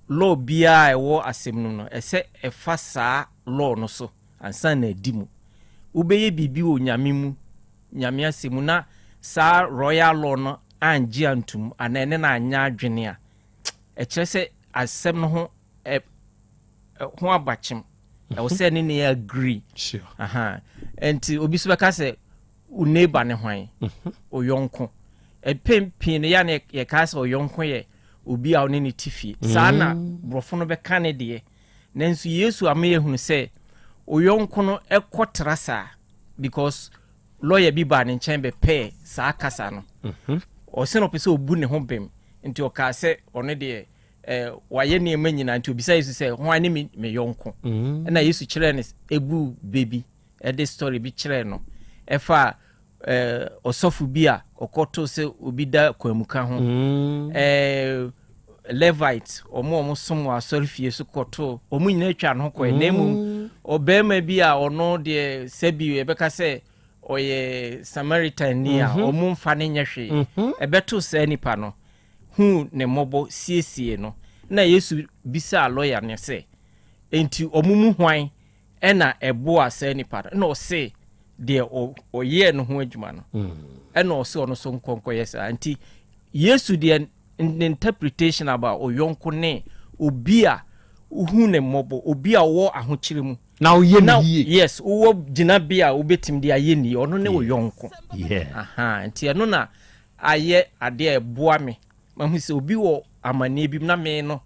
S8: law biara a ɛwɔ asɛm no no, ɛsɛ ɛfa saa law no so ansa na adi mu. Wobɛyɛ biribi wɔ Nyame mu, Nyame asɛm mu, na saa royal law no angye antom anaa ɛne no anyɛ adwene a, ɛkyerɛ sɛ asɛm no ho ho abakyem. Ɛwɔ sɛ ne ne agree. Aha. Nti obi so bɛka sɛ wo neighbor ne hwan? Oyɔnko. Ɛpɛn pii no yɛ na yɛka sɛ ɔyɔnko yɛ obi a ɔne ne te fie. Saa na borɔfo no bɛka ne deɛ. Nanso Yesu ama yɛhunu sɛ ɔyɔnko no ɛkɔ tra saa because lawyer bi baa ne nkyɛn bɛpɛɛ saa kasa no. Ɔsɛ na ɔpɛ sɛ ɔbu ne ho bem. Nti ɔkaa sɛ ɔno deɛ wayɛ nneɛma nyinaa. Nti obisa Yesu sɛ hwan ne me yɔnko? Ɛna Yesu kyerɛɛ no ebu bɛ bi, ɛde story bi kyerɛɛ no ɛfa ɔsɔfo bi a ɔkɔto sɛ obi da kwamuka ho. Levite, ɔmo a ɔmo som wɔ asɔre fie so kɔto, ɔmo nyinaa atwa ne ho kɔɛ. Na mmom ɔbarima bi a ɔno deɛ sɛbi yɛbɛka sɛ ɔyɛ Samaritan ni a ɔmo mfa ne nyɛ hwee, ɛbɛto saa nipa no hu ne mmɔbɔ siesie no. Na Yesu bisaa lɔya no sɛ enti ɔmo mu hwan ɛna ɛboa saa nipa no? Ɛna ɔse deɛ ɔyɛɛ no ho adwuma no. Ɛna ɔse ɔno so nkɔnkɔyɛ saa. Nti Yesu deɛ ne interpretation about ɔyɔnko ne obi a wohu ne mmɔbɔ, obi a ɔwɔ ahokyere mu
S3: na woyɛ ne yie.
S8: Yes, wowɔ gyinabea a wobɛtumi de ayɛ nie, ɔno ne wo yɔnko. Aha, nti ɛno na ayɛ adeɛ a ɛboa me mahu sɛ obi wɔ amanneɛ bi mu na me no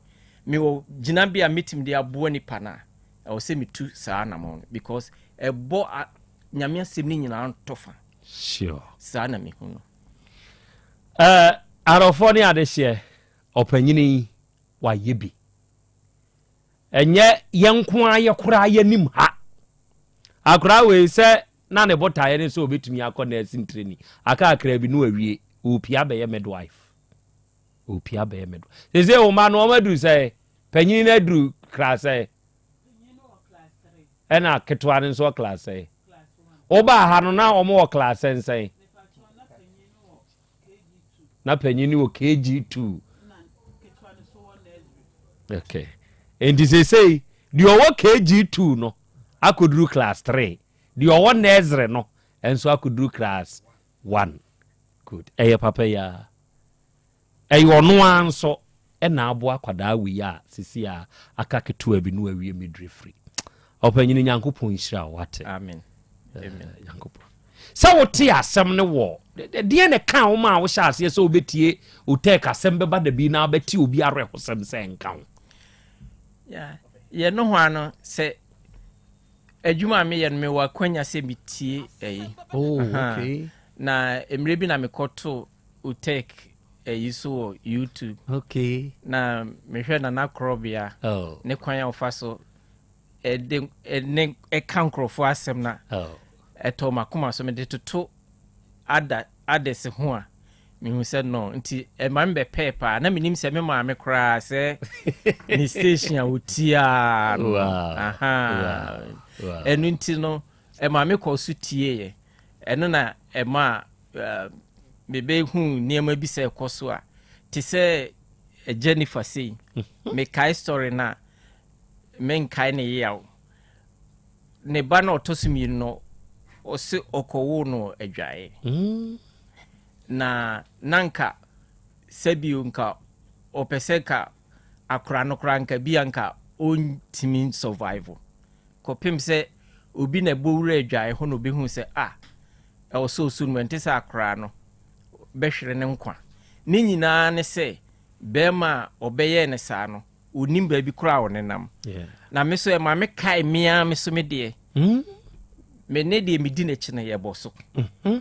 S8: mewɔ gyinabea a mɛtumi de aboa nipa no a, ɛwɔ sɛ metu saa anammɔn no because ɛbɔ Nyame asɛm no nyinaa ntɔfa. Saa na mehu no.
S3: Arɔfoɔ ne adehyeɛ, ɔpanyini yi wayɛ bi. Ɛnyɛ yɛn nko ara yɛ koraa yɛnim ha. Akwadaa wei sɛ na ne botaeɛ ne sɛ ɔbɛtumi akɔ nursing training. Aka akra bi no awie. Ɔrepia abɛyɛ midwife. Ɔrepia abɛyɛ midwife. Sese wo mma no wɔn aduru sɛ panyini no aduru class sɛ ɛna ketewa no nso wɔ class sɛ. Wobaa ha no na wɔn wɔ class sɛnsɛn. Na panyin no wɔ KG2. Okay. Nti sesei deɛ ɔwɔ KG2 no akɔduru class 3. Deɛ ɔwɔ nursery no nso akɔduru class 1. Good. Ɛyɛ papa yi ara. Ɛyɛ ɔno ara nso na aboa akwadaa wei a sisi a aka ketewa bi no awie midwifery. Ɔpanyini Nyankopɔn nhyira wo wate.
S8: Amen. Amen.
S3: Nyankopɔn. Sɛ wote asɛm no wɔ deɛ na ɛka wo ma a wohyɛ aseɛ sɛ wobɛtie otek asɛm bɛba da bi na wobɛte obi awerɛhosɛm sɛ nka wo.
S8: Yeah. Yɛ no ho ano sɛ adwuma a meyɛ no mewɔ akwanya sɛ metie ɛyi.
S3: Oh, okay.
S8: Na mmerɛ bi na mekɔto Utek ɛyi so wɔ YouTube.
S3: Okay.
S8: Na mehwɛ Nana Korɔbea.
S3: Oh.
S8: Ne kwan a ɔfa so ɛde ɛne ɛka nkurɔfoɔ asɛm na.
S3: Oh.
S8: Ɛtɔ m'akoma so mede toto ada others ho a mehu sɛ no nti ɛma me bɛpɛɛ paa na menim sɛ me maame koraa sɛ ne station a ɔtiaa no.
S3: Wow.
S8: Aha.
S3: Wow. Wow.
S8: Ɛno nti no ɛma me kɔɔ so tieeɛ. Ɛno na ɛma mebɛhuu nneɛma bi sɛ ɛkɔ so a te sɛ Jennifer sei. Mekae story no a menkae ne yaw. Ne ba no ɔtɔ so mmienu no ɔse ɔkɔwoo no adwaeɛ.
S3: Mm.
S8: Na na nka sɛbio nka ɔpɛ sɛ nka akora no koraa nka bi a nka ɔntumi survive. Kɔpem sɛ obi na ɛbɔ wura adwae hɔ na ɔbɛhu sɛ ah ɛwɔ sɛ ɔsu no mu ɛnte sɛ akoraa no bɛhwere ne nkwa. Ne nyinaa ne sɛ bɛrima a ɔbɛyɛɛ no saa no ɔnim baabi koraa a ɔnenam. Na me so ɛma me kae me ara me so me deɛ.
S3: Hmm?
S8: Me ne deɛ medi n'akyi no yɛbɔ so.
S3: Mm-hmm.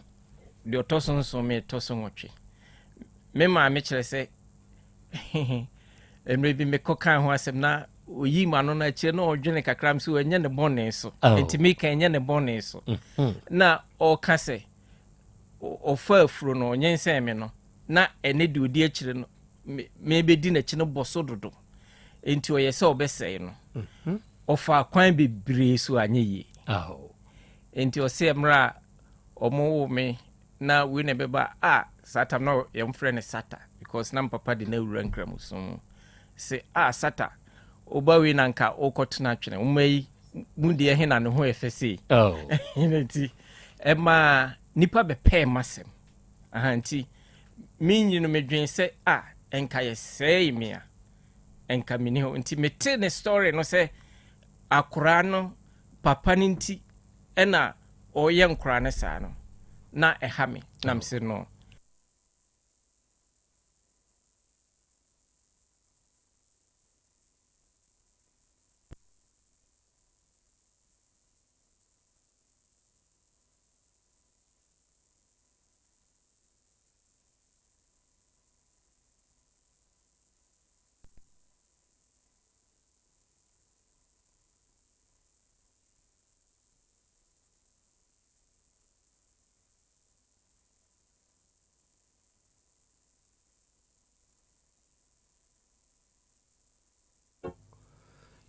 S8: Deɛ ɔtɔ so nson me tɔ so nwɔtwe. Me maame kyerɛ sɛ mmerɛ bi mekɔ kan ho asɛm na oyii m'ano no akyire na ɔdwene kakra m sɛ ɛnyɛ ne bɔne so
S3: oh.
S8: nti meka ɛnyɛ ne bɔne so
S3: mm-hmm.
S8: na ɔka sɛ ɔfa afuro no ɔnyensɛn me no na ɛne deɛ ɔdi akyire no mebɛdi n'akyi no bɔ so dodo nti ɔyɛ sɛ ɔbɛsɛe no
S3: mm-hmm.
S8: ɔfa kwan bebree so anyɛ yie
S3: oh.
S8: nti ɔsɛ mmerɛ a ɔmo wo me na wei na ɛbɛba a saa tam na yɛmfrɛ no sata because na mpapa de no awura nkramosom mu se a sata woba wei na nka wokɔtena twene woma yi mu deɛ he na ne ho ɛfɛ sei
S3: oh.
S8: nti ɛma nipa bɛpɛɛ masɛm aha nti menyi no medwen sɛ a ɛnka yɛsɛe me a ɛnka menni hɔ nti mete ne story no sɛ akoraa no papa no nti ɛna ɔyɛ nkoraa no saa no na ɛha me na mese no.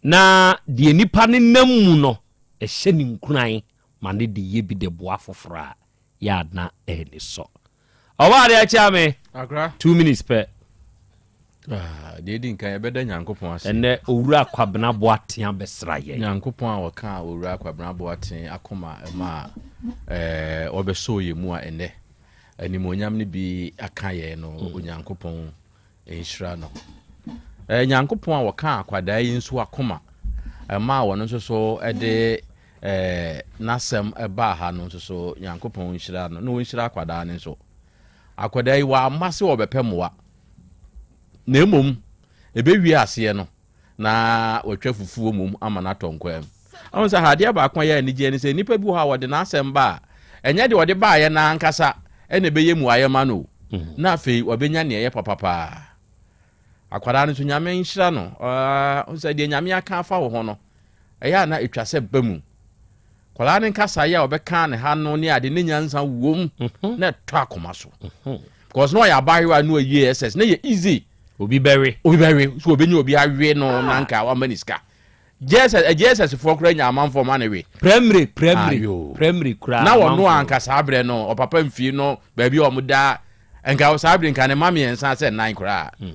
S3: Na deɛ nipa no nam mu no, ɛhyɛ no nkuran ma no de yɛ bi de boa foforɔ a, yɛ a na anisɔ. Ɔbɔ adeɛ akyea me.
S2: Akra.
S3: Two minutes pɛ.
S2: Ah, deɛ ɛdi nkan yɛbɛda Nyankopɔn ase.
S3: Ɛnɛ Owura Kwabena Boateng abɛsra yɛn.
S2: Nyankopɔn a ɔkaa Owura Kwabena Boateng akoma ma eh, ɔbɛsɔɔ yɛn mu a ɛnɛ animuonyam no bi aka yɛn no, mm. Onyankopɔn nhyira no. Eh, Nyankopɔn a ɔkaa akwadaa yi nso akoma ɛmaa wɔn nso so de eh, n'asɛm baa ha no nso so Nyankopɔn nhyira no na ɔnhyira akwadaa no nso. Akwadaa yi wamma sɛ ɔbɛpɛ mmoa na mmom ɛbɛwie aseɛ no na watwa fufuo mmom ama no atɔ nkwaa mu. Ahun sɛ ha adeɛ baako a ɛyɛ anigyeɛ ne sɛ nnipa bi wɔ hɔ a wɔde n'asɛm ba a ɛnyɛ deɛ ɔde baeɛ no ankasa ɛna ɛbɛyɛ mmuaeɛ ma no mm. na afei wabɛnya nea ɛyɛ papa paa. Akwadaa no nso Nyame nhyira no sɛ deɛ Nyame aka afa wo ho no ɛyɛ a na ɛtwa sɛ ba mu. Kwadaa no nkasaeɛ a ɔbɛka ne ha no ne ade ne nyansa wom mhm. na ɛtɔ akoma so mhm. because na ɔyɛ abaayewa na ɔyɛ ss na yɛ easy
S3: obi bɛwe
S2: obi bɛwe so obi nye obi awe no ah. na nka wama ne sika JSS eh, JSS foɔ koraa nya amanfoɔ ma ne we
S3: primary primary primary koraa
S2: na wɔn anka saa berɛ no ɔpapa mfie no baabi a wɔn da nka saa berɛ nka ne ma mmiɛnsa sɛ nnan koraa. Hmm.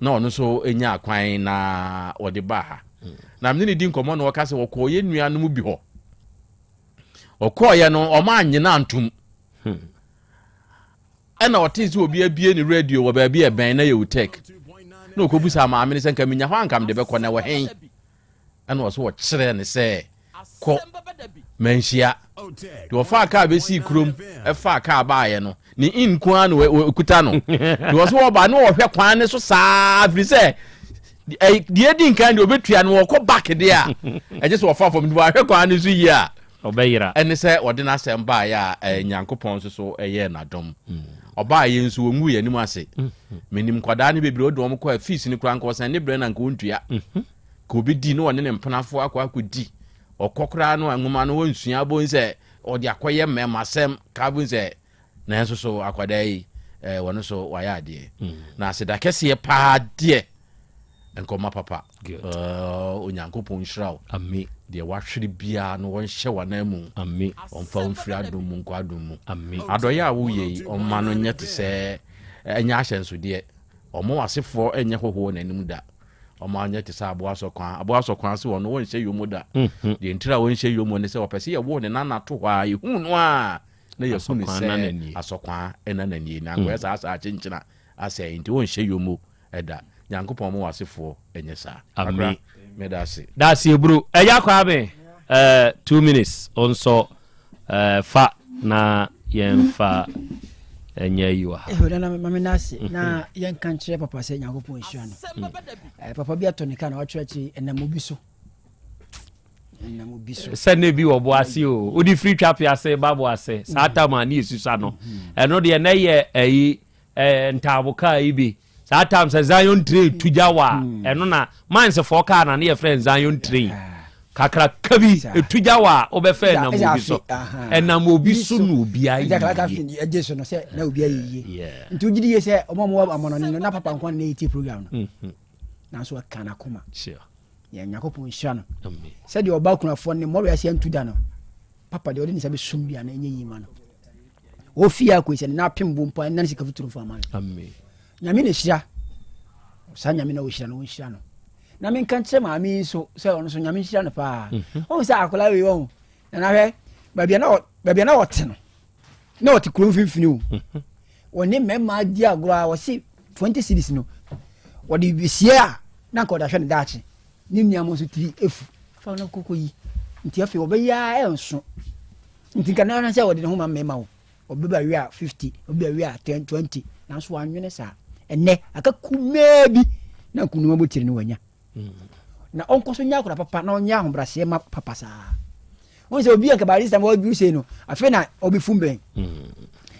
S2: na ɔno nso nyaa kwan na ɔde baa ha na mene ne di nkɔmmɔ na ɔka sɛ ɔkɔɔ yɛ nuanom bi hɔ ɔkɔɔyɛ no ɔma anyena antom hmm. ɛna ɔtee sɛ obi abie ne radio wɔ baabi ɛbɛn na yɛ utek na ɔkɔbusa maame no sɛ nka menya hɔ anka mede bɛkɔ na ɛwɔ hen ɛna ɔso ɔkyerɛɛ no sɛ kɔ manhyia deɛ ɔfaa kaa bɛsii kurom ɛfaa kaa baayɛ no ne in nko ara na ɔkuta no deɛ ɔso ɔba na ɔhwɛ kwan ne so saa firi sɛ deɛ edi nkan deɛ ɔbɛtua no ɔkɔ back deɛ a ɛgye sɛ ɔfa fam nti wahwɛ kwan ne so yie a
S3: ɔbɛyera
S2: ɛne sɛ ɔde n'asɛm baayɛ a Nyankopɔn nso so ɛyɛɛ n'adom ɔbaayɛ nso wɔngu yɛn anim ase menim nkwadaa no bebree ɔde wɔn kɔ a fees no koraa nka ɔsɛn ne brɛ na nka ɔntua Ka obi di na ɔne ne mpenafoɔ akɔ akɔdi. Ɔkɔ koraa no a nwoma no ɔnsua bohu sɛ ɔde akɔyɛ mmɛɛmasɛm ka bohu sɛ nanso so akwadaa yi eh, wɔno so wayɛ adeɛ. Mm. Na aseda kɛseɛ paa deɛ nkɔma papa. Uh, Onyankopɔn nhyira wo.
S3: Amen.
S2: Deɛ wahwere biara no wɔnhyɛ w'anan mu.
S3: Amen.
S2: Ɔmfa wo mfiri adom mu nkɔ adom mu.
S3: Amen.
S2: Adɔeɛ a woyɛ yi ɔmma no nyɛ te sɛ ɛnyɛ ahyɛnsodeɛ. Ɔmma w'asefoɔ nyɛ hɔhoɔ n'anim da. Wɔn anyɛ te sɛ aboa sɔkwaa. Aboa sɔkwaa se ɔno ɔnhyɛ yomo da. Mhm. Deɛ ntira a ɔnhyɛ yomo ne sɛ ɔpɛ sɛ yɛwo ne nana to hɔ a yɛhu no a na yɛhu no sɛ asɔkwaa ɛna nanie. Na ankɔyɛ mm. saa saa kyenkyena asɛe nti ɔnhyɛ yomo ɛda. Nyankopɔn mo wasefoɔ ɛnyɛ saa.
S3: Amen.
S2: Meda ase.
S3: Daase eburu. Ɛya Kwame. Uh, 2 minutes ɔnsɔ uh, fa na yɛmfa ɛnyɛ yi wɔ ha.
S6: Ehu nana mame no ase na yɛnka nkyerɛ papa sɛ Nyankopɔn nhyira no. Eh, papa bi atɔ ne ka na watwerɛ akyiri ɛnam obi so. Ɛnam obi so.
S3: Sɛ ne bi wɔ bo ase o, wode firi twape ase ba bo ase, saa tam a ne yɛsusa no. Ɛno deɛ na yɛ ɛyi ntaabo kaa yi bi. Saa tam sɛ Zion train tu gya wɔ a, ɛno na mansfoɔ kaa na ne yɛfrɛ Zion train. Kakraka bi etu gya wɔ a wobɛfɛ ɛnam obi so. Ɛnam obi so na obi ayɛ
S6: yie. Ɛgye so no sɛ na obi ayɛ yie. Nti wogye di yie sɛ ɔmo a ɔmo wɔ amɔnɔne no na papa nko na ɛyɛ program no. Nanso ɛka n'akoma. Yɛn Nyankopɔn nhyira no. Sɛdeɛ ɔba akunafoɔ ne mmɔre ase antu da no, papa deɛ ɔde ne nsa bɛsum bia no ɛnyɛ yie ma no. Ofie akɔ sɛ ne nan apem bo mpo a ɛnna ne sika futuro mfa ama no. Nyame na hyira. Saa Nyame na ɔhyira no, ɔnhyira no. Na menka nkyerɛ maame yi nso sɛ ɔno nso Nyame nhyira no paa. Mhm. Ɔhu sɛ akwadaa wei ɔhu. Na nahwɛ baabi a na baabi a na ɔte no na ɔte kuro mfimfini o. Mhm. Ɔne mmarima di agorɔ a ɔse 20 cities no ɔde sie a na nka ɔde ahwɛ ne daakye. Ne nua mo nso tiri efu fa no koko yi. Nti afei ɔbɛyɛ a ɛnso. Nti nka na sɛ ɔde ne ho ma mmarima o. Ɔbɛba wie a 50, ɔbɛba wie a 10, 20. Nanso wannwene saa. Ɛnnɛ, aka kumaa bi na nkunum abotiri no wanya. Na ɔnkɔ so nyɛ akora papa na ɔnyɛ ahobrɛaseɛ ma papa saa. Wɔn sɛ obi a nka by this time ɔduru sei no, afei na ɔbɛfum bɛn.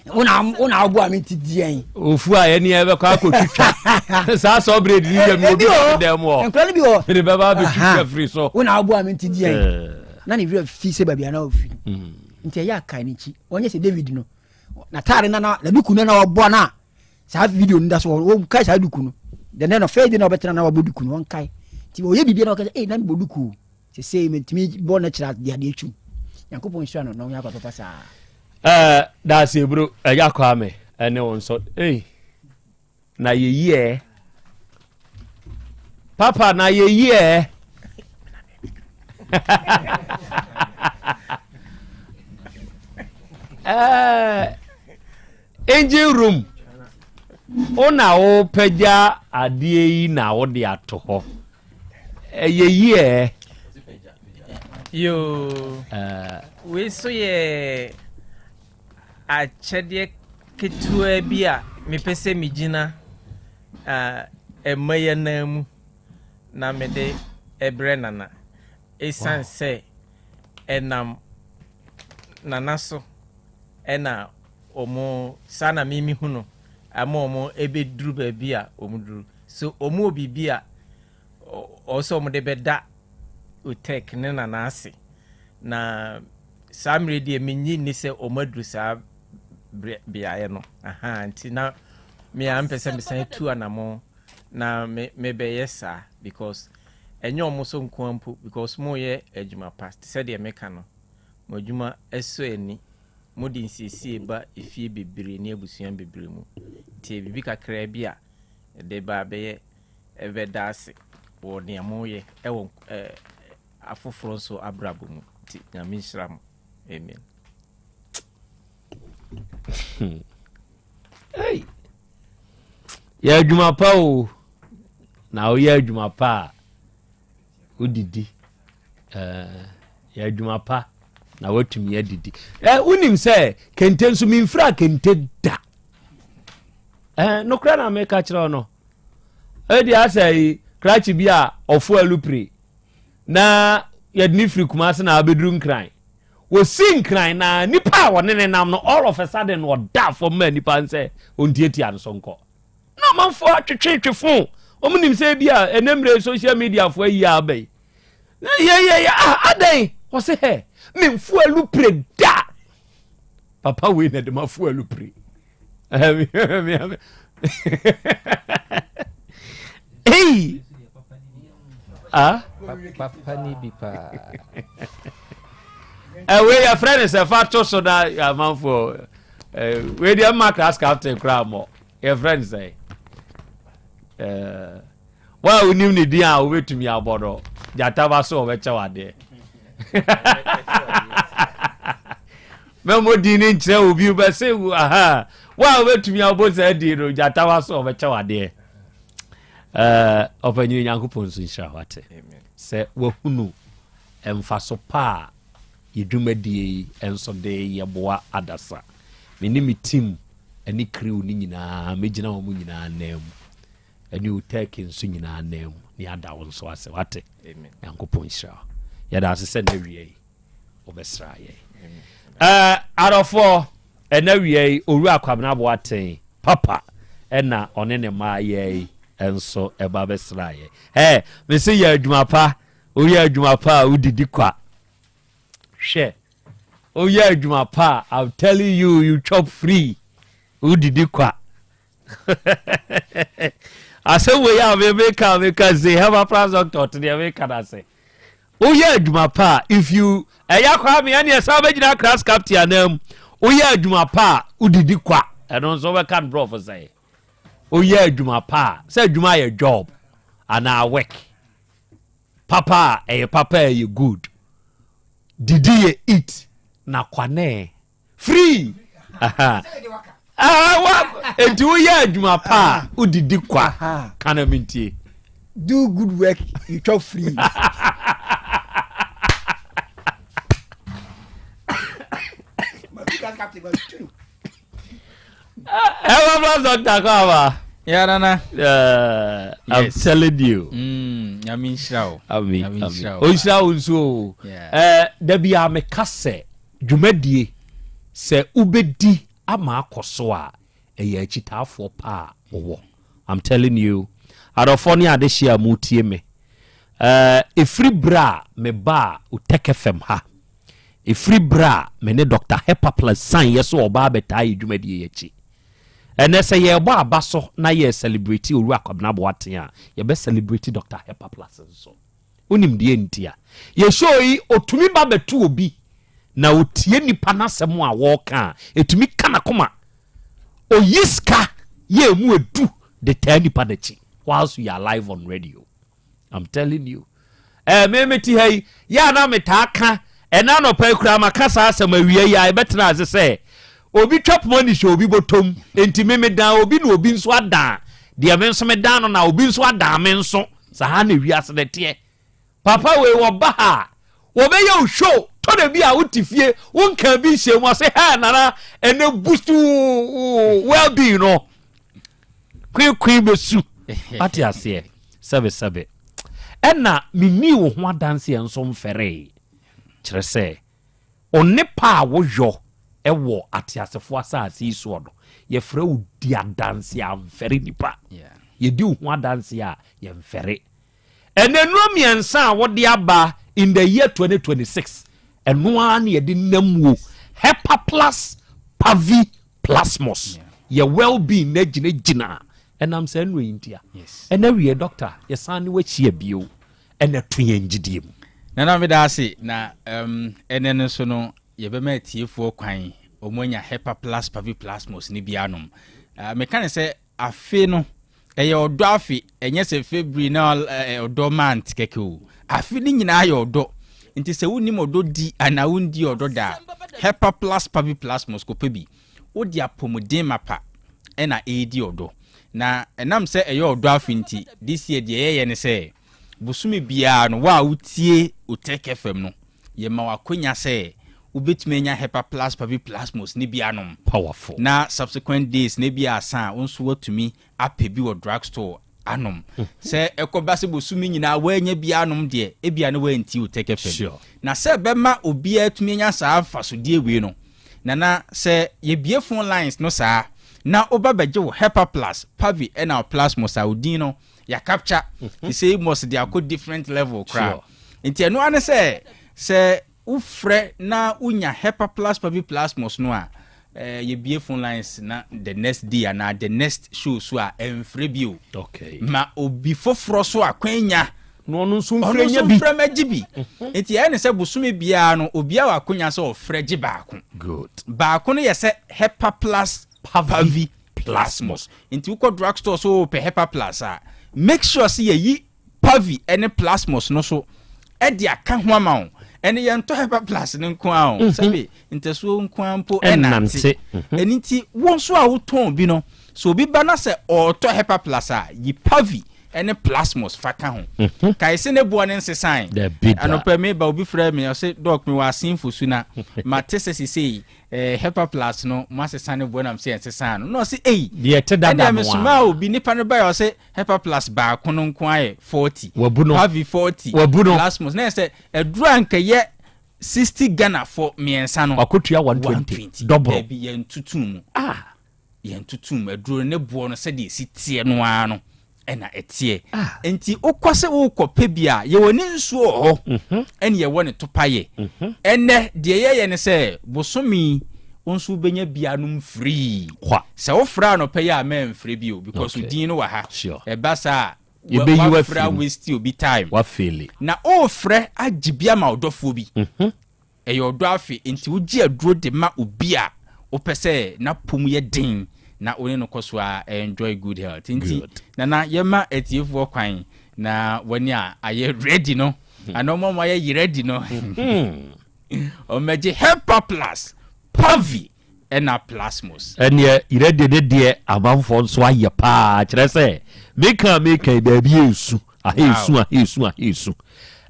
S6: Wona wona aboa me nti deɛn.
S3: Ofu a yɛne yɛbɛkɔ akɔtwitwa saa sɛ ɔbrɛ didi yɛ mi obi wɔ dɛm wɔ.
S6: Nkura no bi wɔ.
S3: Mede bɛba abɛtwitwa firi so.
S6: Wona aboa me nti deɛn. Na ne werɛ fi sɛ baabi a na ɔfiri. Nti ɛyɛ akae ne nkyi. Wɔnyɛ sɛ David no. N'ataare na na duku no na ɔbɔ no a saa video no da so wɔkae saa duku no. Dɛnɛ no first day na ɔbɛtena na wabɔ duku no wɔnkae. Nti ɔyɛ biribi na ɔka sɛ ei na mebɔ duku o. Sesei mentumi bɔ no kyerɛ adeɛ adeɛ twum. Nyankopɔn nhyira no na ɔnyɛ akwa papa saa.
S3: Ɛɛ daase eburo ɛya Kwame ɛne wo nso ei. Na yɛyi ɛ. Papa na yɛyi ɛ. Eh, engine room wo na wopagya adeɛ yi na wode ato hɔ ɛyɛ yi ɛ.
S8: Yoo wei so yɛ Akyɛdeɛ ketewa bi a mepɛ sɛ megyina mma yi ananmu na mede brɛ Nana. Ɛsiane sɛ ɛnam Nana so na wɔn, saa na me mehu no, ama wɔn ɛbɛduru baabi a wɔn duru. So wɔn wɔ biribi a ɔwɔ sɛ wɔde bɛda Otek ne Nana ase. Na saa mmerɛ deɛ mennye nni sɛ wɔn aduru saa beaeɛ no. Aha, nti na me a mpɛ sɛ mesan tu anamo na me mebɛyɛ saa because ɛnyɛ wɔn so nko mpo because moyɛ adwuma pa te sɛ deɛ meka no mo adwuma ɛsɔ ani mode nsiesie ba efie bebree ne abusua bebree mu nti biribi kakraa bi a ɛde ba bɛyɛ ɛbɛda ase wɔ nea moyɛ ɛwɔ ɛɛ afoforɔ nso abrabɔ mu nti Nyame nhyira mo amen.
S3: Hey. Yɛ adwuma pa o na woyɛ adwuma pa a wodidi eh, yɛ adwuma pa na woatumi adidi eh, wonim sɛ kente nso memfira kente da eh, nokorɛ na meka kyerɛ wo no ɛdi asɛ yi krakye bi a ɔfo alupre na yɛde ne firi Kumase na abɛduru Nkran. Wɔsi Nkran na nipa a wɔne ne nam no all of a sudden ɔda fam ma nipa nsɛ ɔntiatia no so nkɔ. Na amanfoɔ atwetwetwe fon. Wɔn nim sɛ ebi a ɛnɛ mmerɛ social media foɔ ayi aba yi. Na yɛyɛyɛ ah adɛn wɔse hɛ memfo alupre da. Papa wei na de ma fo alupre. Hey! Ah?
S8: Papa ni bi paa.
S3: Ɛwei eh, yɛfrɛ no sɛ fa to so na amanfoɔ eh, wei deɛ mma class captain koraa mmɔ yɛfrɛ no sɛ eh, Wo a wonim ne din a wobɛtumi abɔ no, gyata ba so wɔbɛkyɛ wo adeɛ. Mɛmmɔ din no nkyerɛ obi bɛse aha. Wo a wobɛtumi abɔ saa din no, gyata ba so wɔbɛkyɛ wo adeɛ. Ɔpanyini Nyankopɔn nso nhyira wate sɛ wahunu mfaso pa a yɛ dwumadie yi nso de yɛboa adasa. Me ne me team ne crew no nyinaa mɛgyina wɔn nyinaa nan mu. Ɛne wo turkey nso nyinaa nan mu ne ada wo nso ase wate nyankopɔn nhyira wo yɛda ase sɛ na wia yi wobɛsra yɛn ɛɛ adɔfoɔ ɛna wia yi owura Kwabena Boateng papa ɛna ɔne ne mmaa yɛ yi nso ɛba bɛsra yɛn ɛɛ mese yɛ adwuma pa woyɛ adwuma pa a wodidi kwa hwɛ woyɛ adwuma pa a I'm telling you you chop free wodidi kwa Asɛm wei a meka meka se herbal plus doctor ɔte deɛ meka no ase. Woyɛ adwuma pa a if you ɛyɛ akwa me ɛne ɛsan bɛgyina class captain anaa mu. Woyɛ adwuma pa a wodidi kwa ɛno nso wobɛka no borɔfo sɛ woyɛ adwuma pa a sɛ adwuma yɛ job anaa work papa a ɛyɛ papa a ɛyɛ good didi yɛ eat na kwanee Free! Enti woyɛ adwuma pa a wodidi kwa ka na mentie.
S6: Do good work, you chop free.
S3: Ever plus doctor kɔ aba.
S10: Yeah, nana.
S3: I'm yes. telling you.
S10: Nyame nhyira wo.
S3: Ami, ami. Onhyira wo nso o. Eh, da bi a meka sɛ Dwumadie, sɛ wobɛdi ama akɔ so a, ɛyɛ akyitaafoɔ pa a wɔwɔ. I'm telling you. Adɔfoɔ ne adehyeɛ a motie me, eh, ɛfiri berɛ a mebaa Otec FM ha, ɛfiri berɛ a me ne Doctor Hepapla sianeɛ sɛ ɔba abɛtaa yɛ dwumadie yi akyi, ɛnnɛ sɛ yɛrebɔ aba so na yɛ celebrate Owura Kwabena Boateng a, yɛbɛ celebrate Doctor Hepaplas nso. Wonim deɛ nti a yɛ show yi otumi ba bɛto obi na otie nipa n'asɛm a wɔreka a etumi ka n'akoma oyi sika yɛ emu edu de taa nipa n'akyi whilst we are live on radio I'm telling you ɛɛ eh, me me te ha yi yɛ a na metaa ka ɛna anɔpa yi koraa maka saa asɛm awia yi a ɛbɛtena ase sɛ obi twa poma ni hyɛ obi bɔtɔm nti me medan obi na obi nso adan deɛ me nso medan no na obi nso adan me nso Saa na wiase no teɛ. Papa wei wɔba ha a, wɔbɛyɛ wo show. Tɔ da bi a wote fie, wonkaa bi nhyɛ mu ɔse hɛ nana ɛnɛ boost wo well being no. Kwekwe bɛsu. Wate aseɛ? Sɛbe sɛbe. Ɛna menii wo ho adanseɛ nso mfɛree. Kyerɛ sɛ, Onipa a woyɔ wɔ ateasefoɔ asase yi soɔ no, yɛfrɛ wo di adanseɛ a mfɛre nipa. Yɛdi wo ho adanseɛ a yɛmfɛre. Ɛnɛ nnuro mmiɛnsa a wode aba in the year 2026, Ɛno ara na yɛde nam wo. Hepa plus pavi plasmos. Yɛ well being na gyinagyina ɛnam saa nnuro yi ntia. Ɛna wie doctor yɛsan ne wahyia bio ɛna to yɛn gyidie mu.
S10: Nana meda ase na um, ɛnɛ no so no yɛbɛma atiefoɔ kwan wɔn anya Hepa plus pavi plasmos no bi anom. Uh, meka ne sɛ Afe no, ɛyɛ ɔdɔ afe, ɛnyɛ sɛ February na ɔdɔ month kɛkɛ o. Afe no nyinaa yɛ ɔdɔ. Nti sɛ wonnim ɔdɔ di anaa wondi ɔdɔ da a, Hepa Plus Pavi Plasmos kɔpɛ bi. Wode apɔmuden mapa na ɛredi ɔdɔ. Na ɛnam sɛ ɛyɛ ɔdɔ afe nti, this year deɛ yɛyɛ ne sɛ, bosome biara no, wo a wotie Otec FM no, Yɛma wo akwanya sɛ wobɛtumi anya Hepa Plus Pavi Plasmos no bi anom.
S3: Powerful.
S10: Na subsequent days no ebia asa a, wo nso woatumi apɛ bi wɔ drug store anom. Sɛ ɛkɔba sɛ bosome nyinaa woannya bi anom deɛ, ebia na woantie wo Tech FM.
S3: Sure.
S10: Na sɛ ɛbɛma obiara atumi anya saa mfasodeɛ wei no, Nana, sɛ yɛbue phone lines no saa na woba bɛgye wo Hepa Plus, Pavi ɛna wo Plasmos a, wo din no, yɛ capture te sɛ mos de akɔ different level koraa nti ɛno ara ne sɛ sɛ wofrɛ na wonya hepa plus pavi plasmos no a eh, yɛbie phone lines na the next day anaa the next show so a ɛmfrɛ bio
S3: okay.
S10: ma obi foforɔ so akwanya
S3: na ɔno nso mfrɛ nya bi
S10: mfrɛ mɛgye bi mhm. nti ɛyɛ ne sɛ bosome biara no obiara wɔ akonya sɛ ɔfrɛ gye baako
S3: good
S10: baako no yɛ sɛ hepa plus pavi Plasmos. Nti wokɔ drug store so wopɛ Hepa Plus a, make sure sɛ yɛyi Pavi ne Plasmos no so de aka ho ama wo. Ɛne yɛntɔ Hepa Plus no nko ara o, mhm. sɛbe ntasuo nko ara mpo ɛnante. Mhm. Ɛno nti wo nso a wotɔn bi no, sɛ obi ba na sɛ ɔretɔ Hepa Plus a, yi Pavi ne Plasmos fa ka ho. Mhm. Kae sɛ ne boɔ no nsesan. Anɔpa meba obi frɛ me ɔse dɔk mewɔ asenfo su na mate sɛ sesei Eh, hepa plus no mo asesa ne boɔ nam sɛ yɛnsesa no na ɔse ei
S3: deɛ ɛte dada no
S10: ɛnna mesoma obi nipa no baeɛ ɔse hepa plus baako no nko ayɛ 40
S3: wabu no
S10: pavi 40
S3: wabu no
S10: plasmos na yɛ sɛ aduru a nkɛyɛ 60 Ghana fɔ mmiɛnsa no
S3: wakotua 120 dɔboro
S10: dabi yɛntutu mu ah Yɛntoto mu. Aduro no ne boɔ no sɛdeɛ ɛsi teɛ no ara no ɛna ɛteɛ. Ah. Nti wokɔ sɛ wokɔpɛ bi a, yɛwɔ ne nsuo wɔ hɔ mhm. ɛne yɛwɔ ne topayɛ. Mhm. Ɛnɛ deɛ yɛyɛ ne sɛ bosome yi wo nso wobɛnya bi anom free. Sɛ wofrɛ anɔpa yi a mɛmfrɛ bio because okay. din no wɔ ha. Ɛba saa a wafrɛ waste obi time. Na wofrɛ agye bi ama ɔdɔfoɔ bi. Mm -hmm. Ɛyɛ ɔdɔ afe, enti wogye aduro de ma obi a wopɛ sɛ n'apɔmu yɛ den na wo ne no kɔ so ara enjoy good health. Enti Nana yɛma atiefoɔ kwan na wɔne a ayɛ ready no anaa wɔn a wɔayɛ yerɛdi no wɔmmɛgye Hepa Plus, Pavi ɛna Plasmos.
S3: Ɛneɛ yerɛdi ne deɛ amanfoɔ nso ayɛ paa kyerɛ sɛ meka a meka yi baabi ɛresu aha ɛsu aha ɛsu aha ɛsu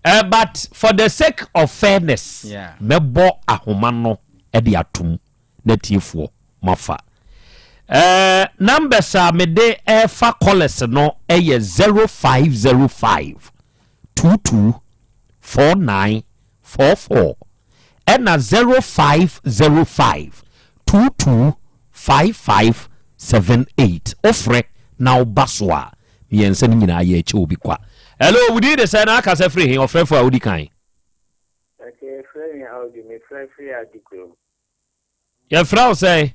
S3: eh, but for the sake of fairness
S10: Yeah.
S3: mɛbɔ ahoma no de atom na atiefoɔ moafa eh, numbers a mede ɛfa callers no ɛyɛ 0505 22 49 44 ɛna 0505 22 55 78 wofrɛ na woba so a mmiɛnsa no nyinaa yɛkyɛ obi kwa. Hello, wo din de sɛn na akasa firi he? Ɔfrɛfo a wodi kan.
S11: Okay, yɛfrɛ me Audu, mefrɛ firi Adukrom.
S3: Yɛfrɛ wo sɛn?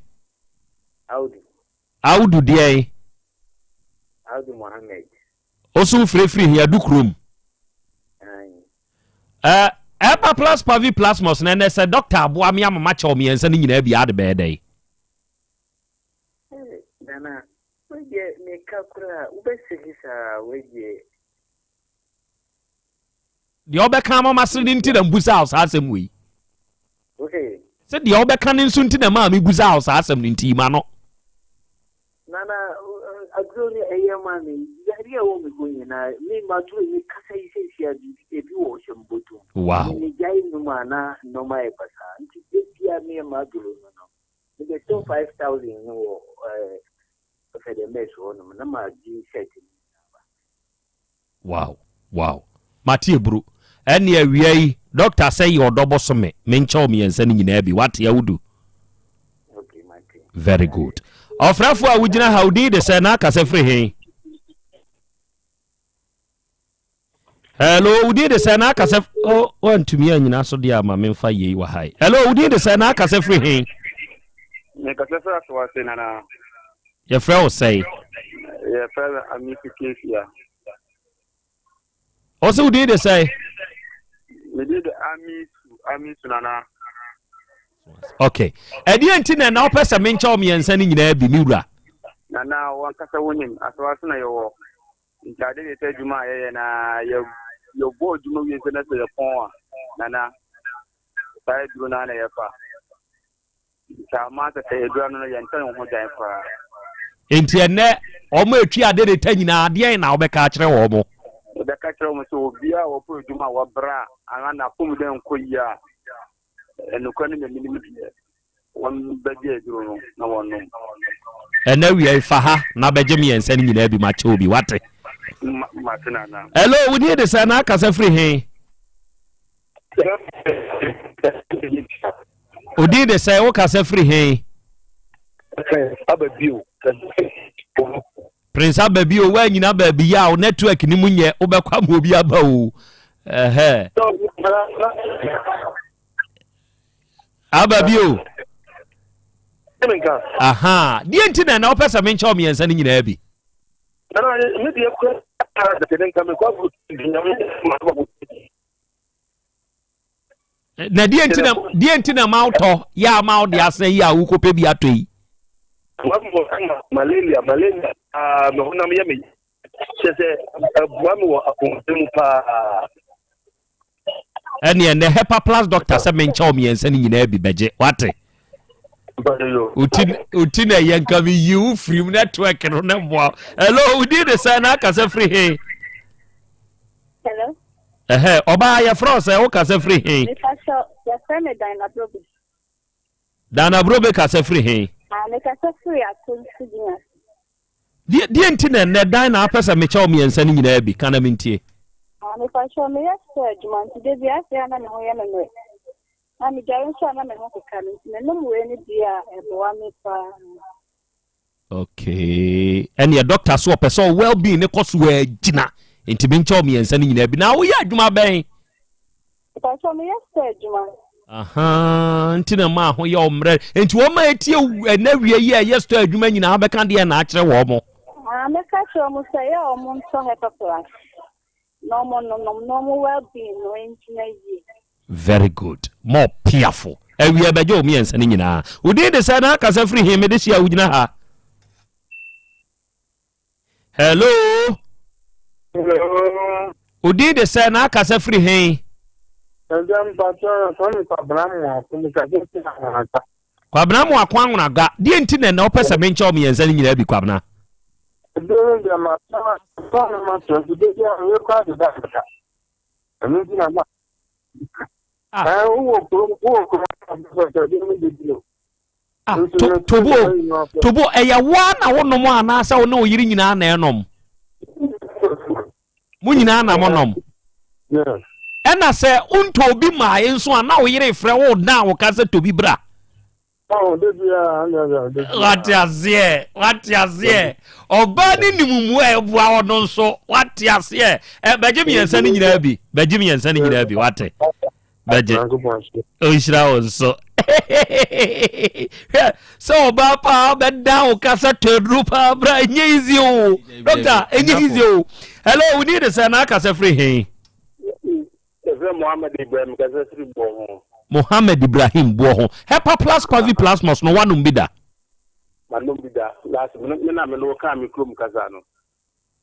S11: Audu.
S3: Audu deɛn?
S11: Audu Mohammed.
S3: Wo so wofrɛ firi he? Adukurom.
S11: Aye.
S3: Eh, Ɛba plus pavi plasmos no ɛnɛ sɛ dɔkta aboa me ama makyɛ wo mmiɛnsa no nyinaa bi a ade bɛyɛ dɛn?
S11: Eh, Nana, wei deɛ meka koraa wobɛsere saa wei deɛ.
S3: Deɛ wobɛka ama masere no nti na mbusaa wo saa asɛm wei.
S11: Wose?
S3: Sɛ deɛ wobɛka no nso nti na maa mebusaa wo saa asɛm no nti yi m'ano.
S11: Nana, aduro no ɛyɛ ma me, yareɛ a ɛwɔ me ho nyinaa, me maduro me kasa yi seesia biribi ebi wɔ hyɛ me bɔtɔ mu.
S3: Wow.
S11: Me megyae nom a na nneɛma ayɛ basaa nti da biara meyɛ m'aduro no no mebɛtɔ 5000 no wɔ ɛɛ Ɔfɛdɛmɛs hɔ nom na magye set no nyinaa ba.
S3: Wow wow mate aburo ɛne awia yi doctor sɛ yɛ ɔdɔ bosome menkyɛ wo miɛnsa no nyinaa bi wate awudu
S11: Okay mate.
S3: Very good ɔfrɛfo a wogyina ha wo din de sɛ na akasa firi he? Hello, wo din de sɛ na akasɛ oh, wantumi anyina so deɛ ama memfa yei wɔ ha yi. Hello, wo din de sɛ na akasɛ firi he?
S12: Mekasɛ firi Asawase nana.
S3: Yɛfrɛ wo sɛe?
S12: Yɛfrɛ me Amisi Kesia.
S3: Ɔsɛ wo din de sɛe?
S12: Me din de Amisu, Amisu nana.
S3: Ok. Ɛdeɛ nti na ɛna wopɛ sɛ menkyɛ wo mmiɛnsa no nyinaa bi, me wura?
S12: Nana, wankasa wonim, Asawase na yɛwɔ. Nti ade de sɛ adwuma a yɛyɛ na yɛ yɛbɔ adwuma wie sɛ na sɛ yɛpɔn a nana saa aduro no ara na yɛfa. Nti ama sɛ sɛ aduro no no yɛntɔ yɛn ho gyan koraa.
S3: Nti ɛnɛ wɔn a ɛtwi ade de ta nyinaa adeɛn na wobɛka akyerɛ wɔn mo?
S12: Yɛbɛka kyerɛ wɔn sɛ obiara a wɔpɔ adwuma a wɔbrɛ a anaa n'apɔmuden nkɔ yie a nokorɛ no na menim deɛ Wɔbɛgye aduro no na wɔnom.
S3: Ɛnɛ awia yi fa ha na bɛgye mmiɛnsa no nyinaa bi makyɛ obi wate.
S12: Mate nana.
S3: Hello, wo din de sɛ na akasa firi he? Odin de sɛ wo kasa firi he?
S12: Aba bio.
S3: Prince aba bio woanyina baabi yɛ a wo network ni mu nyɛ wobɛkɔ ama obi aba o. Ɛhɛ. Aba bio. Aha. Deɛ nti na ɛna wopɛ sɛ menkyɛ wo mmiɛnsa no nyinaa bi? Na deɛ nti na deɛ nti na ma wotɔ yɛ a ma wode asɛn yi a wokɔpɛ bi atɔ yi?
S12: Malaria malaria paa me honam yɛ me kyɛ sɛ ɛboa me wɔ apɔmuden mu paa.
S3: Ɛneɛ nɛ Hepa plus doctor sɛ menkyɛ wo mmiɛnsa no nyinaa bi bɛgye wate oti na ɛyɛ nka meyi wo firim network no ne mmoa hello wodi de sɛ na akasa firi he
S13: Hello.
S3: Ɛhɛ ɔbaa yɛfrɛ wo sɛ wokasa firi he
S13: yɛfrɛ me Dana Brobe.
S3: Dana Brobe kasa firi he?
S13: Ah, mekasa firi Atonsu Gyina.
S3: Deɛ deɛ nti na ɛnnɛ dan na apɛ sɛ mekyɛ wo mmiɛnsa no nyinaa bi? Ka na mentie.
S13: Ah, mepakyɛw, meyɛ store adwuma nti da biara afei a na me ho yɛ me mmerɛ. Na medware nso a na me ho keka me nti menom wei no bi a ɛboa me paa.
S3: Okay, ɛneɛ doctor so ɔpɛ sɛ well being ne kɔ so agyina nti menkyɛ wo mmiɛnsa no nyinaa bi. Na woyɛ adwuma bɛn?
S13: Mpatsɔ meyɛ store adwuma.
S3: Ahaa nti na maa ho yɛ ɔmmerɛ nti wɔn a etie ɛnɛ wie yi a ɛyɛ store adwuma nyinaa bɛka deɛ na akyerɛ wɔn mo.
S13: Ah mɛka kyerɛ wɔn sɛ yɛ wɔn ntɔ Hepa Plus na wɔn nonom na wɔn well being no ngyina yie.
S3: Very good more piafo awia bɛgye wɔn mmiɛnsa no nyinaa wodin de sɛ na akasa firi he mede hyia wogyina ha. Hello.
S12: Hello.
S3: Odin de sɛ na akasa firi he?
S12: Ɛdɛ mpatsɔ yɛfrɛ me Kwabena Moako mekasa firi Anwonaga.
S3: Kwabena Moako Anwonaga deɛ nti na ɛnɛ wopɛ sɛ menkyɛ wo mmiɛnsa no nyinaa bi Kwabena?
S12: Ɛduro no deɛ matɔ matɔ no matɔ nti da biara meyɛ koraa deda meda ɛno nti na ma
S3: Ah.
S12: Ɛɛ wowɔ kurom wowɔ kurom a sɛ sɛ ɛduro no bɛdi o.
S3: Ah, to, tobo, tobo, ɛyɛ wo a na wonom anaasɛ wo ne wo yere nyinaa na ɛnom? Mo nyinaa na monom. Ɛna sɛ wontɔ obi maae nso a na wo yere frɛ wo dan wo ka sɛ tobi bra. Wate aseɛ, wate aseɛ. Ɔbaa ne nim mu a ɛboa ɔno nso, wate aseɛ. Bɛgye mmiɛnsa no nyinaa bi, bɛgye mmiɛnsa no nyinaa bi, wate. Bɛgye. Ɔnhyira wo nso. Hwɛ sɛ ɔbaa paa bɛda wo ka sɛ tɔ aduro paa bra ɛnyɛ easy o. Doctor, ɛnyɛ easy o. Hello, wo din de sɛ na akasa firi he?
S12: Yɛfrɛ Mohammed Ibrahim kasa firi boɔ ho.
S3: Mohammed Ibrahim boɔ ho. Hepa plus Pavi Plasmos no woanom bi da?
S12: Manom bi da. Last me na me ne wo kaa me kurom kasa no.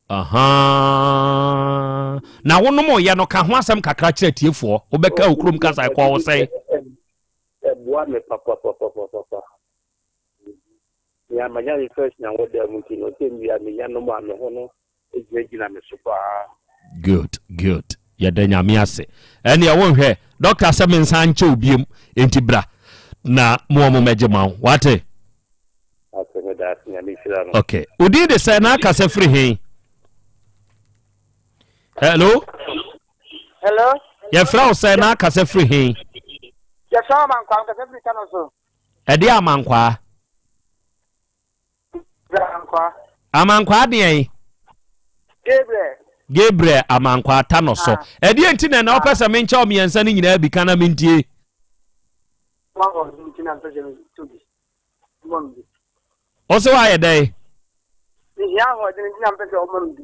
S3: Ahaa. Na wonom yɛ no ka ho asɛm kakra kyerɛ atiefoɔ. Wobɛka wo kurom kasa ɛkɔɔ wo sɛn?
S12: Ɛboa me papapapapapa. Nea manya me first na wɔ dan mu nti no, sɛ mmea menya nom a me ho no gyinagyina me so paa.
S3: Good, good. Yɛda Nyame ase. Ɛneɛ wonhwɛ, doctor sɛ mensan nkyɛ wo biom, enti bra na mo ɔmo mɛgye ma wo. Wate?
S12: Ate, meda ase, Nyame nhyira no.
S3: Okay. Wo din de sɛ na akasa firi he? Hello?
S14: Hello?
S3: Yɛfrɛ wo sɛ na akasa firi he?
S14: Yɛfrɛ wo Amankwaa, mekasa firi Kano so.
S3: Ɛdeɛ Amankwaa?
S14: Amankwaa.
S3: Amankwaa deɛn?
S14: Gabriel.
S3: Gabriel Amankwaa Tanɔsɔ. Ɛdeɛn nti na ɛnɛ wopɛ sɛ menkyɛ wo mmiɛnsa no nyinaa bi ka na mentie?
S14: W'ahoɔden nti na mpɛ sɛ metɔ bi. Ɔma me bi.
S3: Wo se woayɛ dɛn?
S14: Mehia ahoɔden nti na mpɛ sɛ ɔma me bi.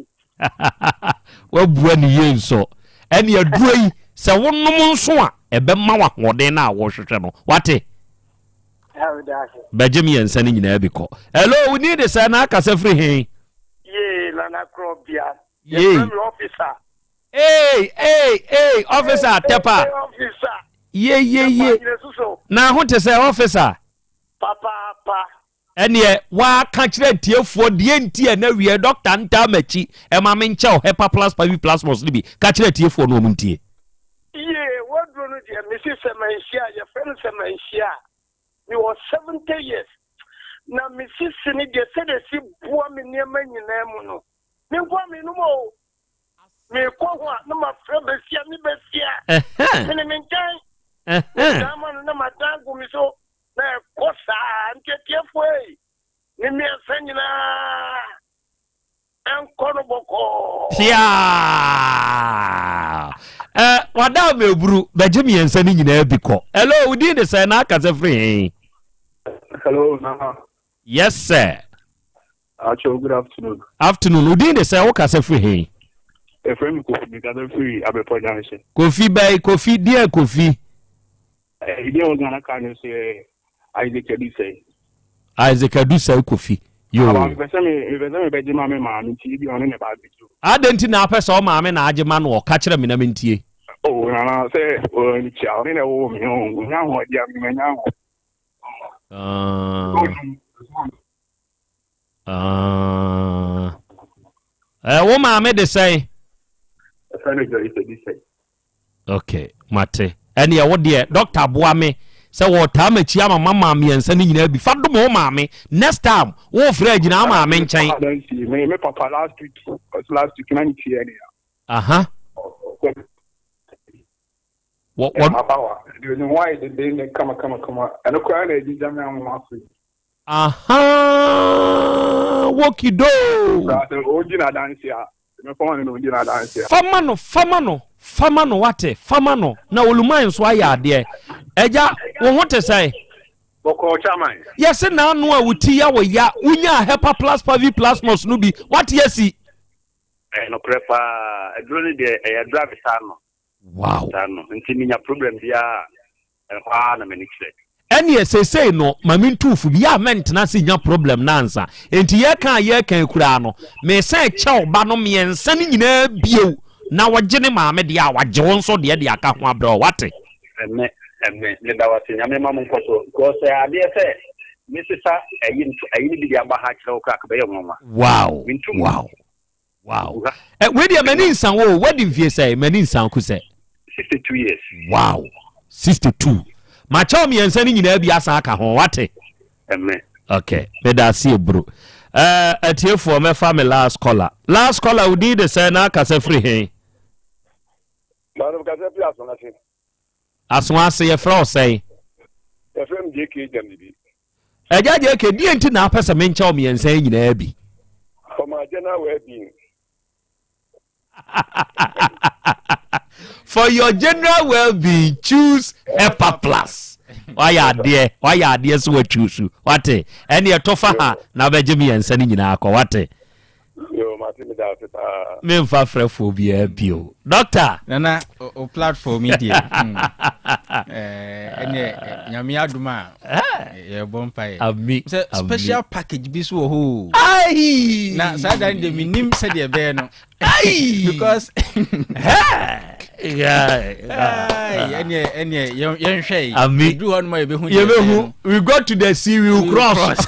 S3: Woabua ne yie nso. Ɛne aduro yi, sɛ wonom nso a, ɛbɛma wo ahoɔden no a wohwehwɛ no. Wate? Bɛgye mmiɛnsa no nyinaa bi kɔ. Hello, wo din de sɛ na akasa firi he?
S14: Yee, Nana Korɔbea.
S3: Yee.
S14: Yɛfrɛ me officer.
S3: Hey, hey, hey, officer, Tepa.
S14: Hey, officer.
S3: Ye, ye, ye. Na ho te sɛ officer.
S14: Papaapa.
S3: Ɛneɛ waa ka kyerɛ atiefoɔ deɛ nti a na wiɛ dɔkta ntaa makyi ɛma me nkyɛw Hepa Plus Pavi Plasmos no bi ka kyerɛ atiefoɔ no ɔmo ntie.
S14: Yie, waduro no deɛ mese sɛ manhyia a yɛfrɛ no sɛ manhyia a mewɔ 70 years na me sisi no deɛ sɛdeɛ ɛsi boa me nneɛma nyinaa mu no me nko a menom o mekɔ ho a na mafrɛ basia me basia mene me nkyɛn medan ma no na madan gu me so Na ɛkɔ saa nti atiefoɔ ei, ne mmiɛnsa nyinaa ɛnkɔ no bɔkɔɔ.
S3: Piaa! Ɛ wada meburu bɛgye mmiɛnsa no nyinaa bi kɔ. Hello, wo din de sɛn na akasa firi he?
S12: Hello, Nana.
S3: Yes, sir.
S12: Acho, good afternoon.
S3: Afternoon. Wo din de sɛn wo kasa firi he?
S12: Efrɛ me Kofi, me kasa firi Abɛpɔ Junction.
S3: Kofi bɛyi, Kofi, deɛ Kofi?
S12: Ɛdeɛ wɔ Ghana car no so yɛ Isaac Adusei.
S3: Isaac Adusei Kofi. Yoo.
S12: Aba mepɛ sɛ me mepɛ sɛ mebɛgye ma me maame nti ebi ɔne ne ba abɛgye o.
S3: Adɛn nti na apɛ sɛ ɔmaame na agye ma no ɔ ka kyerɛ me na mentie.
S12: Oh nana sɛ ɔne kyia ɔne na ɛwɔ me ho ɔnya ahoɔden a menya ahoɔden.
S3: Ah. Ah. Eh, wo maame de sɛn?
S12: Ɛfɛ no Joyce Adusei.
S3: Ok mate. Ɛneɛ wo deɛ doctor boa me sɛ wɔtaa makyi ama mama mmiɛnsa no nyinaa bi fa dom wo maame next time wofrɛ agyina wo maame nkyɛn.
S12: Me me papa last week last week na ne ti yɛ ne ya.
S3: Aha.
S12: Wɔ wɔ. Abawa deɛ ne ho ayɛ denden ne kama kama kama ɛno koraa na ɛgyigya me anwoma so yi.
S3: Ahaa wokidoo.
S12: Sɛ ɔdi n'adanse a, mɛfa ma no na ɔdi n'adanse a.
S3: Fa ma no, fa ma no, fa ma no wate, fa ma no na Oluman nso ayɛ adeɛ. Agya, wo ho te sɛn?
S12: Bɔkɔɔ chairman.
S3: Yɛse n'ano a wo ti ya wo ya, wonyaa Hepa Plus Pavi Plasmos no bi, wate asi?
S12: Ɛyɛ nokorɛ paa, aduro no deɛ ɛyɛ aduro a metaa nom.
S3: Wow.
S12: Saa no nti menya problem biara a ɛhɔ ara na m'ani kyerɛ.
S3: Ɛneɛ seesei no ma mentu wo fo bi a mɛntena ase nnya problem no ansa. Enti yɛreka a yɛreka yi koraa no mesan kyɛ wo ba no mmiɛnsa no nyinaa bio na ɔgye ne maame deɛ a wagye wo nso deɛ de aka ho abrɛ wo wate?
S12: Ɛmɛ ɛmɛ meda wo ase nyame ma mo nkɔso because ɛyɛ adeɛ sɛ mesesa ɛyi nto ɛyi no bi de aba ha kyerɛ wo koraa kɛbɛyɛ nwanwa.
S3: Wow
S12: Mentu mu.
S3: wow. Wow. Eh, wei deɛ m'ani nsa wo o. Wadi mfie sɛn? M'ani nsa wo kusɛ.
S12: 62 years.
S3: Wow. 62. Makyɛw mmiɛnsa no nyinaa bi asan aka ho, wate?
S12: Amen.
S3: Okay. Meda ase eburo. Eh, atiefoɔ mɛfa me last caller. Last caller, wo din de sɛn na akasa firi he?
S12: Manom kasa firi Asoase.
S3: Asoase, yɛfrɛ wo sɛn?
S12: Yɛfrɛ me JK Gyambibi.
S3: Agya JK, deɛ nti na apɛ sɛ menkyɛ wo mmiɛnsa yi nyinaa bi?
S12: For my general well-being.
S3: For your general well-being, choose Hepa Plus. Wayɛ adeɛ, wayɛ adeɛ so watwi so. Wate? Ɛne ɛtɔ fa ha na bɛgye mmiɛnsa no nyinaa kɔ. Wate?
S12: Yo, mate meda ase paa.
S3: Memfa frɛfoɔ biara bio. Doctor.
S10: Nana, o platform yi deɛ. Hmm. Eh, ɛneɛ eh, nyame adom a yɛbɔ mpaeɛ.
S3: Ami.
S10: Sɛ special package bi so wɔ hɔ o.
S3: Ai.
S10: Na saa da no deɛ menim sɛdeɛ ɛbɛyɛ no.
S3: Ai.
S10: Because
S3: ɛneɛ
S10: ɛneɛ yɛnhwɛ yi.
S3: Ami.
S10: Ɛduru hɔ nom a yɛbɛhu
S3: deɛ yɛbɛhu. We go to the sea, we will cross.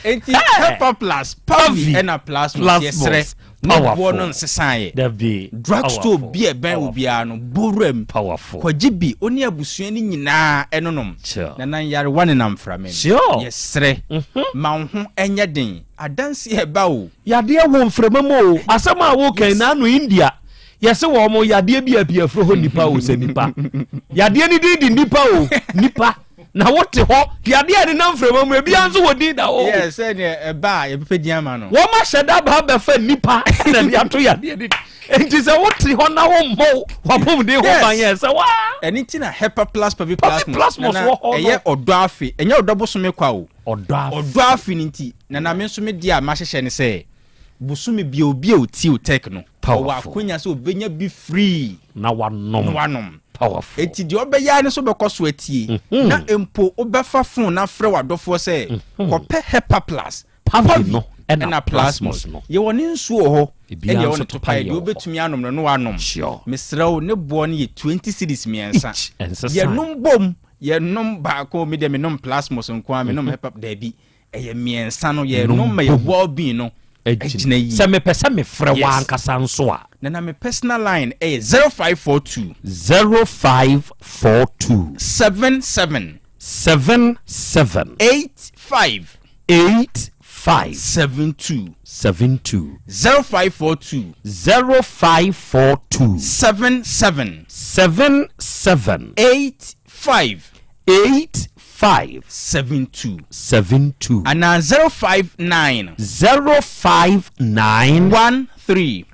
S10: Enti Hepa Plus, Pavi ɛna Plasmos yɛsrɛ ne boɔ no nsesaeɛ. Drug store bi a ɛbɛn wo biara no bɔ wura mu kɔgye bi wo ne abusua no nyinaa ɛnonom. Nana nyarewa nenam mframa mu. Yɛsrɛ ma wo ho nyɛ den. Adanseɛ ɛba o.
S3: Yadeɛ wɔ mframa mu o. Asɛm a woka yi naano India yɛse wɔn yadeɛ bi apue afiri hɔ nipa o sɛ nipa. Yadeɛ no din de nipa o nipa. Na wote hɔ yadeɛ a ɛnenam mframa mu ebiara nso wɔ din da hɔ.
S10: Yes, sɛdeɛ ɛba a yɛbɛpɛ din ama no.
S3: Wɔn ahyɛ da ba abɛfa nnipa na de ato yadeɛ no Enti sɛ wote hɔ na wommɔ w'apɔmuden ho ban yɛ sɛ waa.
S10: Ɛno nti na Hepa Plus Pavi Plasmos
S3: wɔ hɔ no.
S10: Ɛyɛ ɔdɔ afe, ɛnyɛ ɔdɔ bosome kwa o.
S3: Ɔdɔ afe.
S10: Ɔdɔ afe no nti, na na me nso me deɛ a mahyehyɛ ne sɛ, bosome biara obi a ɔtie Otec no, ɔwɔ akonya sɛ ɔbɛnya bi free.
S3: Na wanom.
S10: Na wanom.
S3: Powerful.
S10: Enti deɛ ɔbɛyɛ ara ne sɛ wobɛkɔ so atie, na mpo wobɛfa phone no afrɛ w'adɔfoɔ sɛ, kɔpɛ Hepa Plus.
S3: Pavi no
S10: ɛna
S3: Plasmos no.
S10: Yɛwɔ ne nsuo wɔ hɔ
S3: Ebiara
S10: ɛna yɛwɔ
S3: nso
S10: ne
S3: topa
S10: topaeɛ
S3: yɛ
S10: deɛ
S3: wɔ hɔ.
S10: wobɛtumi anom no na wanom.
S3: Sure.
S10: Mesrɛ wo ne boɔ no yɛ 20 cedis mmiɛnsa.
S3: Each, ɛnsesa.
S10: Yɛnom bom, yɛnom baako, me deɛ menom Plasmos nko ara, menom Hepa, daabi, ɛyɛ mmiɛnsa no yɛnom
S3: Nom
S10: ma yɛ
S3: bom.
S10: well being no agyina yie.
S3: Sɛ mepɛ sɛ mefrɛ wo
S10: Yes.
S3: ankasa nso a.
S10: Nana me personal line ɛyɛ 0542.
S3: 0542.
S10: 77.
S3: 77.
S10: 85.
S3: 85.
S10: 72.
S3: 72.
S10: 0542.
S3: 0542.
S10: 77.
S3: 77.
S10: 85.
S3: 85.
S10: 72.
S3: 72.
S10: Anaa 059.
S3: 059.
S10: 13.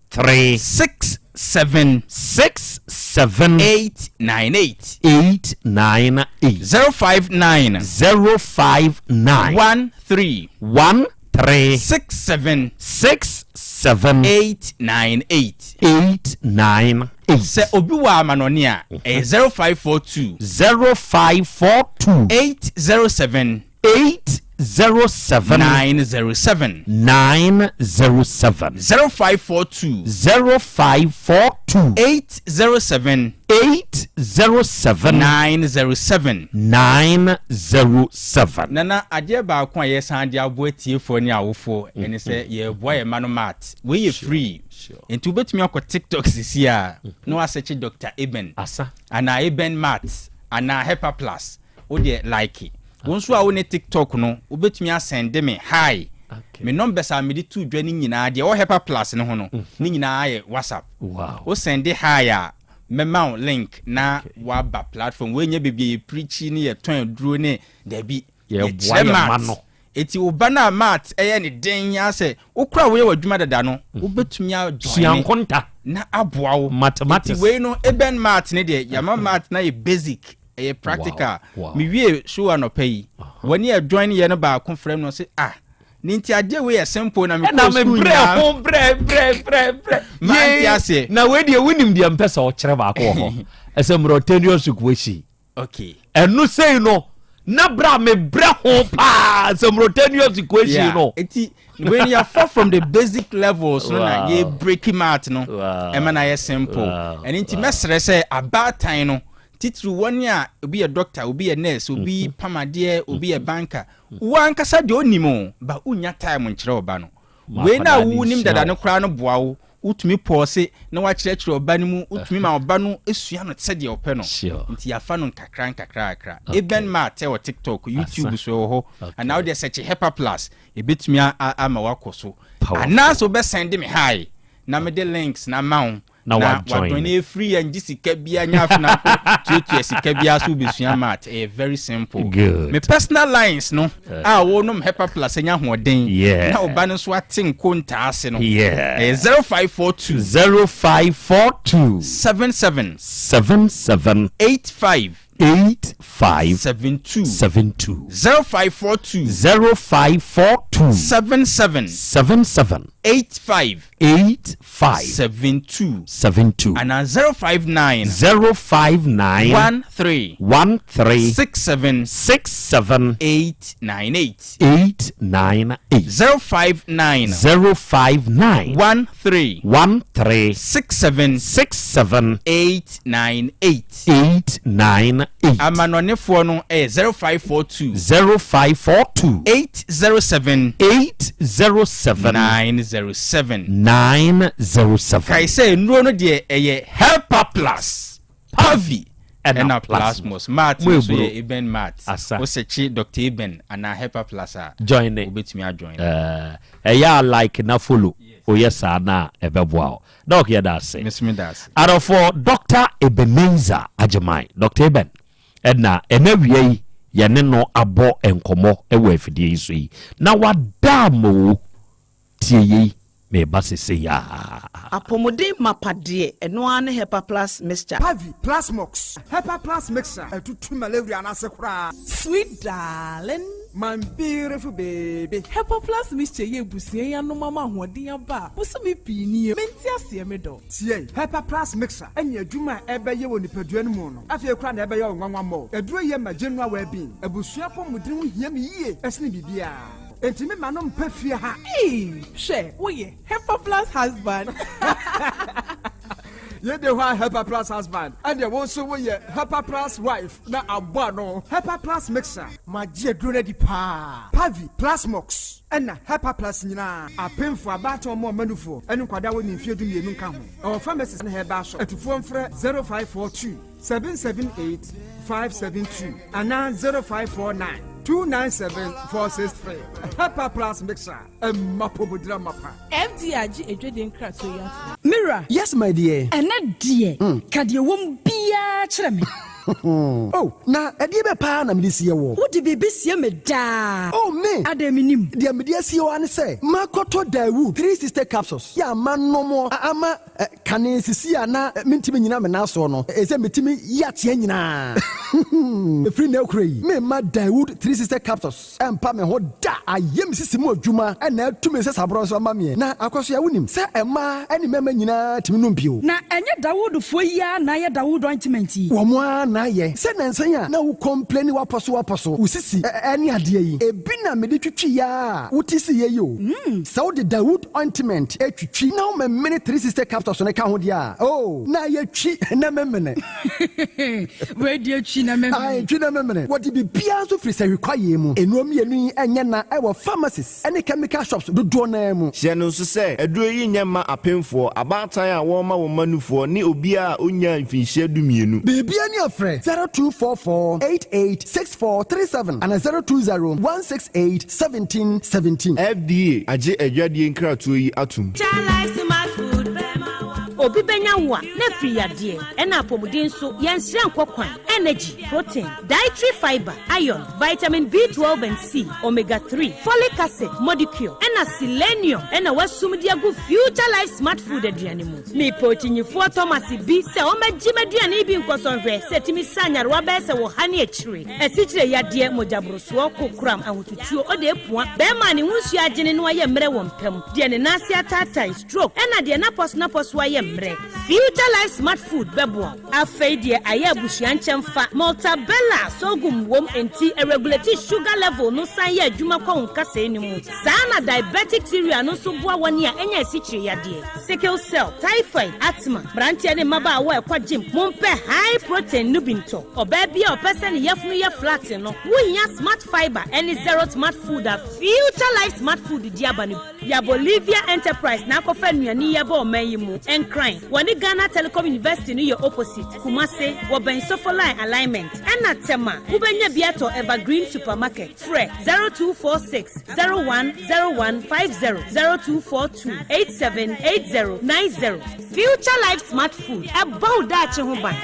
S3: 13.
S10: 67.
S3: 67.
S10: 898.
S3: 898.
S10: 059.
S3: 059.
S10: 13.
S3: 13.
S10: 67.
S3: 67.
S10: 898.
S3: 898.
S10: Sɛ obi wɔ amanɔne a, ɛyɛ 0542.
S3: 0542.
S10: 807.
S3: 807.
S10: 907.
S3: 907.
S10: 0542.
S3: 0542.
S10: 807.
S3: 807.
S10: 907.
S3: 907.
S10: Nana, adeɛ baako a yɛsan de aboa atiefoɔ ne awofoɔ ɛne sɛ yɛreboa yɛn mma no math. Wei yɛ free. Nti wobɛtumi akɔ TikTok sisi a na wasɛkye Doctor Eben anaa Eben Math anaa Hepa Plus. Wo deɛ like. Wo nso a wo ne TikTok no, wobɛtumi asɛnde me hi. Me numbers a mede too dwa no nyinaa, deɛ ɛwɔ Hepa Plus no ho no, ne nyinaa yɛ WhatsApp. Wo sɛnde hi a, mɛma wo link na woaba platform. Wei nyɛ baabi a yɛ preachi ne yɛtɔn aduro ne, dabi.
S3: Yɛboa
S10: Yɛkyerɛ
S3: yɛn mma
S10: maths.
S3: no.
S10: Enti wo ba no a maths yɛ ne den ara sɛ wo koraa a woyɛ w'adwuma dada no, wobɛtumi
S3: Sua
S10: ajoine
S3: nkonta.
S10: na aboa wo. Enti
S3: Mathematics.
S10: wei no, ebɛn maths no deɛ, yɛama maths no ayɛ basic, ɛyɛ practical.
S3: Wow.
S10: Mewie show anɔpa yi, wɔne a join yɛ no baako frɛ me na ɔse, ah, ne nti adeɛ wei yɛ simple na mekɔɔ
S3: Ɛna
S10: school
S3: me brɛ
S10: nyinaa.
S3: ho brɛ brɛ brɛ brɛ.
S10: Mante
S3: Yee.
S10: aseɛ.
S3: Na wei deɛ wonim deɛ mpɛ sɛ ɔkyerɛ baako wɔ hɔ. Ɛsɛ Mauritanian equation.
S10: Okay.
S3: Ɛno sei no, na berɛ a mebrɛ ho paa sɛ Mauritanian equation
S10: Yeah.
S3: no.
S10: Eti when you are from the basic levels no na
S3: Wow.
S10: yɛ break math no
S3: Wow.
S10: ɛma na yɛ simple.
S3: Wow.
S10: Ɛno nti mɛsrɛ sɛ abaatan no titiri wɔn a obi yɛ doctor, obi yɛ nurse, obi pam adeɛ, obi yɛ banker. Wo ankasa deɛ onim o, ba wonya time nkyerɛ ɔba no.
S3: Ma
S10: Wei na
S3: akwadaa no
S10: wonim
S3: nsua
S10: dada
S3: wo.
S10: no koraa no boa wo. Wotumi pɔɔse na wakyerɛkyerɛ ɔba no mu, wotumi ma ɔba no sua no sɛdeɛ ɔpɛ no.
S3: Sure.
S10: Nti yɛafa no nkakra nkakrakra.
S3: Okay.
S10: Eben Mart wɔ TikTok, YouTube
S3: Asa.
S10: so ɛwɔ hɔ.
S3: Okay.
S10: Anaa wodeɛ sɛkye Hepa Plus, ɛbɛtumi a- a- ama woakɔ so.
S3: Powerful.
S10: Anaasɛ wobɛsɛnde me hi na mede links no ama wo
S3: Na woajoin
S10: woajoin.
S3: me.
S10: Ɛyɛ free, yɛngye sika biara, nyɛ afe na akɔ tuatua sika biara so wobɛsua math. Ɛyɛ very simple.
S3: Good.
S10: Me personal lines no a wonom Hepa Plus anya ahoɔden
S3: Yeah.
S10: na ɔba no nso ate nkontaa ase no.
S3: Yeah.
S10: Ɛyɛ 0542.
S3: 0542.
S10: 77.
S3: 77.
S10: 85.
S3: 85.
S10: 72.
S3: 72.
S10: 0542.
S3: 0542.
S10: 77.
S3: 77.
S10: 85.
S3: 85.
S10: 72.
S3: 72.
S10: Anaa 059.
S3: 059.
S10: 13.
S3: 13.
S10: 67.
S3: 67.
S10: 898.
S3: 898.
S10: 059.
S3: 059.
S10: 13.
S3: 13.
S10: 67.
S3: 67.
S10: 898.
S3: 898.
S10: Amanɔnefoɔ no ɛyɛ 0542.
S3: 0542.
S10: 807.
S3: 807.
S10: 907.
S3: 907.
S10: Kae sɛ nnuro no deɛ ɛyɛ Helper Plus, Pavi
S3: Ɛna
S10: ɛna Plasmos. Mat
S3: Mo
S10: nso
S3: eburo.
S10: yɛ Eben Mat.
S3: Asa.
S10: Wosɛkye Dr. Eben anaa Helper Plus a,
S3: Join ne.
S10: wobɛtumi ajoin.
S3: Eh, ɛyɛ a like na follow. Woyɛ saa na ɛbɛboa wo. Doc yɛda ase.
S10: Me nso meda ase.
S3: Adɔfoɔ, Dr. Ebenezer Agyemang, Dr. Eben. na ɛnnɛ awia yi yɛne no abɔ nkɔmmɔ wɔ afidie yi so yi. Na wada ama o. Tie yei, mereba sesei ara.
S9: Apɔmuden mapa deɛ, ɛno ara ne Hepa Plus Mixture.
S15: Pavi, Plasmox, Hepa Plus Mixture atutu malaria no ase koraa.
S16: Sweet darling.
S15: My beautiful baby.
S16: Hepa Plus Mixture yi abusua yi anom ama ahoɔden aba a bosome pii nie. Mente aseɛ me dɔ.
S15: Tie! Hepa Plus Mixture ne adwuma a ɛbɛyɛ wɔ nipadua no mu no, afei koraa na ɛbɛyɛ wo nwanwa mmɔ. Aduro yi yɛ ma general well-being. Abusua apɔmuden ho hia me yie sene biribiara. Enti me ma no mpa fie ha.
S16: Eii hwɛ woyɛ Hepa Plus husband.
S15: Yei de hɔ a Hepa Plus husband, ɛnneɛ wo nso woyɛ Hepa Plus wife na abɔ ano. Hepa Plus Mixture. Magye aduro no adi paa. Pavi, Plasmox, ɛna Hepa Plus nyinaa. Apemfo, abaatan, wɔn a wɔma nufoɔ, ne nkwadaa a wɔnni mfeɛ dumienu nka ho. Ɛwɔ pharmacies ne herbal shop. Atufoɔ mfrɛ 0542 778 572 anaa 0549 297 463. Hepa Plus Mixture, ɛma apɔmuden amapa.
S16: FDA agye adwadie nkratoɔ yi atom.
S17: Me wura.
S18: Yes my dear.
S17: Ɛnnɛ deɛ, ka deɛ ɛwɔ mu biara kyerɛ me.
S18: Oh, na ɛdeɛ bɛ paa na mede sie woɔ?
S17: Wode biribi sie me daa.
S18: Oh, me!
S17: Adɛn mennim?
S18: Deɛ mede asie wo ara ne sɛ, makɔtɔ Daewoo 360 capsules yɛ a manom a ama kane sisi a na mentumi nnyina me nan soɔ no, ɛsɛ metumi yi ateɛ nyinaa. Ɛfiri nnɛ rekora yi, meremma Daewoo 360 capsules. Ɛmpa me ho da. Ayɛ me sisi mu adwuma na atu me nsasaborɔ nso ama meɛ. Na Akwasoa, wonim sɛ mmaa ne mmarima nyinaa tumi nom bio.
S17: Na ɛnyɛ Dawoodfoɔ yi ara na ayɛ Dawood ointment yi?
S18: Wɔn ara na ayɛ. Sɛ nnansa yi a na wo complaini w'apɔso w'apɔso, wo sisi ne adeɛ yi, ebi na mede twitwiiɛ ara a wote siiɛ yi o. Sɛ wode Dawood ointment twitwi na womemene 360 capsules no ka ho deɛ a, oh, na ayɛ twi na memene.
S17: Wei deɛ twi na memene.
S18: Ae, twi na memene. Wɔde biribiara nso firi sahwi kwaeɛ mu. Nnuro mmienu yi nyɛ na wɔ pharmacies ne chemical shops dodoɔ no ara mu.
S19: Hyɛ no nso sɛ, aduro yi nyɛ mma apemfoɔ, abaatan a wɔrema wɔn mma nufoɔ, ne obiara a ɔnnyaa mfinhyia dumienu.
S18: Biribiara ni a frɛ 0244 88 6437 anaa 020 168 17 17.
S19: FDA agye adwadie nkratoɔ yi atom.
S20: Obi bɛnya wo a, na afiri yadeɛ, ɛna apɔmuden nso, yɛnsrɛ nkɔ kwan, energy, protein, dietary fibre, iron, vitamin B12 and C, omega 3, folic acid, modicure, ɛna selenium ɛna wasum de agu Future Life Smart Food aduane mu. Mepɛ okyinyifoɔ Thomas bi sɛ ɔmmɛgye m'aduane yi bi nkɔsɔ nhwɛ sɛ ɛtumi sa nyarewa bɛyɛ sɛ ɔha ne akyire, asikyire yadeɛ, mogyaborosoɔ, kokoram, ahotutuo, ɔde apua, bɛrima a ne ho nsuo agyene na wayɛ mmerɛ wɔ mpa mu, deɛ ne nan ase ataatae, stroke, ɛna deɛ n'apɔso-n'apɔso ayɛ mmerɛ. Future Life Smart Food bɛboa wo. Afei deɛ ayɛ abusua nkyɛmfa, Maltabella sorghum wom enti ɛregulate sugar level no san yɛ adwuma kɔ wo nkasɛɛ no mu. Saa na diabetic cereal no nso boa wɔn a anya asikyire yadeɛ, sickle cell, typhoid, asthma. Mmeranteɛ ne mmabaawa a ɛkɔ gym, mompɛ high protein no bi ntɔ. Ɔbaa bi a ɔpɛ sɛ ne yafunu yɛ flat no, wohia Smart Fibre ne Zero Smart Food a Future Life Smart Food de aba no bi. Ya Bolivia Enterprise na akɔfa nnuane yi aba ɔman yi mu. Nkran, wɔne Ghana Telecom University no yɛ opposite. Kumase, wɔbɛn Sofoline Alignment. Ɛna Tema, wobɛnya bi atɔ Evergreen Supermarket. Frɛ 0246 01 01 50, 0242 87 80 90. Future Life Smart Food, ɛbɔ wo daakye ho ban.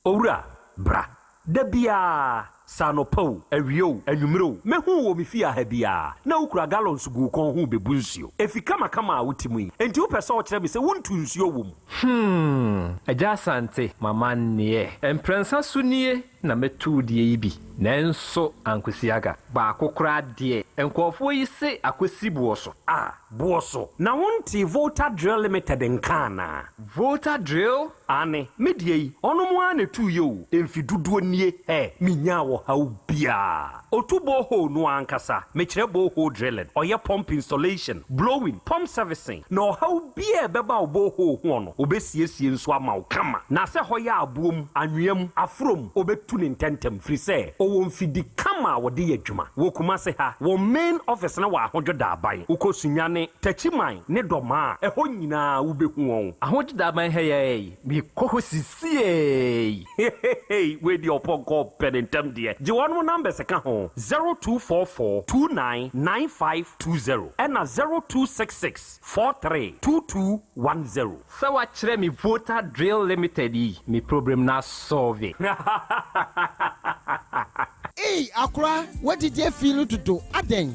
S3: Owura, bra. Da biara, sɛ anɔpa o, awia o, anwummere o, mɛhu wo wɔ me fie ha biara, na wokura gallons gu wo kɔn ho rebebu nsuo. Efi kamakama a wote mu yi, enti wopɛ sɛ wokyerɛ me sɛ wontu nsuo wɔ mu?
S22: Hmm, Agya Asante, m'amanneɛ. Mprɛnsa so nie na mɛtu wo deɛ yi bi, nanso ankosi aga. Baako koraa deɛ, nkurɔfoɔ yi se akɔsi boɔ so.
S3: Ah, boɔ so? Na wontee Volta Drill Limited nka anaa?
S22: Volta Drill?
S3: Aane, me deɛ yi, ɔnom ara na ɛtuiɛ o, mfe dodoɔ nie, hɛ, menyaa ɔhaw biara. Ɔtu borehole no ara ankasa, mekyerɛ borehole drilling, ɔyɛ pump installation, blowing, pump servicing, na ɔhaw biara a ɛbɛba wo borehole hoɔ no, ɔbɛsiesie nso ama wo kama. Na sɛ hɔ yɛ aboɔ mu, anwea mu, aforɔ mu, ɔbɛtu no ntɛntɛm, firi sɛ ɔwɔ mfidi kama a wɔde yɛ adwuma. Wɔ Kumase ha, wɔn main office no wɔ Ahodwo Daaban. Wokɔ Sunyani, Techiman ne Dɔmaa a, ɛhɔ nyinaa wobɛhu wɔn.
S22: Ahodwo Daaban ha yi ara yi, mekɔ hɔ sisiei.
S3: Heheheei wei deɛ ɔpɔnkɔ ɔpɛ ne ntɛm deɛ. Gye wɔnom numbers ka ho. wɔn 0244 29 9520 ɛna 0266 43 2210.
S22: Sɛ wakyerɛ me Voter Drill Limited yi, me problem no asɔlve.
S4: Ei akora w'adidi afi no dodo adɛn.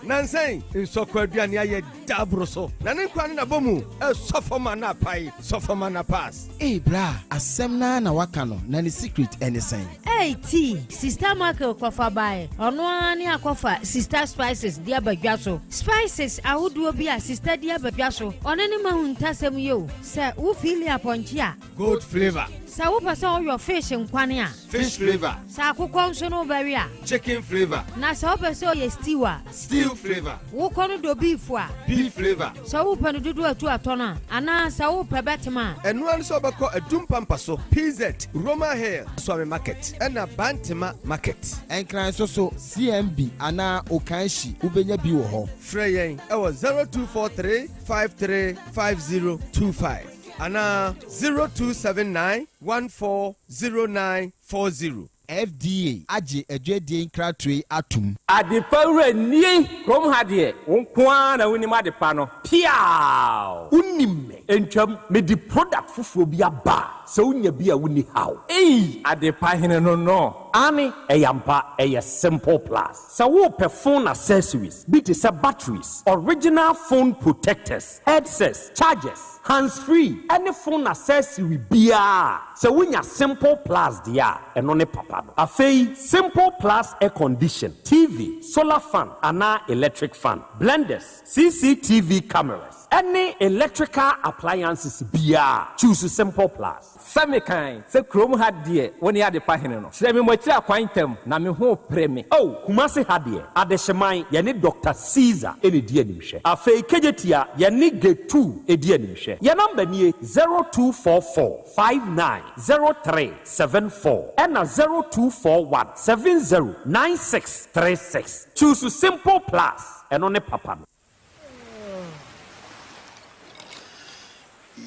S15: Nansa yi nsɔkɔ aduane ayɛ da aboro so na ne nkwa ne nabɔ mu ɛsɔ fam a na apae sɔ fam a na pass.
S4: Ei bra asɛm no ara na waka no na ne secret ɛne sɛn.
S20: Ei tea, Sista Michael kɔfa bae, ɔno ara ne akɔfa Sista Spices de aba dwa so. Spices ahodoɔ bi a Sista de aba dwa so, ɔno ne m'ahuntasɛm yi o. Sɛ wo feeli apɔnkye a.
S15: Goat flavour.
S20: Sɛ wopɛ sɛ woyɔ fish nkwane a.
S15: Fish flavour.
S20: Sɛ akokɔ nso no wobɛwe a.
S15: Chicken flavour.
S20: Na sɛ wopɛ sɛ ɔyɛ stew a.
S15: Stew flavour.
S20: Wokɔ no dɔ beef a.
S15: Beef flavour.
S20: Sɛ wopɛ no dodoɔ atu atɔ no a, anaa sɛ wopɛ bɛtem a.
S15: Ɛno ara ne sɛ wobɛkɔ Adum Pampa so, PZ, Roma Hill, Suame Market, ɛna Bantema Market.
S4: Nkran nso so, CMB anaa Okanshi wobɛnya bi wɔ hɔ.
S15: Frɛ yɛn wɔ 0243 53 5025. Anaa 0279 1409 40.
S4: FDA agye adwadie nkratoɔ yi atom.
S22: Adepa wura nie! Kurom ha deɛ, wo nko ara na wonim adepa no.
S3: Piaaww! Wonim me? Ntwam, mede product foforɔ bi aba a, sɛ wonya bi a wonni haw. Ei!
S22: Adepa hene no no.
S3: Aane, ɛyɛ ampa, ɛyɛ Simple Plus. Sɛ worepɛ phone accessories bi te sɛ batteries, original phone protectors, headsets, chargers, Hands free ɛne phone accessory biara a, sɛ wonya Simple Plus deɛ a, ɛno ne papa no. Afei Simple Plus air condition, TV, solar fan anaa electric fan, blenders, CCTV cameras, ɛne electrical appliances biara a, choose Simple Plus.
S22: Sɛ mekan sɛ kurom ha deɛ wo ne adepa hene no. Kyerɛ me mo akyiri akwan ntɛm na me ho repere me.
S3: Oh, Kumasi ha deɛ, Adehyeman, yɛne Doctor Caesar na ɛdi animhwɛ. Afei Kejetia, yɛne Getu di animhwɛ. Yɛn number nie, 0244 59 03 74 ɛna 0241 70 96 36. Choose Simple Plus, ɛno ne papa no.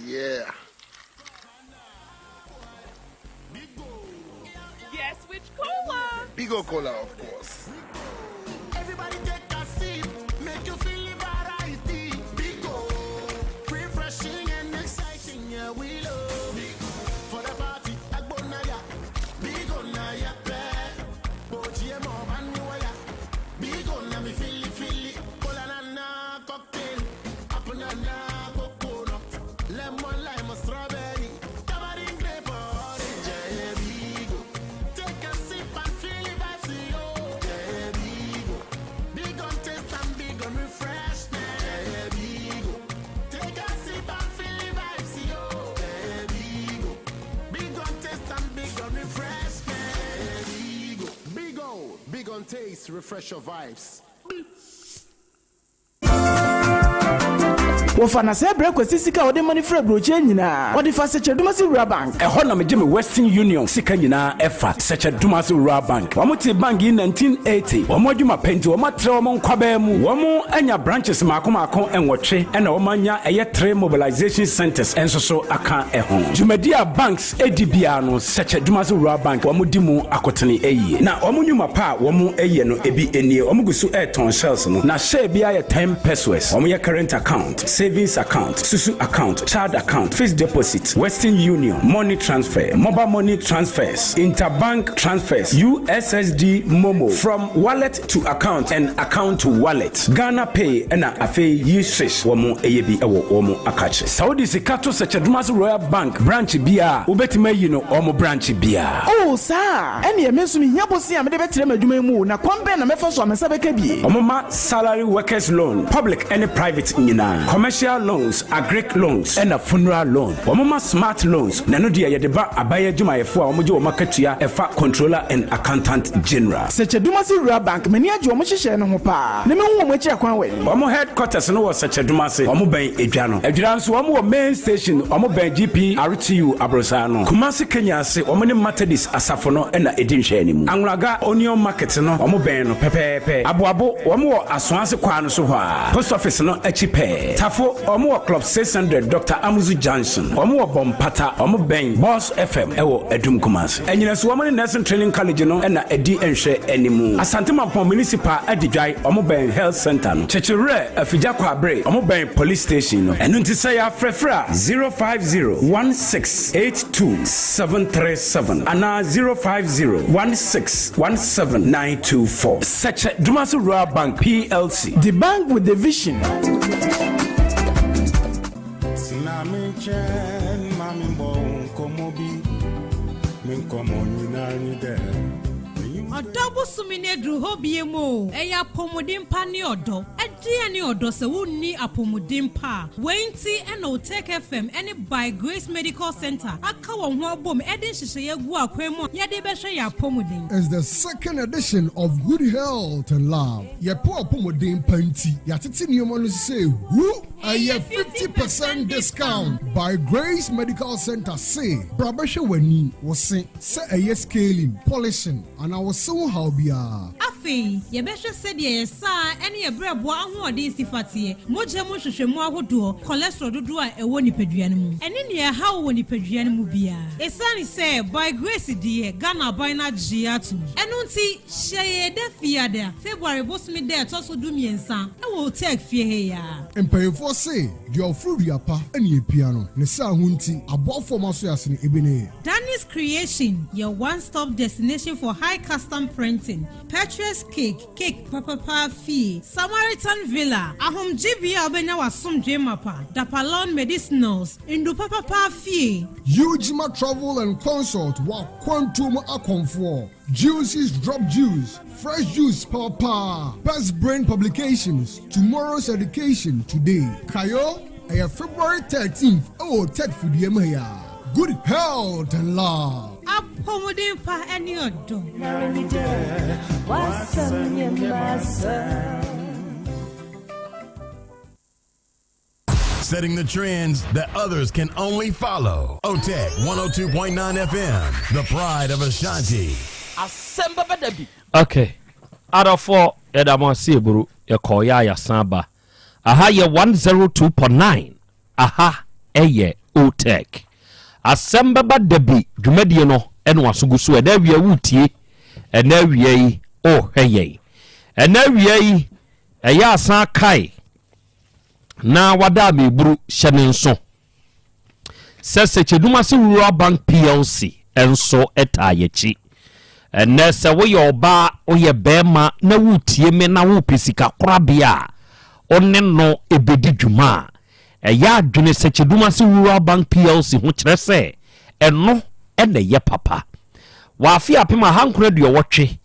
S5: Yeah.
S16: Guess which cola?
S5: Bigo Cola, of course.
S21: Everybody take a sip, make you feel the variety. Bigo, refreshing and exciting, yeah, we love. Bigo, for the party, Agbonaya. Bigo na ya pe. Boji mo baniwaya. Bigo na mi fili fili. Cola na na cocktail. Apple na na coconut. Lemon, lime, strawberry. Tamarind, grape, orange, yeah, Bigo. Take a sip and feel the vibes, yo. Yeah, Bigo. Big on taste and big on refreshment. Yeah, Bigo. Take a sip and feel the vibes, yo. Yeah, Bigo. Big on taste and big on refreshment. Yeah, Bigo.
S5: Big O, big on taste, refresh your vibes.
S23: Wɔfa na sɛ brɛ Kwasi sika a ɔde ma no firi aburokyire nyinaa, ɔde fa Sɛkyɛ-Dumasi Rural Bank.
S25: Ɛhɔ na megye me Western Union sika nyinaa ɛfa, Sɛkyɛ-Dumasi Rural Bank. Wɔn tee bank yi 1980. Wɔn adwuma pɛ nti wɔn atrɛ wɔn nkwabaa mu. Wɔn anya branches mmaako mmaako nwɔtwe ɛna wɔn anya ɛyɛ three mobilization centers nso so aka ɛho. Dwumadi a banks ɛdi biara no Sɛkyɛ-Dumasi Rural Bank wɔn di mu akotene yie. Na wɔn nnwuma pa a wɔn yɛ no ebi nie, wɔn gu so ɛretɔn shells no, na share biara yɛ 10 pesewas. Wɔn yɛ current account, savings account, susu account, child account, fixed deposit, Western Union, money transfer, mobile money transfers, interbank transfers, USSD MoMo, from wallet to account and account to wallet, Ghana Pay ɛna afei yi swish wɔn yɛ bi wɔ wɔn akakye. Sɛ wode sika to Sɛkyɛ-Dumasi Royal Bank branch biara a, wobɛtumi ayi no wɔn branch biara.
S23: Oh, saa a, ɛnneɛ me nso mehia bosea a mede bɛtrɛ m'adwuma yi mu o, na kwan bɛn na mɛfa so a me nsa bɛka bi?
S25: Wɔma salary workers loan, public ne private nyinaa, commercial loans, agric loans, ɛna funeral loan. Wɔma smart loans, na ɛno deɛ yɛde ba aban adwumayɛfoɔ a wɔgye wɔn akatua ɛfa Controller and Accountant General.
S23: Sɛkyɛ-Dumasi Rural Bank, m'ani agye wɔn nhyehyɛɛ no ho paa, na mehu wɔn akyi akwan wɛn?
S25: Wɔn headquarters no wɔ Sɛkyɛ-Dumase, wɔn bɛn Edwa no. Adwira nso wɔn wɔ main station, wɔn bɛn GPRTU aborosan no. Kumasi Kenya ase, wɔn ne Methodist asafo no na ɛdi nhwɛanimu. Anwulaga Onion Market no, wɔn bɛn no pɛpɛɛpɛ. Aboabo, wɔn wɔ Asoase kwan no so hɔ ara, post office no akyi pɛɛ. Tafo. Tafo, wɔn wɔ Club 600 Doctor Amuzu Junction. Wɔn wɔ Bompata, wɔn bɛn Boss FM wɔ Adum Kumasi. Anyinaso wɔn ne Nursing Training College no na ɛdi nhwɛ anim. Asante Mampong Municipal Adidwae, wɔn bɛn Health Centre no. Kyekyewerɛ, Afigya Kwabre, wɔn bɛn Police Station no. Ɛno nti sɛ yɛafrɛfrɛ a, 050 1682 737 anaa 050 16 17 924. Sɛkyɛ Dumasi Rural Bank PLC.
S23: The bank with the vision.
S1: Tena me nkyɛn ma me mbɔ wo nkɔmmɔ bi Me nkɔmmɔ nyinaa nye dɛ
S2: Ɔdɔ bosome no aduru hɔ biom o, ɛyɛ apɔmuden pa ne ɔdɔ. Ɛdeɛn ne ɔdɔ sɛ wonni apɔmuden pa a? Wei nti na Otec FM ne By Grace Medical Centre aka wɔn ho abom de nhyehyɛeɛ agu akwan mu a yɛde rebɛhwɛ yɛn apɔmuden.
S7: It's the second edition of Good Health and Love. Yɛpɛ w'apɔmuden pa nti, yɛatete nneɛma no sɛ hu. Ɛyɛ 50 percent discount. By Grace Medical Center se, bra bɛhwɛ w'ani, wo se, sɛ ɛyɛ scaling, polishing, anaa wo se ho haw biara.
S2: Afei, yɛbɛhwɛ sɛdeɛ yɛn saa ne yɛn berɛboɔ ahoɔden si fa teɛ, mogya mu nhwehwɛmu ahodoɔ, cholesterol dodoɔ a ɛwɔ nipadua no mu, ɛne nea ɛhaw wɔ nipadua no mu biara. Esiane sɛ By Grace deɛ Ghana aban no agye atom, ɛno nti hyɛ yɛn da Fiada, February bosome da a ɛtɔ so 13 wɔ Otec fie ha yi ara.
S7: Mpanyinfoɔ se, deɛ ɔforo dua pa ne epia no, ne saa ho nti, aboafoɔ ma so ase no ebi ne.
S2: Danny's Creation, your one-stop destination for high custom printing, Petrus Cake, cake papapa fie, Samaritan Villa, ahomgyebea a wobɛnya w'asomdwe mapa, Dapalon Medicinals, ndu papapa fie.
S7: Ujima Travel and Consult wɔ akwantuo mu akɔmfoɔ, Juices Drop Juice, Fresh Juice Papa, Best Brain Publications, Tomorrow's Education Today. Kayo, ɛyɛ February 13th ɛwɔ Tech Fidie mu ha. Good health and love.
S2: Apɔmuden pa ne ɔdɔ.
S21: W'asɛm yɛ m'asɛm.
S5: Setting the trends that others can only follow. OTEC 102.9 FM, the pride of Ashanti.
S9: Asɛm bɛba da bi.
S3: Okay, adɔfoɔ, yɛda mo ase. Eburu yɛkɔɔ yɛ a yɛasan ba. Aha yɛ 102.9, aha ɛyɛ Otec. Asɛm bɛba da bi dwumadie no ɛna waso gu so. Ɛna awia wotie, ɛna awia yi ɔrehwɛ yɛn, ɛna awia yi ɛyɛ asan kae na wada ameburu hyɛ ne nso sɛ Sɛkyɛdumase Rural Bank PLC nso ɛtaa yɛkyi. Ɛnɛ sɛ woyɛ ɔbaa, woyɛ bɛrima na wotie me na wopɛ sika korabea a ɔne no ɛbɛdi dwuma a, ɛyɛ adwene Sɛkyɛdumase Rural Bank PLC ho, kyerɛ sɛ ɛno ɛna ɛyɛ papa. Wɔafe 1980,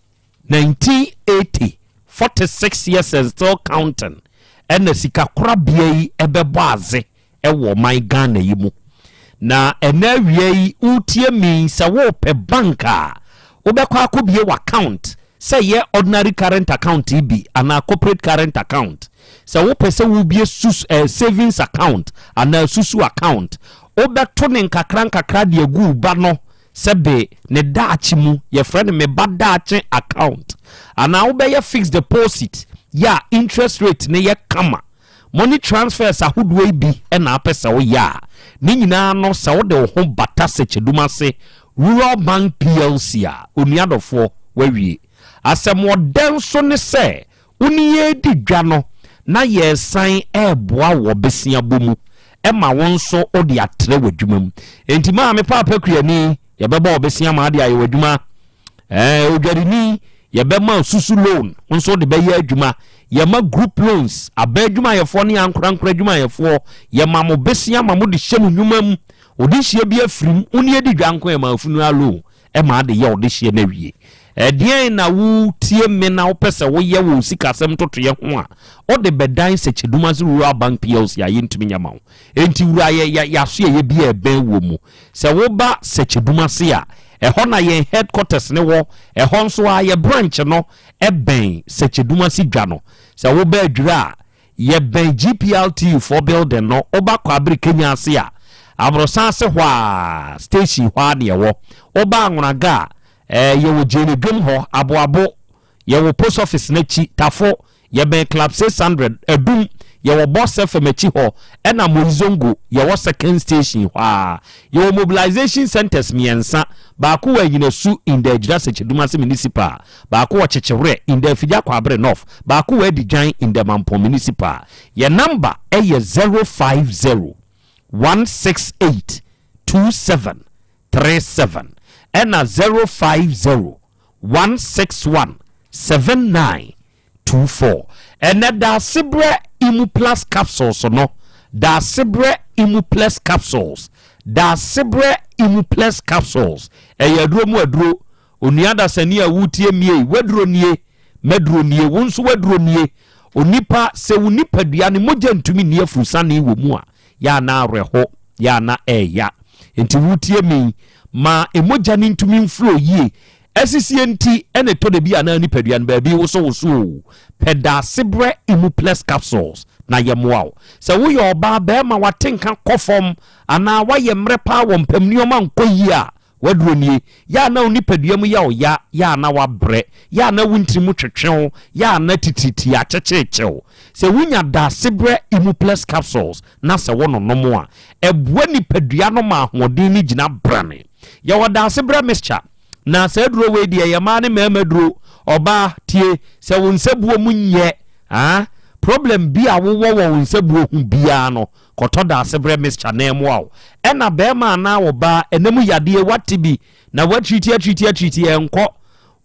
S3: 1980, 46 years and still counting, ɛna sika korabea yi ɛbɛbɔ adze ɛwɔ ɔman Ghana yi mu. Na ɛna awia yi wotie mi sɛ wopɛ bank a wobɛkɔ akɔbie w'account, sɛ yɛ ordinary current account yi bi anaa corporate current account, sɛ wopɛ sɛ wobie sus savings account anaa susu account, wobɛto ne nkakra nkakra de agu wo ba no sɛbe ne daakye mu, yɛfrɛ no me ba daakye account, anaa wobɛyɛ fixed deposit yɛ a interest rate ne yɛ kama, money transfers ahodoɔ yi bi ɛna apɛ sɛ woyɛ a, ne nyinaa no sɛ wode wo ho bata Sɛkyɛdumase Rural Bank PLC a, onuadɔfoɔ, wawie. Asɛm ɔdɛ nso ne sɛ wo ne yɛdi dwa no na yɛresan ɛreboa wɔ besiabɔ mu ɛma wo nso wode atrɛ w'adwuma mu. Enti maame paapa kuani, yɛbɛbɔ wɔ besia ma ade ayɛ w'adwuma. Odwarini, yɛbɛma susu loan nso de bɛyɛ adwuma. Yɛma group loans, aba adwumayɛfoɔ ne ankorankora adwumayɛfoɔ. Yɛma mo besia ma mo de hyɛ mo nnwuma mu. Ɔde hyia bi afirim wo ne adi dwa nko, yɛma funeral loan ɛma ade yɛ ɔde hyia no awie. Ɛdeɛn na wotie me na wopɛ sɛ woyɛ wɔ sikasɛm ntotoeɛ ho a wode bɛdan Sɛkyɛdumase Rural Bank PLC a yɛntumi nyɛ ma wo? Enti wura yɛ yɛaso yɛyɛ bi a ɛbɛn wɔ mu. Sɛ woba Sɛkyɛdumase a, ɛhɔ na yɛn headquarters ne wɔ. Ɛhɔ nso a yɛ branch no ɛbɛn Sɛkyɛdumase dwa no. Sɛ woba Adwira a, yɛbɛn GPRTU foɔ building no. Woba Kwabere Kenya ase a, aborosan ase hɔ a, station hɔ a ne ɛwɔ. Woba Anwonaga a, yɛwɔ Gyene dwom hɔ. Aboabo, yɛwɔ post office n'akyi. Tafo, yɛbɛn Club 600. Adum. Yɛwɔ Boss FM akyi hɔ ɛna Moizongo yɛwɔ second station hɔ ara. Yɛwɔ mobilization centres mmiɛnsa, baako wɔ Anyinasu in the Adwira Sekyedumase Municipal, baako wɔ Kyekyewerɛ in the Afigya Kwabre North, baako wɔ Adidwan in the Mampong Municipal. Yɛn number yɛ 050 168 2737 ɛna 050 161 79 24. Ɛnɛ Daasebrɛ Imuplus Capsules no, Daasebrɛ Imuplus Capsules, Daasebrɛ Imuplus Capsules, ɛyɛ aduro mu aduro. Onua dasani a woretie mie yi, w'aduro nie, m'aduro nie, wo nso w'aduro nie. Onipa, sɛ wo nipadua no mogya ntumi nni afurusane wɔ mu a, yɛ a na awerɛho, yɛ a na ɛɛya. Enti woretie me yi, ma mogya no ntumi mflow yie. Asisie nti na ɛtɔ da bi a na nipadua no baabi wosowoso o. Pɛ Daasebrɛ Imupless Capsules na yɛmmoa wo. Sɛ woyɛ ɔbaa, barima, w'atenka kɔ fam anaa woayɛ mmerɛ paa wɔ mpam nneɛma nkɔ yie a, w'aduro nie. Yɛ a na wo nipadua mu yɛ wo ya, yɛ a na woabrɛ, yɛ a na wo ntiri mu twetwe wo, yɛ a na titiritii akyekyerekye wo. Sɛ wonya Daasebrɛ Imupless Capsules na sɛ wononom a, ɛboa nipadua no ma ahoɔden no gyina brane. Yɛwɔ Daasebrɛ Mixture. Na saa aduro wei deɛ ɛyɛ mmaa ne mmarima aduro. Ɔbaa, tie, sɛ wo nsabuo mu nyɛ ah, problem bi a wowɔ wɔ wo nsabuo ho biara no, kɔtɔ Daasebrɛ mixture na ɛmmoa wo. Ɛna barima anaa ɔbaa, ɛna mu yadeɛ, woate bi na woatriti atriti atriti ɛnkɔ.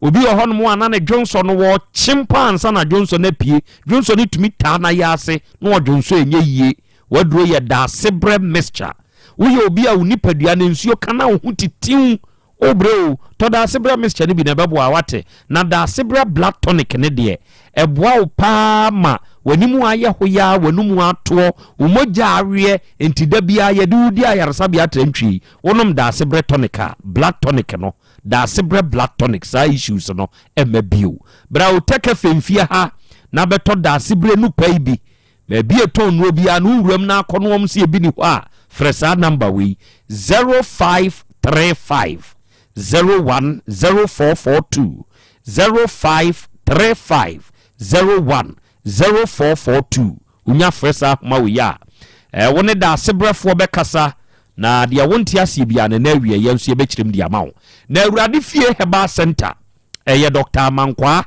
S3: Obi wɔ hɔnom a na ne dwonsɔ no wɔkye mpo ansa na dwonsɔ no apue. Dwonsɔ no tumi taa n'ayaase na ɔdwonsɔ ɛnyɛ yie. W'aduro yɛ Daasebrɛ mixture. Woyɛ obi a wo nipadua no nsuo ka na wo ho titiw O brɛ o, tɔ Daasebrɛ mixture no bi na ɛbɛboa wo, wate? Na Daasebrɛ blood tonic no deɛ, ɛboa wo paa ma w'anim ayɛ hoyaa, w'anomu atoɔ, wo mogya aweɛ, enti da biara yɛde wo di ayaresabea atrantwie. Wonom Daasebrɛ tonic a, blood tonic no, Daasebrɛ blood tonic, saa issues no ɛmma bio. Bra Otec FM fie ha na bɛtɔ Daasebrɛ nupa yi bi. Baabi a ɛtɔn nnuro biara no, wo wuram na akɔ no wɔn sɛ ebi ni hɔ a, frɛ saa namba wei, 0535 010442, 0535 010442. Wonya frɛ saa ahoma wei a, eh, wo ne daasebrɛfoɔ bɛkasa na deɛ wonte aseɛ biara no, na awieɛ nso yɛbɛkyerɛ mu de ama wo. Na Awurade Fie Herbal Center, ɛyɛ Dɔkta Amankwaa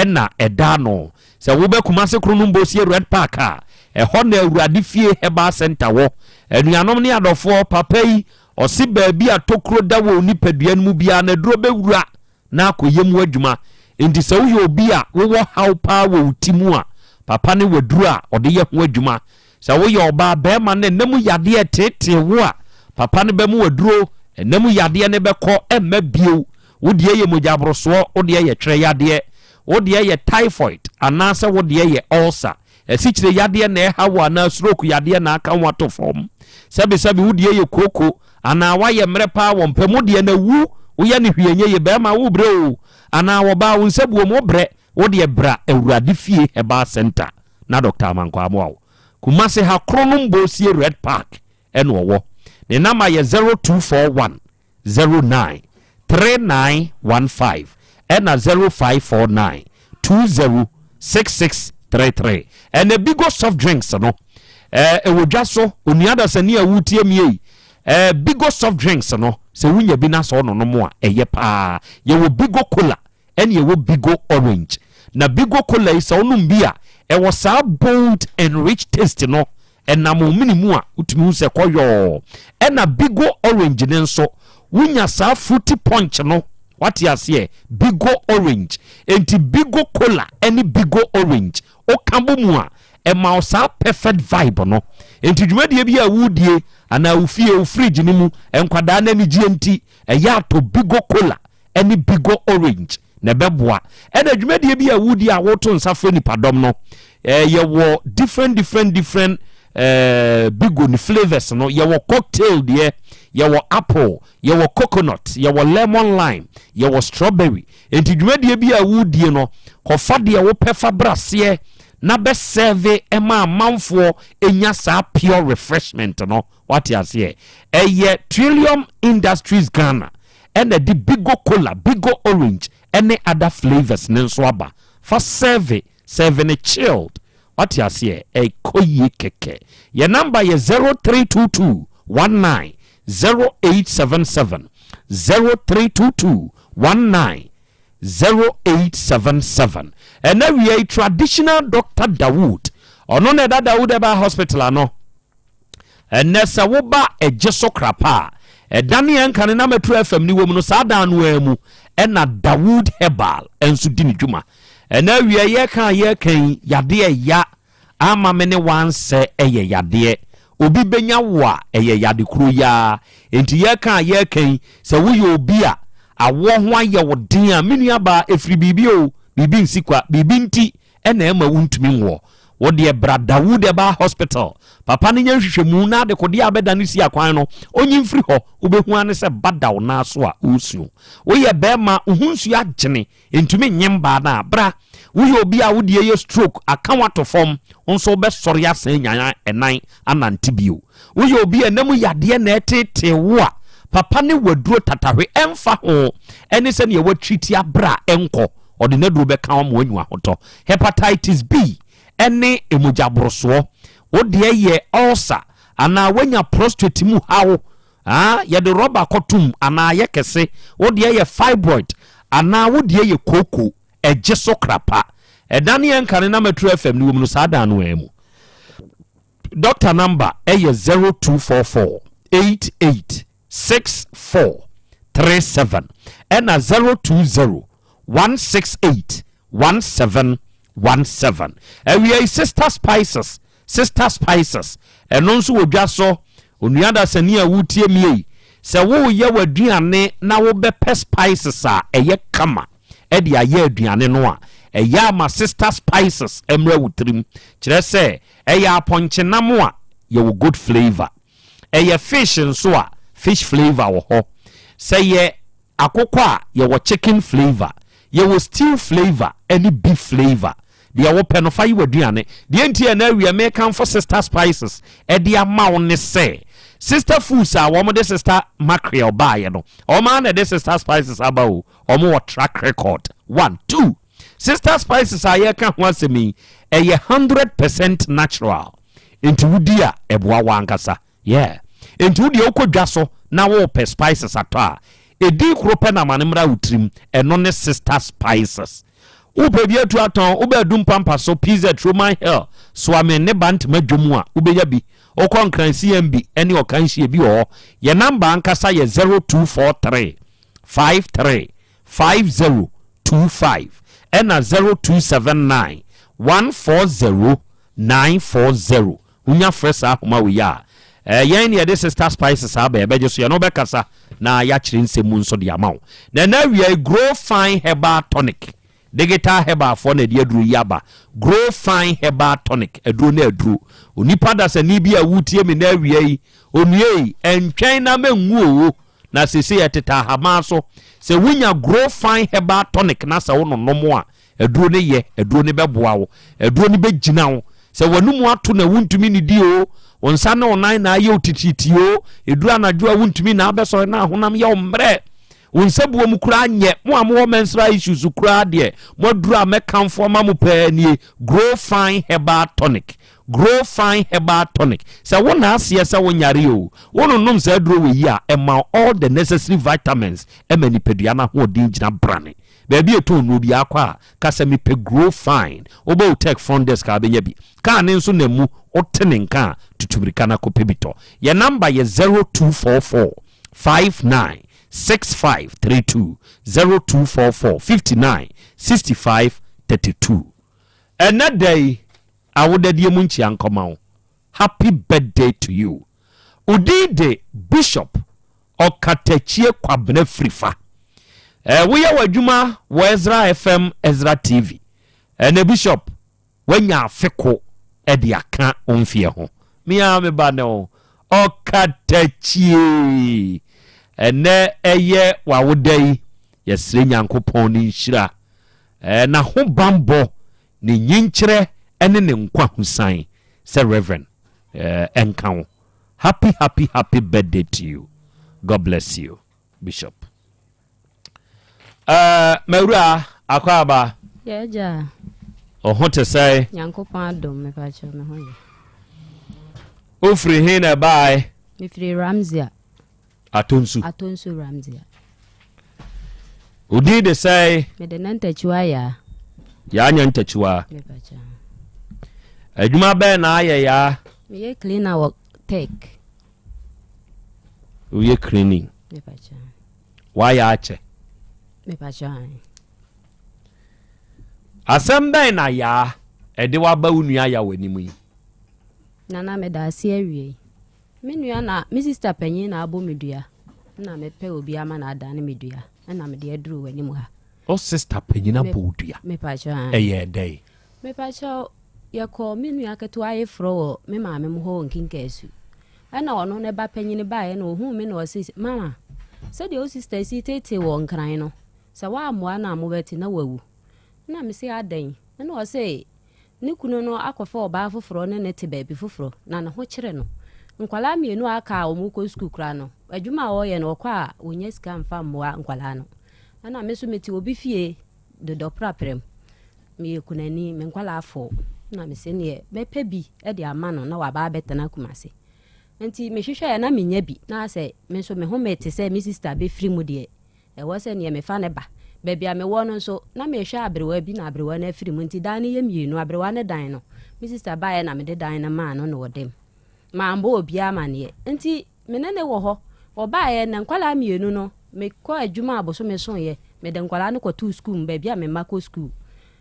S3: na ɛda ano. Sɛ wobɛ Kumase Kronom Bosie Red Park a, ɛhɔ na Awurade Fie Herbal Centre wɔ. Anuanom ne adɔfoɔ, papa yi, ɔse baabi a tokuro da wɔ wo nipadua no mu biara no, aduro bɛwura na akɔyɛ mu adwuma. Enti sɛ woyɛ obi a wowɔ haw paa wɔ wo ti mu a, papa ne waduro a ɔde yɛ ho adwuma. Sɛ woyɛ ɔbaa, barima na ɛna mu yadeɛ reteetee wo a, papa no bɛma wo aduro, ɛna mu yadeɛ no bɛkɔ, ɛmma bio. Wo deɛ yɛ mogyaborosoɔ, wo deɛ yɛ twerɛ yadeɛ, wo deɛ yɛ typhoid anaasɛ wo deɛ yɛ ulcer, asikyire yadeɛ na ɛha wo anaa stroke yadeɛ na aka wo ato fam. Sɛbesɛbe wo deɛ yɛ kooko anaa woayɛ mmerɛ paa wɔ mpa mu deɛ na wu, woyɛ no hwee nyɛ yie, barima wobrɛ oo anaa ɔbaa wo nsa buom wobrɛ, wo deɛ bra Awurade Fie Herbal Centre na Doctor Amankwaa amoa wo. Kumasi ha Kronom Bosie Red Park ɛna ɔwɔ. Ne number yɛ 0241 09 3915 ɛna 0549 20 6633. Ɛna Bigo soft drinks no ɛwɔ dwa so. Onua dasani a wotie mi yi, Bigo soft drinks no sɛ wonya bi na sɛ ɔnonom a ɛyɛ paa. Yɛwɔ Bigo cola ɛne ɛwɔ Bigo orange. Na Bigo cola yi sɛ wonom bi a ɛwɔ saa bold and rich taste no, ɛnam wo mene mu a wotumi hu sɛ kɔ yɔɔ. Ɛna Bigo orange no nso wonya saa fruity punch no, wate aseɛ, Bigo orange. Enti Bigo cola ɛne Bigo orange woka bɔ mu a ɛma wo saa perfect vibe no. Enti dwumadie bi a wodie anaa wo fie wo fridge no mu nkwadaa no anigyeɛ nti ɛyɛ atɔ Bigo cola ɛne Bigo Orange na ɛbɛboa. Ɛna dwumadie bi a wodi a woto nsa frɛ nipadɔm no, eh, yɛwɔ different different different eh, Bigo ne flavours no. Yɛwɔ cocktail deɛ, yɛwɔ apple, yɛwɔ coconut, yɛwɔ lemon lime, yɛwɔ strawberry. Enti dwumadie bi a wodie no, kɔfa deɛ wopɛ fa braseɛ na bɛsɛve ɛma amanfoɔ ɛnya saa pure refreshment no. Wate aseɛ? Ɛyɛ Trillium Industries Ghana ɛna ɛde Bigo Cola, Bigo Orange ɛne other flavours no nso aba. Fa serve, serve no chilled. Wate aseɛ? Ɛkɔ yie kɛkɛ. Yɛn number yɛ 0322 19 0877, 0322 19 0877. Ɛna wia yi traditional doctor Dawood, ɔno na ɛda Dawood Herbal Hospital ano. Ɛnnɛ sɛ woba Ɛgye so Krapa a, ɛda ne yɛn kane na Metro FM ne wɔ mu no, saa dan no ara mu ɛna Dawood Herbal nso di ne dwuma. Ɛnnɛ awia yɛreka a yɛreka yi, yadeɛ ɛya ama me ne wansɛ ɛyɛ yadeɛ. Obi bɛnya wo a, ɛyɛ yade koro yi ara. Enti yɛreka a yɛreka yi, sɛ woyɛ obi a awoɔ ho ayɛ wo den a, me nuabaa, ɛfiri biribi o, biribi nsi kwa, biribi nti na ɛma wontumi nwoɔ. Wo deɛ bra Dawood Herbal Hospital, papa no nyɛ nhwehwɛmu na adekodeɛ a abɛda no si akwan no, ɔnyi mfiri hɔ, wobɛhu ara ne sɛ ba da wo nan so a woresu. Woyɛ barima, wo ho nsuo agyene, ɛntumi nnye mmaa no a, bra. Woyɛ obi a wo deɛ yɛ stroke, aka wo ato fam, wo nso wobɛsɔre asan anya ɛnan anante bio. Woyɛ obi a ɛna mu yadeɛ na ɛtetee wo a, papa ne waduro tatahwe ɛmfa ho ɛne sɛdeɛ watriti abrɛ a ɛnkɔ, ɔde n'aduro bɛka wo ama woanya ahotɔ. Hepatitis B ɛne mogyaborosoɔ, wo deɛ yɛ ulcer anaa woanya prostate mu haw, ah, yɛde rɔba kɔtom anaa ayɛ kɛse, wo deɛ yɛ fibroid anaa wo deɛ yɛ kooko, ɛgye so krapa. Ɛda ne yɛn na Metro FM no wɔ mu no saa dan no ara mu. Doctor number ɛyɛ 0244 88 64 37 ɛna 020 168 1717. Awia yi Sister Spices, Sister Spices, ɛno nso wɔ dwa so. Onua dasani a wotie mi yi, sɛ woyɛ w'aduane na wobɛpɛ spices a ɛyɛ kama ɛde ayɛ aduane no a, ɛyɛ ama Sister Spices mmerɛ wo tirim. Kyerɛ sɛ ɛyɛ apɔnkyenam a yɛwɔ good flavour, ɛyɛ fish nso a fish flavour wɔ hɔ, sɛ yɛ akokɔ a yɛwɔ chicken flavour, yɛwɔ stew flavour ɛne beef flavour. Deɛ wopɛ no fa yi w'aduane. Deɛ nti ɛna awia mekamfo Sister Spices ɛde ama wo ne sɛ Sister Foods a wɔn de Sister Mackerel baayɛ no, wɔn ara na ɛde Sister Spices aba o. Wɔn wɔ track record. 1 2 Sister Spices a yɛka ho asɛm yi, ɛyɛ 100% natural, nti wodi a ɛboa wo ankasa. Yeah, nti wo deɛ wokɔ dwa so na wopɛ spices atɔ a, ɛdin koro pɛ na ma no mmra wo tirim, ɛno ne Sister Spices. Wopɛ bi atu atɔn, wobɛ Adum Pampa so, PZ, Roman Hill, Soame ne Bantama dwom a, wobɛnya bi. Wokɔ Nkran CMB ne Ɔkanhyi, ebi wɔ hɔ. Yɛn namba ankasa yɛ 0243 53 5025 ɛna 0279 140 940. Wonya frɛ saa ahoma wei a, yɛn ne yɛde Sister Spices aba, yɛbɛgye so, yɛne wo bɛkasa na yɛakyerɛ nsɛm mu nso de ama wo. Na ɛnɛ awia yi, Grow Fine Herbal Tonic, Digital Herbalfoɔ na ɛde aduro yi aba. Grow Fine Herbal Tonic, aduro ne aduro. Onipa dasani bi a wotie me na awia yi, onua yi, ɛntwɛn na mɛnwu o, na seesei ɛtete ahaban so. Sɛ wonya Grow Fine Herbal Tonic na sɛ wononom a, Aduro no yɛ, aduro no bɛboa wo, aduro no bɛgyina wo. Sɛ w'anomu ato na wontumi nnidi o, wo nsa ne wo nan na ayɛ wo titiritii o, ɛduru anadwo a wontumi na abɛsɔre na ahonam yɛ wo mmerɛ, wo nsa buo mu koraa nyɛ. Mo a mowɔ menstrual issues koraa deɛ, mo aduro a mɛkamfo ama mo paa nie, Grow Fine Herbal Tonic. Grow Fine Herbal Tonic. Sɛ wo na aseɛ sɛ wonyare o, wononom saa aduro wei yi a, ɛma wo all the necessary vitamins ɛma nipadua no ahoɔden gyina brane. Baabi a ɛtɔn nnuro biara kɔ a, ka sɛ mepɛ Grow Fine. Wobɔ wo tech front desk a wobɛnya bi. Kaa no nso nam mu, wote ne nka a, tutu mmirika na kɔpɛ bi tɔ. Yɛn namba yɛ 0244 59 6532, 0244 59 65 32. Ɛnnɛ da yi, awodadie mu nkyea nkɔma wo. Happy birthday to you. Wo din de Bishop Ɔkatakyie Kwabena Firifa. Eh, woyɛ w'adwuma wɔ Ezra FM, Ezra TV. Ɛnɛ Bishop, woanya afe ko de aka wo mfeɛ ho. Me ara me ba ne wo, Ɔkatakyie. Ɛnɛ ɛyɛ w'awoda yi, yɛsrɛ Nyankopɔn ne nhyira, eh, n'ahobanbɔ, ne nyinkyerɛ ne ne nkwahosan sɛ Reverend, eh, ɛnka wo. Happy happy happy birthday to you. God bless you, Bishop. Mawura akɔ aba.
S6: Yɛgya.
S3: Ɔho te sɛn?
S6: Nyankopɔn adom, mepakyɛw me ho yɛ.
S3: Wofiri he na ɛbaae?
S6: Mefiri Ramsia.
S3: Atonsu.
S6: Atonsu Ramsia.
S3: Wo din de sɛn?
S6: Mede Nantakyiwa Yaa.
S3: Yaa Nyantakyiwa.
S6: Mepakyɛw.
S3: Adwuma bɛn na ayɛ Yaa?
S6: Meyɛ cleaner wɔ Tech.
S3: Woyɛ cleaning?
S6: Mepakyɛw.
S3: Woayɛ akyɛ?
S6: Mepakyɛw ae.
S3: Asɛm bɛn na Yaa ɛde wo aba wo nua Yaw anim yi?
S6: Nana meda ase awiei. Me nua na me sister panyin na abɔ me dua na mepɛ obi ama no adane me dua na mede aduru w'anim ha.
S3: Wo sister panyin abɔ wo dua?
S6: Mepakyɛw ae.
S3: Ɛyɛɛ dɛn?
S6: Mepakyɛw, yɛkɔɔ me nua ketewa ayeforɔ wɔ me maame mo hɔ wɔ Nkinkaasu. Ɛna ɔno ne ba panyin baeɛ na ohuu me na ɔse, Mama, sɛdeɛ wo sister si teetee wɔ Nkran no, sɛ woammoa no a mobɛte na wawu. Ɛna mese adɛn? Ɛna ɔse ne kunu no akɔfa ɔbaa foforɔ ne no te baabi foforɔ na ne ho kyere no. Nkwadaa mmienu a aka a wɔkɔ sukuu koraa no, adwuma a ɔyɛ no ɔkɔ a ɔnnya sika mfa mmoa nkwadaa no. Ɛna me nso mete obi fie dodɔ prapra mu. Meyɛ kunani, me nkwadaa fɔɔ. Ɛna mese neɛ mɛpɛ bi de ama no na waba abɛtena Kumasi. Nti mehwehwɛɛ na mennya bi na asɛ me nso me ho mete sɛ me sista bɛfiri mu deɛ. Ɛwɔ sɛ neɛ mefa no ba. Baabi a mewɔ no nso, na merehwɛ aberewa bi na aberewa no afiri mu nti dan no yɛ mmienu. Aberewa no dan no, me sista baeɛ na mede dan no maa no na ɔda mu. Mammɔ obiara amanneɛ. Nti me ne no wɔ hɔ. Ɔbaeɛ, na nkwadaa mmienu no, mekɔ adwuma a bosome soeɛ, mede nkwadaa no kɔtoo sukuu mu, baabi a me mma kɔ sukuu.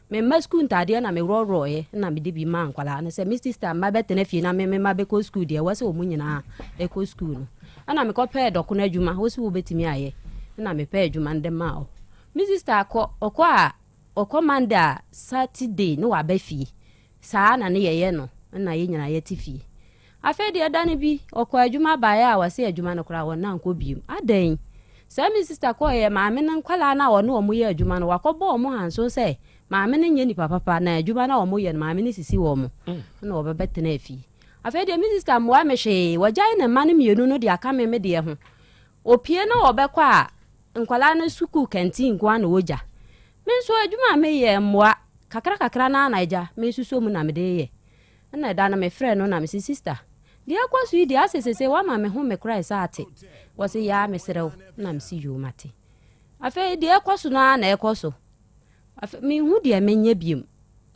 S6: Me mma sukuu ntaadeɛ na meworɔworɔeɛ na mede bi maa nkwadaa no sɛ me sista mma bɛtena fie na me me mma bɛkɔ sukuu deɛ ɛwɔ sɛ wɔn nyinaa kɔ sukuu no. Ɛna mekɔpɛɛ dɔkono adwuma, wo se wobɛtumi ayɛ? Ɛna mepɛɛ adwuma no de maa wo. Me sista kɔ, ɔkɔ a, ɔkɔ Monday a Saturday ne waba fie. Saa na ne yɛyɛ no na yɛn nyinaa yɛte fie. Afei deɛ da no bi, ɔkɔɔ adwuma baeɛ a ɔse adwuma no koraa ɔnna nkɔ biom. Adɛn? Saa me sister kɔeɛ, maame no nkwadaa no a ɔne wɔn yɛ adwuma no, wakɔbɔ wɔn hanso sɛ maame no nyɛ nipa papa na adwuma no a wɔyɛ no maame no sisi wɔn na wɔbɛbɛtena fie. Afei deɛ me sister mmoa me hwee, wagyae ne mma no mmienu no de aka me me deɛ ho. Opie na ɔbɛkɔ a, nkwadaa no sukuu canteen nko ara na wɔgya. Me nso adwuma a meyɛ mmoa, kakra kakra no ara na agya mesusuo mu na mede reyɛ. Ɛna da no mefrɛɛ no na mese, Sista, deɛ ɛrekɔ so yi deɛ asɛ sesei woama me home koraa ɛsɛ ate. Ɔse, Yaa mesrɛ wo. Ɛna mese, Yoo mate. Afei deɛ ɛrekɔ so no ara na ɛrekɔ so. Afei menhu deɛ menyɛ biom.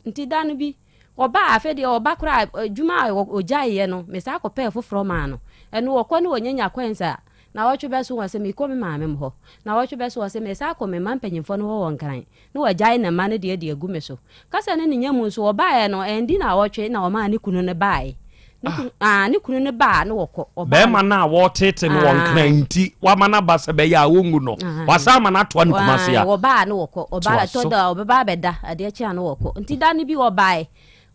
S6: Nti da no bi, ɔbaa afei deɛ ɔba koraa adwuma a ɔgyaeɛ no, mesan kɔpɛɛ foforɔ maa no. Ɛno ɔkɔ ne ɔnyanya coins a, Nawɔtwe bɛso ɔse mekɔ me maame mo hɔ. Nawɔtwe bɛso ɔse mesan akɔ me mma mpanyimfoɔ no hɔ wɔ Nkran. Na wagyae ne mma no deɛ de agu me so. Kasa ne ne nya mu nso ɔbaeɛ no ɛndi nawɔtwe na ɔmaa ne kunu no baeɛ. Ne kunu ah ne kunu no baa na wɔkɔ. Ɔbaa
S3: Bɛrima no a wɔreteete no wɔ Nkran nti wama no aba sɛ bɛyɛ a ɔngu no. Wasan ama no atoa no Kumasi a.
S6: Wɔbaa na wɔkɔ. Ɔbaa
S3: Toa
S6: ɛtɔ
S3: so.
S6: da a ɔbɛba abɛda adeɛ kye a na wɔkɔ. Nti da no bi ɔbaeɛ.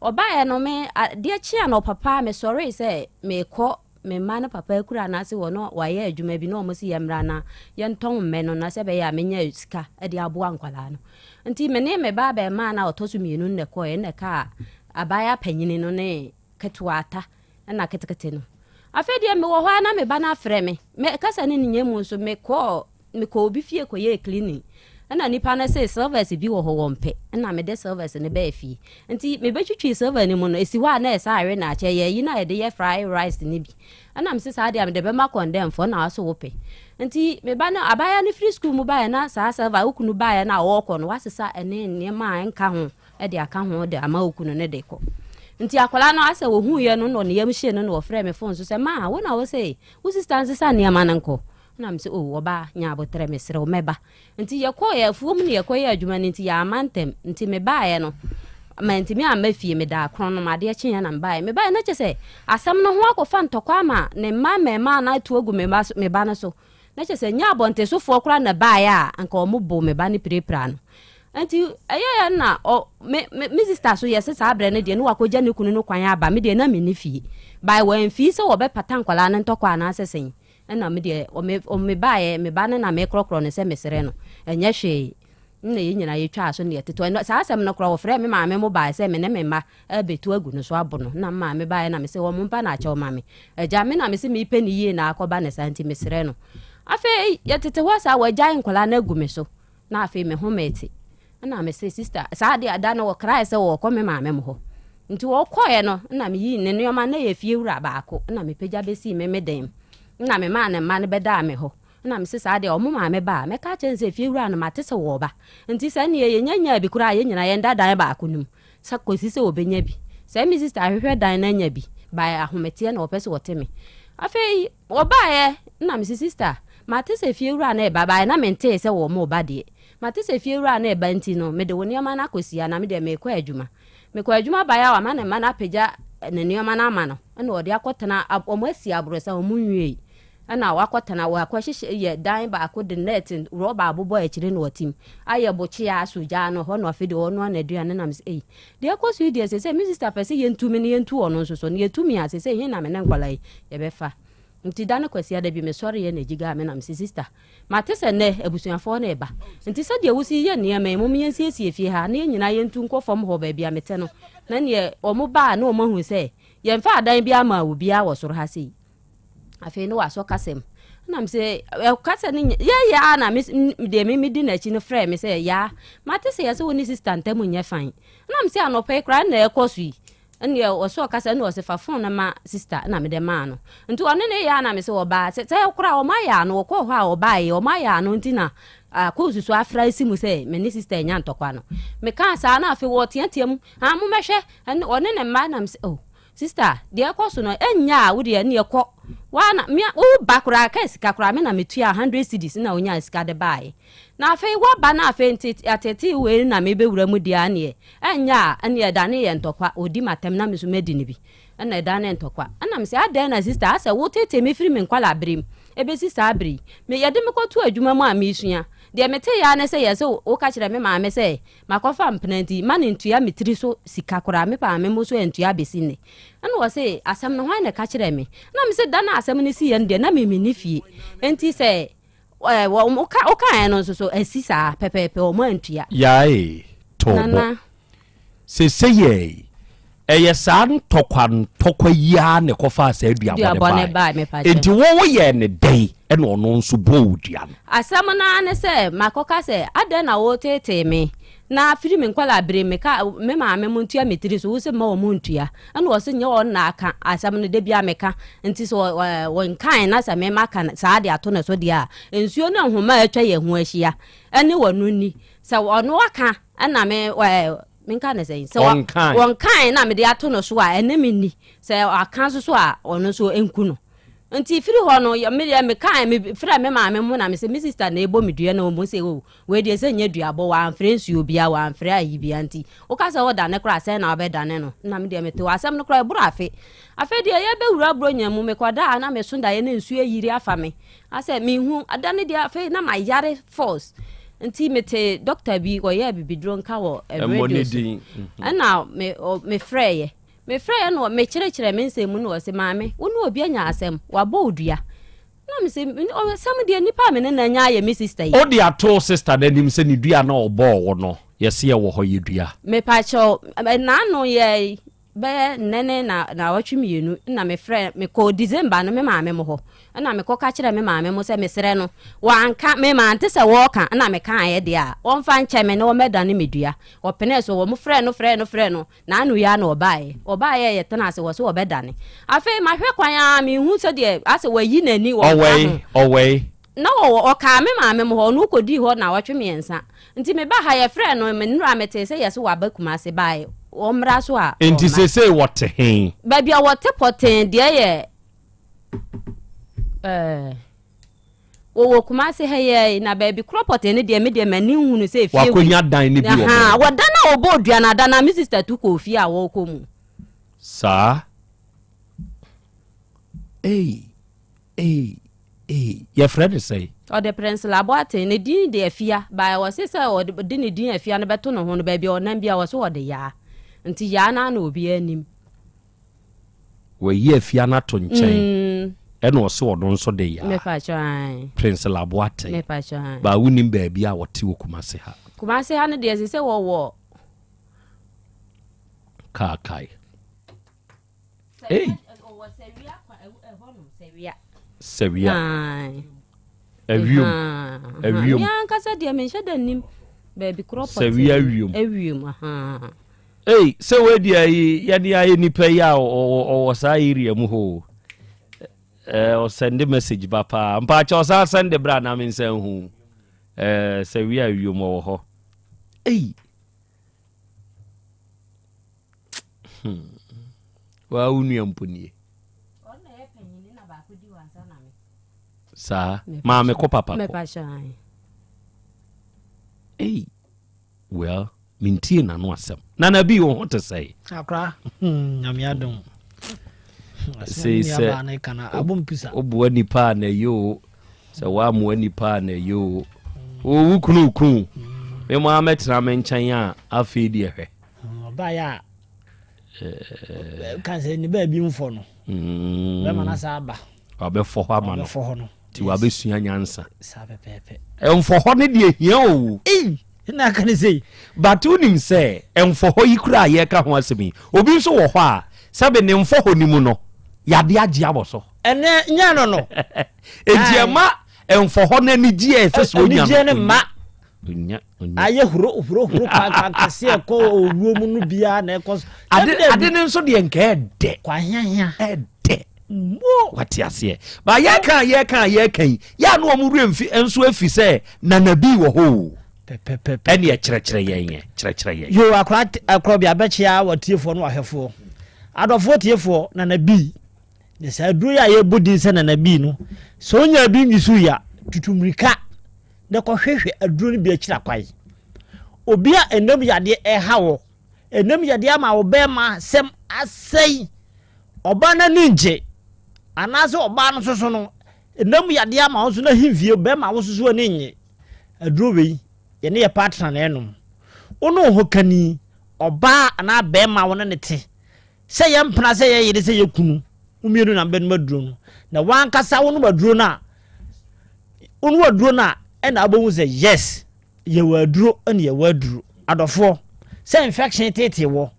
S6: Ɔbaeɛ no me adeɛ kye anɔpa paa mesɔree sɛ merekɔ Me mma no papa akura anaase wɔ na wayɛ adwuma bi na wɔn se yɛmmra na yɛntɔn mmɛ no na sɛ ɛbɛyɛ a menya sika de aboa nkwadaa no. Nti me ne me ba abarimaa no a ɔtɔ so mmienu no na ɛkɔeɛ na ɛkaa abaayewa panyini no ne ketewa ata na ketekete no. Afei deɛ mewɔ hɔ ara na me ba no afrɛ me. Me kasa ne ne nya mu nso mekɔɔ Mekɔɔ obi fie kɔyɛɛ cleaning ɛna nipa no se silvers bi wɔ hɔ wɔmpɛ ɛna mede silvers no baa fie nti mebɛtwitwii silver no mu no ɛsi hɔ a na ɛsɛ awe na akyɛ yɛ ayi no a yɛde yɛ fry rice no bi ɛna mese saa deɛ mede bɛma kɔndɛmfoɔ na waso wopɛ nti meba no abaayewa no firi school mu baeɛ na saa silver wo kunu baeɛ na ɔɔkɔ no wasesa ɛne nneɛma a ɛnka ho ɛde aka ho de ama wo kunu no de kɔ nti akwadaa no asɛ wɔhuiɛ no na ɔne yam hyee no na ɔfrɛ me phone so sɛ maa wo na wo se wo sista nsesa nneɛma no nkɔ Ɛna mese, Oh, ɔbaa, nya aboterɛ, mesrɛ wo, mɛba. Nti yɛkɔeɛ, afuom na yɛkɔyɛɛ adwuma no nti yɛamma ntɛm. Nti mebaeɛ no, mantumi amma fie, medaa korɔnom, adeɛ kyeeɛ na mebaeɛ. Mebaeɛ no kyerɛ sɛ asɛm no ho akɔfa ntɔkwa ama ne mma mmarimaa no atu agu me ba so, me ba no so. Na kyerɛ sɛ nyɛ abɔntensofoɔ koraa na ɛbaeɛ a, anka wɔboo me ba no pirapiraa no. Nti ɛyɛeɛ na ɔ, me, me, me sista so yɛse saa berɛ no deɛ ne wakɔgya ne kunu no kwan aba, me deɛ na menni fie. By wɔamfii sɛ wɔbɛpata nkwadaa no ntɔkwa anaasɛ sɛn. Ɛna me deɛ ɔme ɔme baeɛ me ba no na mekorɔkorɔ no sɛ mesrɛ no ɛnyɛ hwee na yɛn nyinaa yɛtwaa so ne yɛtetɔ ɛno saa asɛm no korɔ wɔfrɛɛ me maame mo baeɛ sɛ me ne me mma ɛbɛtu agu no so abo no na me maame baeɛ na mese wɔn mpa na akyɛw ma me agya me na mese mepɛ ne yie na akɔba ne saa nti mesrɛ no afei yɛtete hɔ saa wɔagyae nkwadaa no agu me so na afei me ho mete. Ɛna mese sister saa deɛ da no wɔkrae sɛ wɔkɔ me maame mo hɔ. Nti wɔkɔeɛ no na meyii ne nneɛma na yɛ fie wura baako na mepagya bɛsii me me dan mu. Na memaa ne mma no bɛdaa me hɔ. Ɛna mese saa deɛ wɔn maame ba a mɛka akyerɛ no sɛ fie wura no mate sɛ wɔreba. Nti sɛ neɛ yɛnya nyaa bi koraa a yɛn nyinaa yɛnda dan baako no mu sɛ kɔsi sɛ wɔbɛnya bi. Sɛ me sister ahwehwɛ dan no anya bi by ahometeɛ na ɔpɛ sɛ ɔte me. Afei wɔbaeɛ na mese sister mate sɛ fie wura no reba baeɛ na mentee sɛ wɔn reba deɛ. Mate sɛ fiewura no reba nti no, mede wo nneɛma no akɔsi ha, na me deɛ merekɔ adwuma. Mekɔ adwuma baeɛ a, wama ne mma no apagya ne nneɛma no ama no, ɛna ɔde akɔtena, wɔasi aborosan, wɔnwiei. Ɛna wakɔtena, wakɔhyehyɛ yɛ dan baako de nɛɛte rɔba abobɔ akyire na ɔte mu. Ayɛ bokyea asɔ gya ano hɔ na afei deɛ ɔnoa n'aduane na mesɛ, ei, deɛ ɛkɔ so yi deɛ seesei me sista pɛ sɛ yɛntu me na yɛntu ɔno nso so, na yɛtu me a seesei he na me ne nkwadaa yi yɛbɛfa. Nti da no Kwasiada bi mesɔreeɛ na ɛgyigaa me na mese, sista, Mate sɛ nnɛ abusuafoɔ no reba. Enti sɛdeɛ wosi yɛ nneɛma yi, mom yɛnsiesie fie ha na yɛn nyinaa yɛntu nkɔ fam hɔ baabi a mete no, na neɛ wɔn ba a na wɔn ahunu sɛ yɛmfa adan biara mmaa obiara wɔ soro ha sei. Afei ne wasɔ kasa mu. Ɛna me sɛ, kasa no yɛyɛ a na me deɛ me medi n'akyi no frɛ me sɛ, yaa, mate sɛ yɛsɛ wo ne sista ntam nyɛ fan. Ɛna me sɛ anɔpa yi koraa na ɛkɔ so yi. Ɛnneɛ ɔsɛ ɔkasa ɛna ɔsɛ fa phone no ma sister ɛna mede maa no nti ɔne ne yɛ a na mese ɔbaa sɛ sɛ koraa ɔmo ayɛ ano ɔkɔɔ hɔ a ɔbaa yɛ ɔmo ayɛ ano nti na akɔ susu afra esi mu sɛ me ne sister nya ntɔkwa no mekaa saa na afei wɔteatea mu ah mo mɛhwɛ ɛne ɔne ne mma na mese oh sister deɛ ɛkɔ so no ɛnyɛ a wodeɛ ɛne ɛkɔ waa na mea wo ba koraa ka sika koraa me na metua 100 cedis na onyaa sika de baeɛ Na afei woaba na afei nti ateetee wei na mebɛwura mu deɛ a ɛneɛ ɛnyɛ a ɛneɛ ɛdane yɛ ntɔkwa, ɔdi m'atɛm na me nso madi no bi ɛna ɛdane ntɔkwa. Ɛna mese adɛn na sister asɛ woteetee me firi me nkwadaa berɛ mu ɛbɛsi saa berɛ yi, me yɛde me kɔto adwuma mu a meresua, deɛ meteeɛ ara ne sɛ yɛse woka kyerɛ me maame sɛ makɔfa mpena nti mma no ntua me tiri so sika koraa, me maame mo nso antua bɛsi nnɛ. Ɛna ɔse asɛm no hwan na ɛka kyerɛɛ me? Ɛna mese da no a asɛm no siiɛ no deɛ na me menni fie nti sɛ Ɛɛ wɔn woka wokaeɛ no nso so asi saa pɛpɛɛpɛ wɔn antua.
S3: Yae too bo.
S6: Nana.
S3: Sesei ɛyɛ saa ntɔkwa ntɔkwa yi ara na ɛkɔfaa saa duabɔ no
S6: Duabɔ no
S3: baeɛ.
S6: baeɛ, mepa kyɛw.
S3: Enti wo woyɛɛ no dɛn ɛna ɔno nso bɔɔ wo dua no?
S6: Asɛm no ara ne sɛ makɔka sɛ adɛn na woreteetee me na firi me nkwadaa bere me ka me maame mo ntua me tiri so wo se mma wɔn ntua ɛna ɔse nyɛ wɔn na aka asɛm no da biara meka nti sɛ wɔnkae na sɛ me maka saa de ato ne so deɛ a nsuo ne nhoma a atwa yɛn ho ahyia ɛne wɔn ni sɛ ɔno aka ɛna me menka ne sɛn sɛ wɔnkae na mede ato no so a ɛne me ni sɛ aka nso so a ɔno nso nku no nti firi hɔ no me deɛ mekae me frɛ me maame mu na me sɛ me sister na ɛbɔ me dua na ɔmu sɛ o Wei deɛ sɛ nyɛ duabɔ, wamfrɛ nsuo biaa, wamfrɛ ayi biaa nti woka sɛ wodane koraa sɛn na wobɛdane no? Na medeɛ mete hɔ, asɛm no koraa ɛboro afe. Afei deɛ yɛbɛwura Buronya mu, mekɔdaa a na meso daeɛ na nsuo ayiri afa me, asɛ menhu da no deɛ afei na mayare force nti mete doctor bi ɔyɛɛ bibiduro nka wɔ radio so ɛna me mefrɛeɛ mefrɛeɛ na mekyerɛkyerɛ me nsɛm mu na ɔse maame wo ne obi anya asɛm wabɔ wo dua Na me se, Ɔsɛm deɛ nipa a me ne no anya ayɛ me sister yi.
S3: Wode ato wo sister no anim sɛ ne dua no a ɔbɔɔ wo no, yɛse yɛwɔ hɔ yɛdua.
S6: Mepakyɛw, nnaano yɛ bɛyɛ nnɛ ne naawɔtwe mmienu na me frɛ, me kɔɔ December no me maame mo hɔ, ɛna me kɔ ka kyerɛ me maame mo sɛ mesrɛ no, wanka, me mante sɛ wɔɔka, ɛna me kaeɛ deɛ a, wɔmfa nkyɛ me na wɔmmɛdane me dua. Wɔpenee so, wɔn frɛ no frɛ no frɛ no, N'ano yi ara na ɔbaeɛ. Ɔbaeɛ a yɛtenaa ase, wɔse ɔbɛdane. Afei mahwɛ kwan ara menhu sɛdeɛ asɛ wayi n'ani wɔ nka
S3: Ɔwɛe,
S6: ho.
S3: ɔwɛe.
S6: Na ɔwɔ, ɔkaa me maame mo hɔ, ɔno ɔkɔdii hɔ nnawɔtwe mmiɛnsa. Nti meba ha yɛfrɛɛ no, me nnora metee sɛ yɛse waba Kumase baeɛ, ɔmmra so a,
S3: Nti
S6: ɔmma.
S3: seesei wɔte he?
S6: Baabi a wɔte pɔtee deɛ yɛ ɛɛ. Wɔwɔ Kumasi ha yi ara yi, na baabi korɔ pɔtee no deɛ, me deɛ m'ani nhunu sɛ efie wei.
S3: Wakɔnya dan no bi wɔ
S6: Ahaa,
S3: baabi.
S6: wɔ dan a wɔbɔɔ dua no ada no a me sista tu kɔɔ fie a wɔrekɔ mu.
S3: Saa? Ei, ei, ei, yɛfrɛ no sɛn?
S6: Ɔde Prince Laboateng, ne din de Afia, but wɔse sɛ ɔde ne din Afia no bɛto ne ho no, baabi a ɔnam biara wɔse ɔde Yaa. Nti Yaa no ara na obiara nim.
S3: Wayi afia no ato nkyɛn ɛna ɔse ɔno nso de yaa Prince Laboateng baa wonim baabi a ɔte wɔ Kumase ha.
S6: Kumase ha no deɛ ɛsɛ sɛ wɔwɔ.
S3: Kaakae. Ei. Sɛwia. Awiom. Awiom.
S6: Me ankasa deɛ menhyɛ da nnim. Baabi korɔ pɔtee.
S3: Sawia wiem.
S6: Ewiem ahaa.
S3: Ei sɛ wei deɛ yi yɛde ayɛ nipa yi a ɔwɔ saa area mu hɔ o. Ɛɛ ɔsɛnde message ba paa. Mpaakyɛ ɔsan sɛnde bra na me nsa nhu. Ɛɛ sawia wiem ɔwɔ hɔ. Ei. Hmm. Waa wo nua mpo nie. Saa maame ko papa ko. Ei well mentie n'ano asɛm. Nana bi wo ho te sɛe.
S8: Akora hmm, nyame adom.
S3: Sei sɛ woboa nipa a na ɛyɛ o sɛ woamoa nipa a na ɛyɛ o wo kunu ku me mo amɛtena me nkyɛn a afei deɛ hwɛ.
S8: Ɔbaeɛ a ka sɛ ne baabi mfɔ no mm. bɛma no asa aba
S3: wabɛfɔ hɔ ama no
S8: hɔ no
S3: nti wabɛsua nyansa
S8: saa pɛpɛɛpɛ
S3: ɛmfɔ hɔ no deɛ hia o
S8: ei na aka ne sei
S3: but wonim sɛ ɛmfɔ hɔ yi kura a yɛka ho asɛm yi obi nso wɔ hɔ a sɛbe ne mfɔ hɔ no mu no yɛade agye abɔ so
S8: ɛnɛ nyɛ no no
S3: enti ɛma ɛmfɔ hɔ no anigyeɛ ɛsɛ sɛ onya
S8: no mma
S3: Onya, onya.
S8: Ayɛ huro huro huro kwan kɛse ɛkɔ owuo mu no biara na ɛkɔ so.
S3: Ade ade ne nso deɛ nka ɛdɛ.
S8: Kwahiahia.
S3: Ɛdɛ.
S8: Mo.
S3: Wate aseɛ. Ba yɛka yɛka yɛka yi yɛ ano wɔn wura mfi nso afi sɛ nana bi wɔ hɔ o.
S8: Pɛpɛpɛpɛ.
S3: Ɛne ɛkyerɛkyerɛ yɛn yɛ kyerɛkyerɛ yɛn.
S8: Yo akora akora bi abɛkyea wɔ tiefoɔ no ahwɛfoɔ. Adɔfoɔ tiefoɔ nana bi. Ne saa aduro yi a yɛbɔ din sɛ nana bi no sɛ onya bi nwisu ya tutu mmirika. na kɔhwehwɛ aduro no bi akyiri akwan. Obi a ɛnam yadeɛ ɛha wɔ, ɛnam yadeɛ ama wo bɛrima sɛm asɛe, ɔbaa no ani ngye, anaasɛ ɔbaa no soso no, ɛnam yadeɛ ama wo nso n'ahemfie bɛrima wo soso ani nye. Aduro wei, yɛne yɛ partner na ɛnom. Wo ne wo ho kani, ɔbaa anaa bɛrima wo ne ne te, Sɛ yɛ mpena, sɛ yɛ yere, sɛ yɛ kunu, mo mmienu na mobɛnom aduro no. Na w'ankasa wonom aduro no a, wonom aduro no a, ɛna wobɛhu sɛ yes, yɛwɔ aduro ɛna yɛwɔ aduro. Adɔfoɔ, sɛ infection tete wɔ,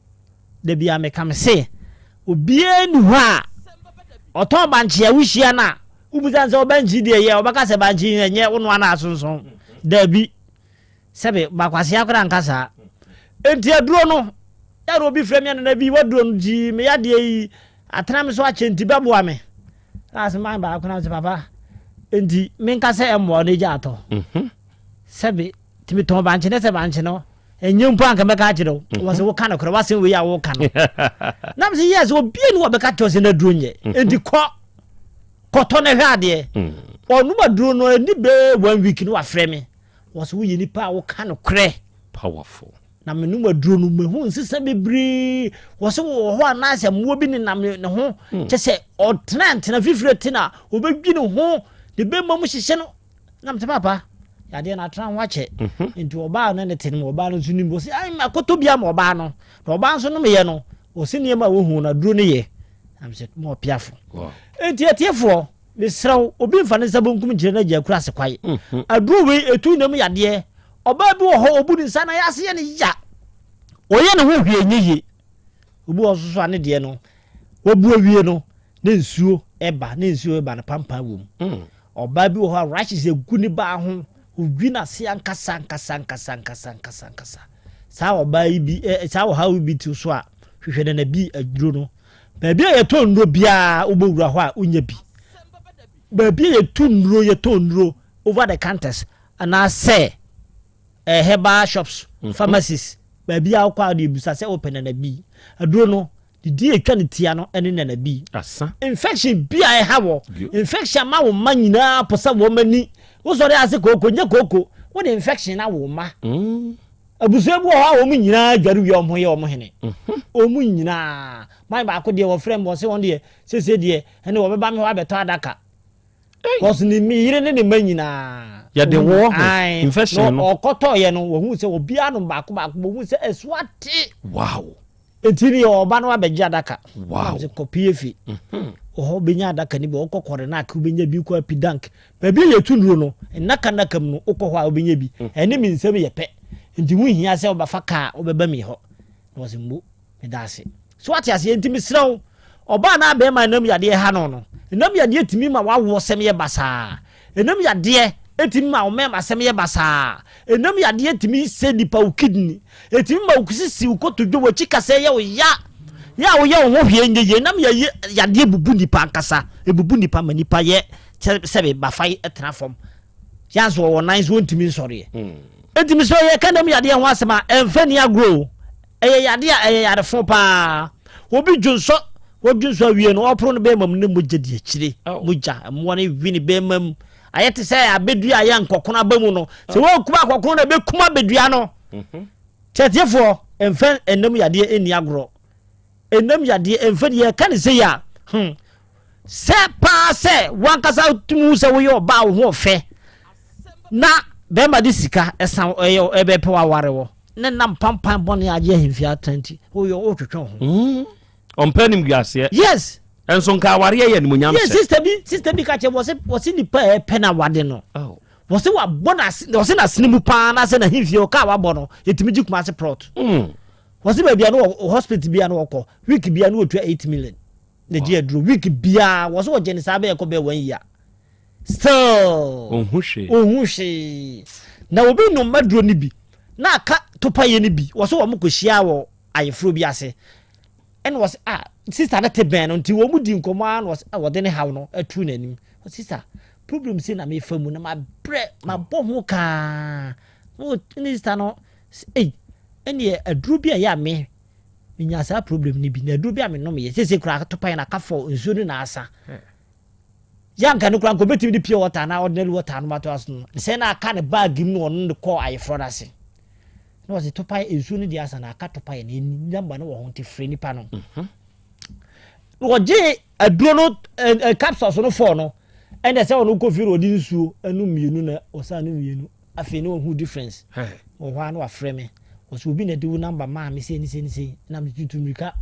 S8: da bi a meka me se, obiara ni hɔ a ɔtɔn bankye a wohyia no a, wobisa no sɛ wo bankye deɛ yɛ, ɔbɛka sɛ bankye ɛnyɛ wo noa no asonson. Daabi. Sɛbe, ba kwasea koraa nka saa. Enti aduro no, yɛ na obi frɛ me anana bi, w'aduro no nti me yadeɛ yi atena me so akyɛ nti bɛboa me. Na ase man baako na sɛ papa, enti menka sɛ ɛmmoa wo na egya atɔ. Mhm. Sɛbe, nti metɔn bankye ne sɛ bankye no, ɛnyɛ mpo anka mɛka akyerɛ wo. Mhm. Wɔ sɛ woka no korɛ, w'asɛm wei a woka no. Na me sɛ yes, obi ni wɔbɛka kyerɛ wo sɛ n'aduro nyɛ. Mhm. Enti kɔ, kɔtɔ na hwɛ adeɛ. Mm. Ɔnom aduro no, ɛni bɛɛ one week no wafrɛ me. Wɔse woyɛ nipa a woka nokorɛ.
S3: Powerful.
S8: Na menom aduro no mehu nsesa bebree. Wɔse wɔ hɔ a na sɛ mmoa bi nenam ne ho. Hmm. Kyɛ sɛ ɔtena ntena fifire te na ɔbɛdwi ne ho ne bɛma mu hyehyɛ no. Na mete papa yadeɛ no atena ho akyɛ. Mhm. Nti ɔbaa no ne te no ɔbaa no nso nim. Wɔse ai makɔtɔ bi ama ɔbaa no. Na ɔbaa nso nomeyɛ no wɔse nneɛma a wɔhu no aduro no yɛ. Na mesɛ ma ɔpiafo. Nti atiefoɔ Mesrɛ wo, obi mfa ne nsa bonkum nkyerɛ n'agya akuraase kwae. Aduro wei, ɛtu nna mu yadeɛ. Ɔbaa bi wɔ hɔ, ɔbu ne nsa na yɛase yɛ no ya. Ɔyɛ ne ho hwee nyɛ yie. Obi wɔ hɔ nso so a ne deɛ no, wabu awie no, na nsuo ɛba, na nsuo ɛba no pampan wɔ mu. Ɔbaa bi wɔ hɔ a rashes agu ne baa ho, ɔdwi n'ase ankasa ankasa ankasa ankasa ankasa ankasa. Saa ɔbaa yi bi, ɛ, saa ɔhaw yi bi te so a, hwehwɛ nanabi aduro no. Baabi a yɛtɔn nnuro biara wobɛwura hɔ a wonya bi. Baabi a yɛtu nnuro, yɛtɔn nnuro over the counters anaasɛ eh, herbal shops, mm -hmm. pharmacies, baabi a wokɔ a wode bisa sɛ wopɛ nanabi. Aduro no, didi a ɛtwa ne tia no ne nanabi.
S3: Asa.
S8: Infection bi a ɛha wɔ, infection ma wo mma nyinaa po sɛ wɔn ani. Wosɔre ase kooko, nyɛ kooko, wode infection na wo mma. Mm. Abusua bi wɔ hɔ a wɔn nyinaa dware wie a wɔn ho yɛ wɔn hene. Wɔn nyinaa. Man baako deɛ wɔfrɛ me wɔse wɔn deɛ seesei deɛ ɛne wɔbɛba me hɔ abɛtɔ adaka. Cause ne me yere ne ne mma nyinaa.
S3: Yɛde wɔ ho infection no.
S8: Ɔkɔtɔɔyɛ no wɔhu sɛ obiara nom baako baako wɔhu sɛ ɛso ate.
S3: Wow.
S8: Enti ne ɔba no abɛgye adaka.
S3: Wow.
S8: Sɛ kɔ PFA. Mhm. Wɔ hɔ bɛnya adaka no bi, wokɔ Kɔrenak wobɛnya bi, wokɔ Apidank. Baabi a yɛtu nnuro no, nnaka nnaka mu no, wokɔ hɔ a wobɛnya bi. Mm. Ɛne me nsam yɛ pɛ. Nti ho hia sɛ wobɛfa kaa wobɛba mi hɔ. Na wɔsɛ mbo, meda ase. So wate aseɛ? Nti mesrɛ wo, ɔbaa na abɛɛma ɛnam yadeɛ ha no no, ɛnam yadeɛ tumi ma wawoɔ sɛm yɛ basaa. Ɛnam yadeɛ Ɛtumi ma wo mmarima asɛm yɛ basaa. Ɛnam yadeɛ tumi sɛ nipa wo kidney. Ɛtumi ma wo sisi, wo kotodwe, w'akyi kasɛɛ yɛ wo ya. Yɛ a woyɛ wo ho hwee nyɛ yie. Ɛnam yɛ yadeɛ bubu nipa ankasa. Ɛbubu nipa ma nipa yɛ sɛbe bafa yi tena fam. Yɛ nso wɔwɔ nan so wɔntumi nsɔreɛ. Enti mesrɛ wo yɛka nam yadeɛ ho asɛm a ɛmfa ni agorɔ o. Ɛyɛ yadeɛ a ɛyɛ yarefo paa. Obi dwonsɔ, wadwonsɔ awie no ɔporo ne bɛrima mu ne mogya di akyire. Mogya, mmoa no we ne bɛrima mu. Ayɛ te sɛ abɛdua a yɛ nkɔkono aba mu no. Sɛ wɔnkum akɔkono na ɛbɛkum abɛdua no. Kyerɛtiefoɔ, ɛmfa ɛnam yadeɛ nni agorɔ. Ɛnam yadeɛ ɛmfa ni yɛka ne sei a, hmm, sɛ paa sɛ wankasa tumi hu sɛ woyɛ ɔbaa wo ho ɔfɛ na bɛrima de sika ɛsan ɛyɛ ɛbɛpɛ waware wɔ ne nam pampan bɔne agye ahemfie atena nti woyɛ wotwetwe wo ho.
S3: Ɔmpɛ animguaseɛ.
S8: Yes.
S3: Nso nka awareɛ yɛ animuonyam
S8: hyɛ. Yes, sister bi sister bi ka kyerɛ wɔse wɔse nipa a ɛpɛ na wade no. Oh. Wɔse wabɔ n'ase wɔse n'asene mu paa na sɛ n'ahemfie ɔka a wabɔ no yɛtumi gye Kumasi plot. Wɔse baabi a no wɔ hospital bi a no wɔkɔ week bi a no wɔtua 8 million. Na gye aduro week biara wɔse wɔgye ne saa bɛyɛ kɔ bɛyɛ one year. Still.
S3: Ɔnhu hwee.
S8: Ɔnhu hwee. Na obi nom aduro no bi na aka topayɛ no bi wɔse wɔn kɔ hyia wɔ ayeforɔ bi ase ɛna wɔse ah sister no te bɛn no nti wɔn di nkɔmɔ ara na wɔse ah wɔde ne haw no atu n'anim sister problem sei na mefa mu na mabrɛ mabɔ ho kaa ne sister no ei ɛneɛ aduro bi a ɛyɛ a me menya saa problem no bi na aduro bi a menom yɛ sese koraa topayɛ no aka fɔ nsuo no na asa Yɛ anka no koraa nka obetumi de pure water anaa ordinary water anom ato aso no. Sɛ na aka ne bag mu na ɔno de kɔɔ ayeforɔ no ase. Na ɔse topae nsuo no deɛ asa na aka topae no ɛni number no wɔ ho nti frɛ nipa no. Mhm. Na ɔgye aduro no capsules no fɔɔ no ɛna sɛ ɔno kɔ fie na ɔde nsuo ɛnu mmienu na ɔsan no mmienu afei na ɔhu difference. Wɔ hɔ a na wafrɛ me ɔsɛ obi na ɛde wo number maa me sei ne sei ne sei na metutu mmirika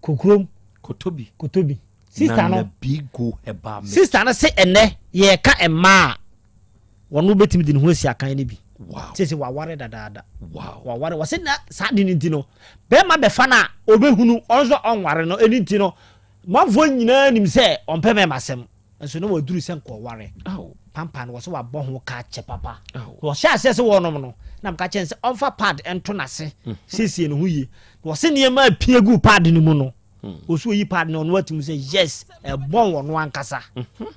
S8: kɔ kurom.
S3: Kɔtɔ bi.
S8: Kɔtɔ bi. Sista no sista no se ɛnɛ yɛreka mmaa a wɔn bɛtumi de ne ho asi akan no bi. Sese waware dadaada. Waware wɔse na saa de no nti no bɛrima bɛfa no a ɔbɛhunu ɔno nso ɔnware no ɛno nti no manfoɔ nyinaa nim sɛ ɔmpɛ mɛma asɛm nso na waduru sɛ nkɔware. Pampa no wɔse wabɔ ho ka kyɛ papa. Wɔhyɛ aseɛ sɛ wɔnom no na meka kyɛn sɛ ɔmfa pad nto n'ase siesie ne ho yie. Wɔse nneɛma apia gu pad no mu no Ɔsi oyi pad no ɔno ati mu sɛ yes ɛbɔn ɔno ankasa. Mhm.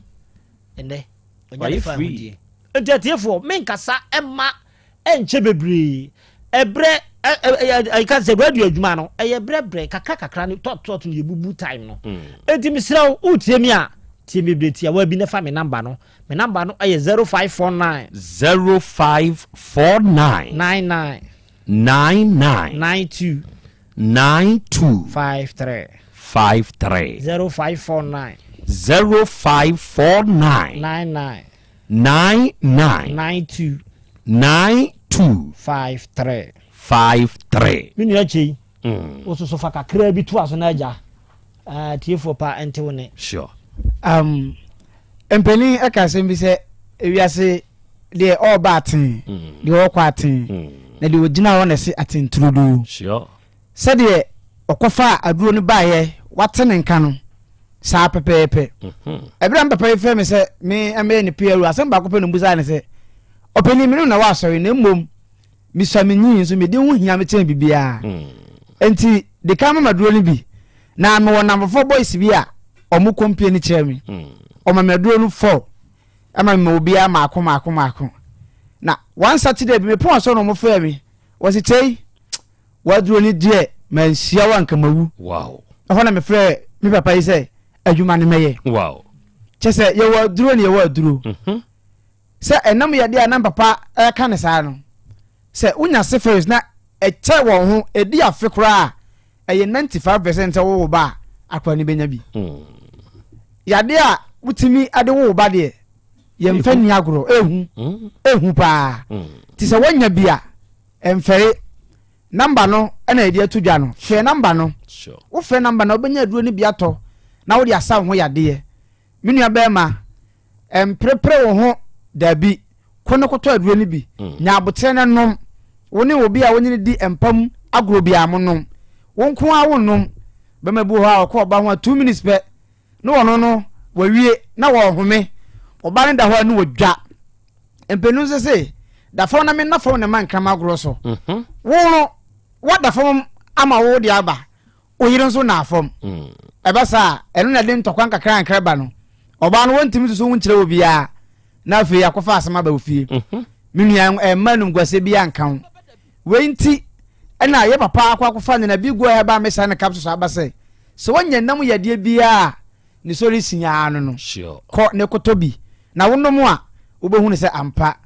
S8: Ɛnɛ ɔnya ne fa ahodie. Nti atiefoɔ menkasa ɛma ɛnkyɛ bebree ɛbrɛ ɛka sɛ radio adwuma no ɛyɛ brɛbrɛ kakra kakra no tɔt tɔt no yɛbubu time no. Nti mesrɛ wo wotie mi a tie me bebree tiawa bi na fa me namba no. Me namba no ɛyɛ 0549
S3: 0549
S8: 99
S3: 99
S8: 92
S3: 92.
S8: 53.
S3: 53.
S8: 0549.
S3: 0549.
S8: 99.
S3: 99.
S8: 92.
S3: 92.
S8: 53.
S3: 53.
S8: Me nua kyei, wososo fa kakraa bi to aso na agya atiefoɔ pa nte wo ne.
S3: Sure.
S11: Um, mpanin ɛka asɛm bi sɛ ewiase deɛ ɔreba aten, mm. deɛ ɔrekɔ aten, mm. na deɛ ɔgyina hɔ na ɛse aten turodoo.
S3: Sure.
S11: Sɛdeɛ ɔkɔfaa aduro no baeɛ wate ne nka no saa pɛpɛɛpɛ. Mhm. Ɛberɛ a me papa yi frɛ me sɛ me mmɛyɛ ne PRO asɛm baako pɛ na ɔbisaa ne sɛ ɔpanin me ne na wɔ asɔre na mmom mesua me nyi nso medi ho hia me kyɛn biribiara. Mm. Enti de kan mama aduro no bi na mewɔ nnamfofoɔ boys bi a ɔmo kɔmpie no kyerɛ me. Mm. Ɔma me aduro no fɔ ɛma me ma obiara maako maako maako. Na one Saturday bi mepɔn asɔre na ɔmo frɛ me wɔsi kyei W'aduro no deɛ manhyia wo anka mawu.
S3: Wow.
S11: Ɛhɔ na mefrɛ me papa yi sɛ adwuma no mɛyɛ.
S3: Wow.
S11: Kyɛ sɛ yɛwɔ aduro ne yɛwɔ aduro. Mm-hmm. Sɛ ɛnam yɛde a na papa ɛka ne saa no sɛ wonya syphilis na ɛkyɛ wɔn ho ɛdi afe koraa ɛyɛ 95 percent sɛ wowo ba a akora no bɛnya bi. Mm. Yadeɛ a wotumi de wowo ba deɛ yɛmfa nni agorɔ ehu mm. ehu paa. Mm. Nti sɛ woanya bi a Ɛmfɛre. Number no na yɛde ato dwa no. Frɛ number no. Wofrɛ number no a, wobɛnya aduro no bi atɔ na wode asa wo ho yadeɛ. Me nua bɛrima, mprepre wo ho, dabi. Ko no kɔtɔ aduro no bi. Mm. Nya aboterɛ no nom. Wo ne obi a wonye no di mpa mu agorɔ biara mo nom. Wo nko ara wo nom. Bɛrima bi wɔ hɔ a ɔkɔ ɔba ho a two minutes pɛ na ɔno no wawie na wɔrehome. Ɔba no da hɔ a na wɔdwa. Mpanin nso se, da fam na menna fam na mma nkrama agorɔ so. Wo no, woada fam ama wo de aba, wo yere nso nna fam. Ɛba saa a, ɛno na ɛde ntɔkwa nkakrankra ba no. Ɔbaa no wɔntumi nsusu ho nkyerɛ obiara, na afei akɔfa asɛm aba wo fie. Me nua, ɛmma animguaseɛ biara nka wo. Wei nti na yɛ papa akɔ akɔfa Nana Big Boy Herbal Mixture ne capsules aba sɛ, sɛ woanya nam yadeɛ biara a, ne sɔre si ara no no, kɔ ne kɔtɔ bi na wonom a, wobɛhunu sɛ ampa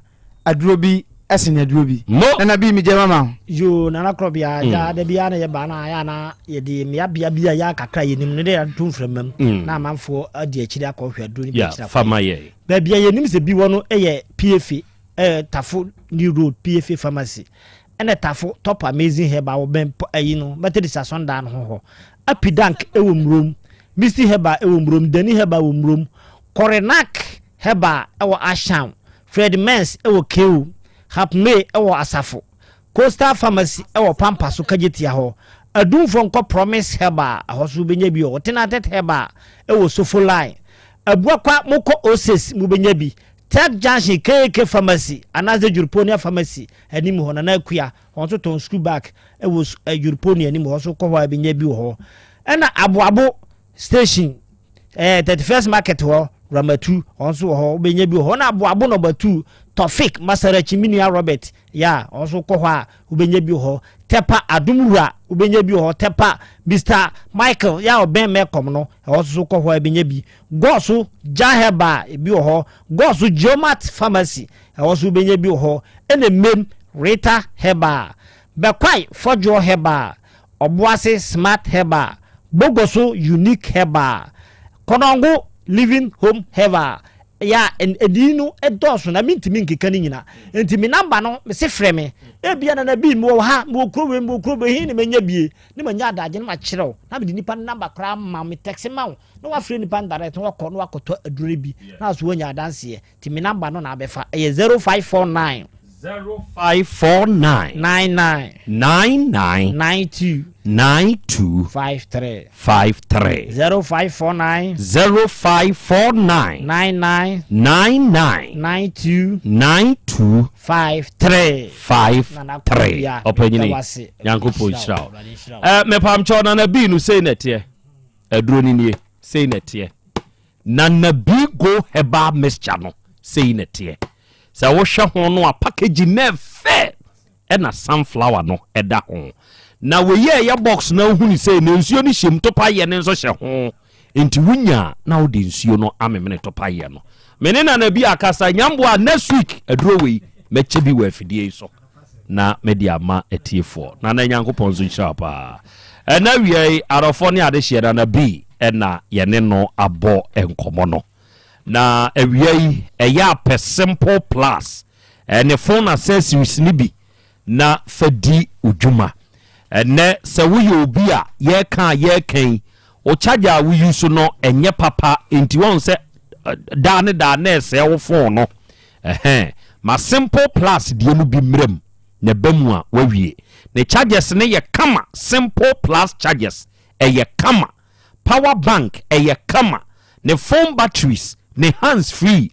S11: aduro bi sen aduro bi. Nana Bii, megye mama wo.
S8: Yoo Nana Korɔbea, agya da biara na yɛba na ayɛ a na yɛde mmeabea bi a yɛ a kakra a yɛnim no de ato mframa mu na amanfoɔ adi akyire akɔhwɛ aduro no bi akyiri akwan. Baabi a yɛnim sɛ bi wɔ no yɛ PFA. eh, Tafo New Road PFA Pharmacy ɛna Tafo Top Amazing Herbal wɔ bɛn ayi no Methodist asɔndan no ho hɔ. Apidank ɛwɔ Murom, Misty Herbal ɛwɔ Murom, Dani Herbal wɔ Murom, Korenak Herbal ɛwɔ Ashtown, Fred Mens ɛwɔ Kew, Hapmay ɛwɔ Asafo, Coastal Pharmacy ɛwɔ Pampa so Kagyetia hɔ. Adumfoɔ nkɔ Promise Herbal ɛhɔ so wobɛnya bi wɔ hɔ. Tenatet Herbal ɛwɔ Sofo Line. Abuakwa mokɔ Oasis mobɛnya bi. Tech Junction KK Pharmacy anaasɛ Juruponia Pharmacy anim hɔ, Nana Akua, wɔn nso tɔn school bag wɔ Juruponia anim hɔ nso kɔ hɔ a bɛnya bi wɔ hɔ. Ɛna Aboabo Station, eh, 31st Market hɔ, Ramatu, wɔn nso wɔ hɔ, wobɛnya bi wɔ hɔ. Ɛna Aboabo Number 2, Tofik Masarachi, me nua Robert, ya, wɔn nso kɔ hɔ a wobɛnya bi wɔ hɔ. Tɛpa Adom Wura, wobɛnya bi wɔ hɔ. Tɛpa Mr. Michael, ya ɔbɛn Mɛkɔm no, ɛhɔ nso kɔ hɔ a bɛnya bi. Gɔso Jah Herbal ebi wɔ hɔ, Gɔso Geomat Pharmacy ɛhɔ nso wobɛnya bi wɔ hɔ, ɛna Mmem Rita Herbal, Bɛkwae Fɔdwoɔ Herbal, Ɔboase Smart Herbal, Bogoso Unique Herbal, Kɔnɔngo Living Home Herbal. Yɛ a edin no dɔɔso na mentumi nkeka ne nyina nti me namba no mese frɛ me ebia nana bi mewɔ ha mewɔ kuro wei mewɔ kuro wei he ne manya bie ne manya adagye ne makyerɛ wo na mede nipa no namba koraa ma me tɛkse ma wo na wafrɛ nipa no direct na wakɔ na wakɔtɔ aduro no bi na aso wanya adanseɛ nti me number no na abɛfa ɛyɛ 0549
S3: 0549
S8: 99
S3: 99
S8: 92
S3: 92
S8: 53
S3: 53
S8: 0549
S3: 0549
S8: 99
S3: 99
S8: 92
S3: 92
S8: 53
S3: 53 Ɔpanyini Nyankopɔn nhyira wo. Eh, mepamkyɛw Nana Bii no sei na ɛteɛ. Aduro no nie, sei na ɛteɛ. Nana Bigo herbal mixture no, sei na ɛteɛ. Sɛ wohwɛ ho no a, packaging no ɛfɛ, ɛna sunflower no ɛda ho. Na wei a ɛyɛ box na wohu no sei no, nsuo no hyɛ mu, topa yɛ no nso hyɛ ho. Nti wonya a, na wode nsuo no amemene topa yɛ no. Me ne Nana bi akasa, nyamboa next week aduro wei, mɛkyɛ bi wɔ afidie yi so. na mede ama atiefoɔ. Nana Nyankopɔn nso nhyira wo paa. Ɛna awia yi adɔfoɔ ne adehyeɛ Nana B ɛna yɛne no abɔ nkɔmmɔ no. Na awia yi ɛyɛ apɛ Simple Plus ɛne phone accessories no bi na fa di wo dwuma. Ɛnɛ sɛ woyɛ obi a yɛreka a yɛreka yi wo charger a wo use no ɛnyɛ papa nti wɔn sɛ daa ne daa na ɛsɛe wo phone no Ɛhɛn, ma simple plus deɛ no bi mmra mu na ɛba mu a wawie. Ne chargers no yɛ kama, simple plus chargers ɛyɛ kama, power bank ɛyɛ kama, ne phone batteries, ne hands free,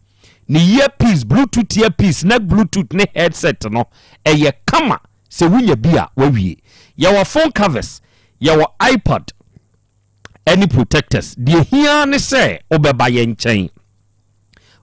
S3: ne earpiece, bluetooth earpiece, neck bluetooth ne headset no ɛyɛ kama, sɛ wonya bi a wawie. Yɛwɔ phone covers, yɛwɔ iPod ɛne protectors, deɛ ɛhia ne sɛ wobɛba yɛn nkyɛn.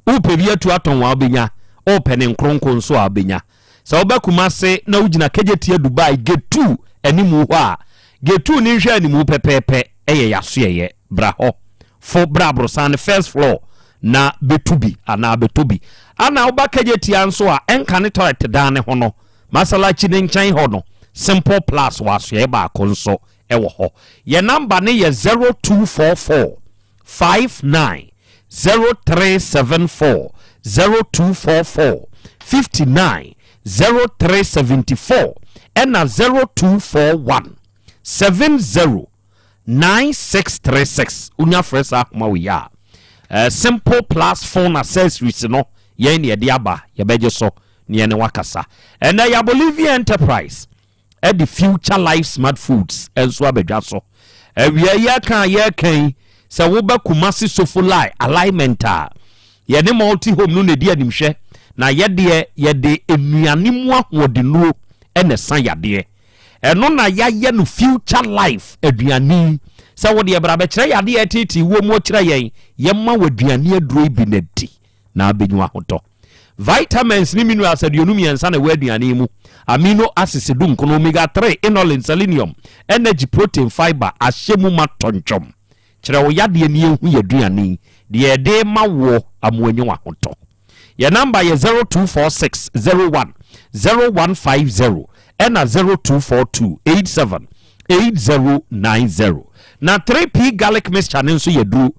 S3: Wopɛ bi atu atɔn a wobɛnya, wopɛ ne nkronko nso a wobɛnya. Sɛ woba Kumase na wogyina Kejetia Dubai Gate 2 animu hɔ a, Gate 2 ne nhwɛ animu pɛpɛɛpɛ yɛ y'asoɛeɛ. Bra hɔ. Fo bra aborosan no first floor na bɛtu bi anaa bɛtɔ bi. Ana woba Kejetia nso a, ɛnka ne toilet dan no ho no, Masalachi no nkyɛn hɔ no, Simple Plus wɔ asoɛeɛ baako nso wɔ hɔ. Yɛn number no yɛ 0244 59 0374 0244 59 0374 ɛna 0241 70 9636 wonya frɛ saa ahoma wei a eh, simple plus phone accessories no yɛn ne yɛde aba yɛbɛgye so ne yɛne wakasa ɛnɛ yɛ Bolivia Enterprise de Future Life Smart Foods nso abɛdwa so. Awia yi aka a yɛreka yi, sɛ woba Kumasi Sofolai alignment a, yɛne Multi Home no na ɛdi animhwɛ. Na yɛdeɛ yɛde nnuane mu ahoɔdennuro na ɛsa yadeɛ. Ɛno na yɛayɛ no future life aduane yi. Sɛ wo deɛ bra bɛkyerɛ yadeɛ a ɛteetee woɔ mu kyerɛ yɛn, yɛma wo aduane aduro yi bi na di na abɛnya w'ahotɔ. Vitamins ne minerals 53 na ɛwɔ aduane yi mu. Amino acids dunkono, omega 3, inulin, selenium, energy, protein, fiber ahyɛ mu ma tɔntwɔm. Kyerɛ wo yadeɛ na yɛnhu y'aduane yi deɛ yɛde rema woɔ ama woanya w'ahotɔ. Yɛn number yɛ 0246 01 0150 ɛna 0242 87 8090. Na 3P garlic mixture no nso yɛ duro.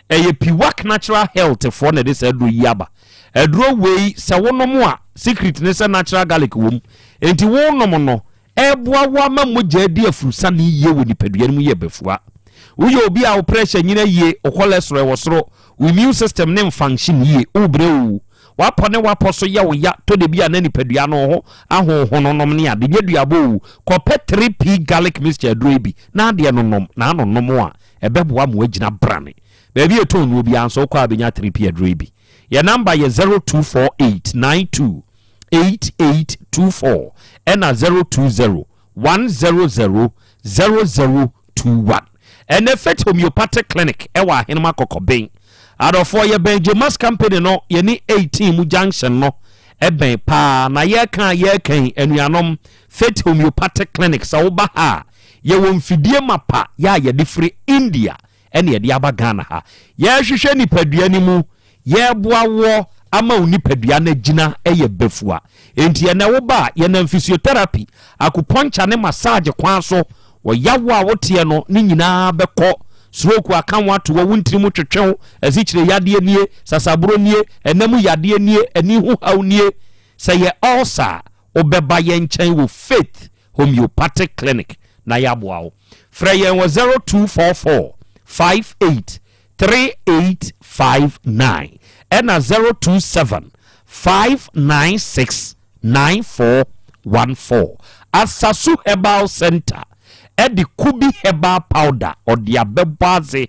S3: Ɛyɛ Piwak Natural Health foɔ na ɛde saa aduro yi aba. Aduro wei sɛ wonom a, secret ne sɛ natural garlic wɔ mu. Enti wonom no, Ɛboa wo ama mogya adi afurusane yie wɔ nipadua no mu yɛ bafua. Woyɛ obi a wo pressure nyina yie, wo cholesterol wɔ soro, wo immune system no mfunction yie, wobrɛ oo, w'apɔ ne w'apɔ so yɛ wo ya, tɔ da bi a na nipadua no ho ahonhono nom ne ade, nyɛ duabɔ oo, kɔpɛ 3P garlic mixture aduro yi bi na adeɛ no nom, na ano nom a, ɛbɛboa ma woagyina brane. Baabi a ɛtɔn nnuro biara nso wokɔ a bɛnya 3P aduro yi bi. Yɛn number yɛ 0248 92 8824 ɛna 020 100 0021. Ɛnɛ Faith Homeopathic Clinic ɛwɔ Ahenema Kɔkɔben. Adɔfoɔ yɛbɛn Jomas Company no yɛne 18 mu junction no ɛbɛn paa na yɛka a yɛka yi anuanom Faith Homeopathic Clinic sɛ woba ha a yɛwɔ mfidie mapa yɛ a yɛde firi India ɛna yɛde aba Ghana ha. Yɛrehwehwɛ nipadua no mu, yɛreboa woɔ ama wo nipadua no agyina yɛ bafua. Enti ɛnɛ woba a, yɛnam physiotherapy, acupuncture ne massage kwan so, ɔyaw a woteɛ no ne nyinaa bɛkɔ. Stroke aka wo ato hɔ, wo ntini mu twetwe wo, asikyire yadeɛ nie, sasaburo nie, ɛna mu yadeɛ nie, ani ho haw nie. Sɛ yɛ ulcer a, wobɛba yɛn nkyɛn wɔ Faith Homeopathic Clinic na yɛaboa wo. Frɛ yɛn wɔ 0244 58 3859 ɛna 027 596 9414. Asasu Herbal Centre ɛde Kubi Herbal Powder ɔde abɛbɔ adze.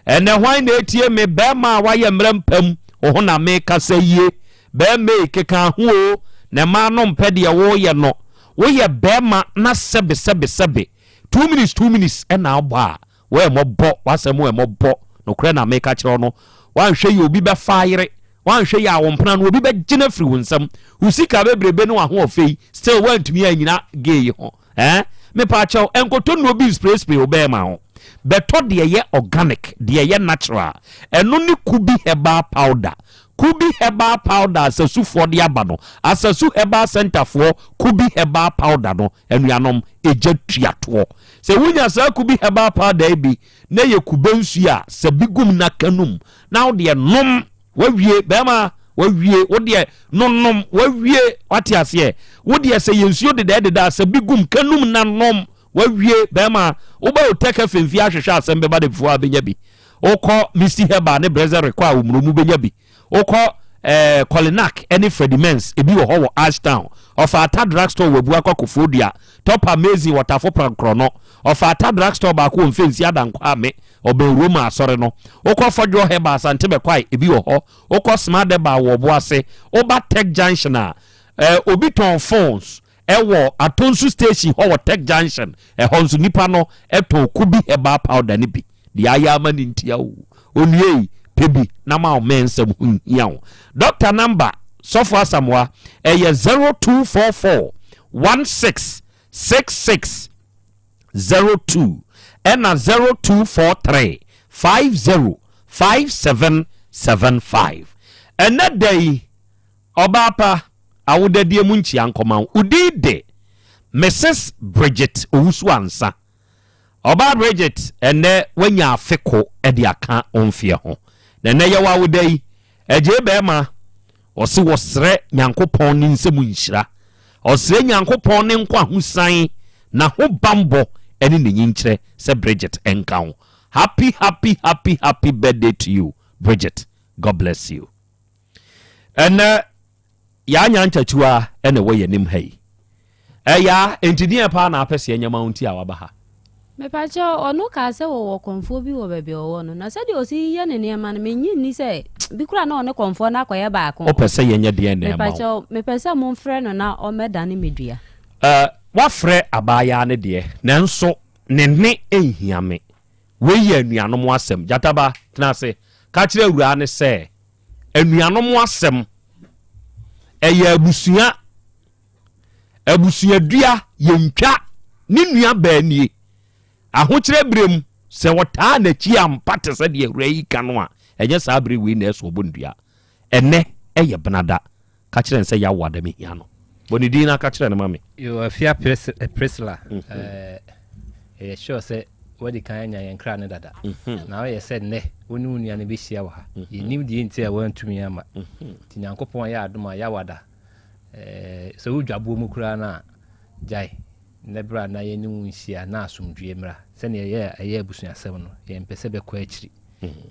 S3: Ɛnɛ hwan na etie me? Bɛrima a wayɛ mmerɛ mpam, wo ho na mekasa yie. Bɛrima ei, keka ho o, na mmaa no mpɛ deɛ woreyɛ no. Woyɛ bɛrima na sɛbe sɛbe sɛbe, 2 minutes 2 minutes na abɔ a, woammɔbɔ, w'asɛm woammɔbɔ. Nokorɛ na meka kyerɛ wo no, woanhwɛ yie obi bɛfa ayere, woanhwɛ yie a wo mpena no obi bɛgye no afiri wo nsam. Wo sika bebrebe ne w'ahoɔfɛ yi, still woantumi annyina gay yi ho. Eh? Mepaakyɛw, nkɔtɔ nnuro bi nsprayspray wo bɛɛma ho. Bɛtɔ deɛ ɛyɛ organic, deɛ ɛyɛ natural. Ɛno ne Kubi Herbal Powder. Kubi Herbal Powder a Asasufoɔ de aba no, Asasu Herbal Centre foɔ Kubi Herbal Powder no, anuanom, egya tua toɔ. Sɛ wonya saa Kubi Herbal Powder yi bi na ɛyɛ kube nsuo a, sɛ bi gum na ka num, na wo deɛ nom. Wawie, bɛrima, wawie, wo deɛ nonom, wawie, wate aseɛ, wo deɛ sɛ yɛ nsuo dedɛɛ dedɛ a, sɛ bi gum, ka num na nom, wawie, bɛrima, woba Otec FM fie ahwehwɛ asɛm bɛba de foɔ a bɛnya bi, wokɔ Misty Herbal ne Brɛsɛ rekɔ a omuro mu bɛnya bi, wokɔ eh, Kolinak ne Freddie Mens, ebi wɔ hɔ wɔ Ashtown, Ɔfaata Drugstore wɔ Abuakwa Kofoɔdua, Top Amazing wɔ Tafo Prankorɔno, Ɔfaata Drugstore baako wɔ Mfɛnsi Adankwa-Ame, Ɔbɛn Roma asɔre no. Wokɔ Fɔdwoɔ Herbal Asante Bɛkwae, ebi wɔ hɔ. Wokɔ Smart Herbal wɔ Ɔboase. Woba Tech Junction a, eh, obi tɔn phones wɔ Atonsu Station hɔ wɔ Tech Junction. Ɛhɔ nso nipa no tɔn Kubi Herbal Powder no bi. Deɛ ayɛ ama no ntia o. Onua yi, pɛ bi na ma wo mɛ nsɛm ho nhia wo. Doctor number, Sɔfo Asamoah, ɛyɛ 0244 16 66 02 ɛna 0243 50 57 75. Ɛnɛ da yi, ɔbaa pa, awodadie mu nkyia nkɔma wo. Wo din de Mrs. Bridget Owusu Ansah. Ɔbaa Bridget, ɛnnɛ woanya afe ko de aka wo mfeɛ ho. Na ɛnnɛ yɛwɔ awoda yi, agyei bɛɛma, ɔse wɔsrɛ Nyankopɔn ne nsam nhyira. Ɔsrɛ Nyankopɔn ne nkwahosan, n'ahobanbɔ ne ne nyinkyerɛ sɛ Bridget nka ho. Happy happy happy happy birthday to you Bridget, God bless you. Ɛnnɛ Yaa Nyantakyiwa na ɛwɔ yɛn anim ha yi. Ɛyaa, enti deɛn paa na apɛ sɛ yɛnyɛ ma wo nti a waba ha?
S6: Mepakyɛw, ɔno kaa sɛ wɔwɔ kɔmfoɔ bi wɔ baabi a ɔwɔ no, na sɛdeɛ ɔsi yɛ ne nneɛma no, mennye nni sɛ bi koraa na ɔne kɔmfoɔ no akɔyɛ baako.
S3: Wopɛ sɛ yɛnyɛ deɛn na ɛma wo?
S6: Mepakyɛw, mepɛ sɛ momfrɛ no na ɔmmɛdane me dua.
S3: Eh, woafrɛ abaayaa no deɛ, nanso ne nne nhia me. Wei yɛ anuanom asɛm. Gyataba, tena ase. Ka kyerɛ awuraa no sɛ, anuanom asɛm, ɛyɛ abusua. Abusuadua yɛntwa ne nua baa nie. Ahokyerɛ berɛ mu, sɛ ɔtaa n'akyi ampa te sɛ deɛ awuraa yi ka no a, ɛnyɛ saa berɛ wei na ɛsɛ ɔbɔ no dua. Ɛnnɛ ɛyɛ benada. Ka kyerɛ no sɛ Yawo Ada mehia no. Bɔ ne din na ka kyerɛ no ma me.
S22: Yo, Afia Priscilla, yɛyɛ sure sɛ woadi kan anya yɛn kra no dada. Na woyɛ sɛ nnɛ wo ne wo nua no bɛhyia wɔ ha. Yɛnnim deɛ nti a woantumi amma. Nti Nyankopɔn ayɛ adom a Yawo Ada, sɛ wo dwaboɔ mu koraa no a, gyae na bra na yɛne wo nhyia na asomdwoeɛ mmra. Sɛdeɛ ɛyɛ a ɛyɛ abusuasɛm no, yɛmpɛ sɛ bɛkɔ akyiri.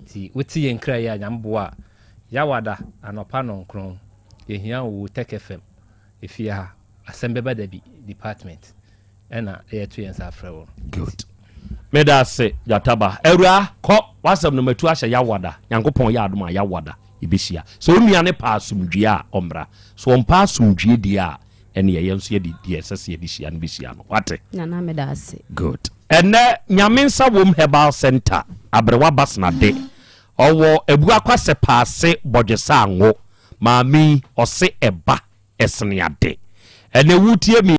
S22: Nti wote yɛn kra yi a, Nyame boa a, Yawada anɔpa nɔnkron, yɛhia wo wɔ Tech FM efie ha, asɛm bɛba dabi department ɛna yɛto yɛn nsa afrɛ wo no.
S3: Good. Meda ase Gyata ba. Awuraa, kɔ, w'asɛm no matu ahyɛ Yawada. Nyankopɔn yɛ adom a Yawada yɛbɛhyia. Sɛ wo nua no pɛ asomdwie a, ɔmmra. Sɛ ɔmpɛ asomdwie deɛ a, ɛneɛ yɛn nso yɛde deɛ ɛsɛ sɛ yɛde hyia no bɛhyia no. Wate?
S6: Nana meda ase.
S3: Good. Ɛnnɛ, Nyame Nsa Wom Herbal Centre, Aberewa Basenade, ɔwɔ Abuakwa Sɛpaase Bɔdwesango. Maame yi, ɔse ɛba, ɛsene ade. Ɛnnɛ wotie me.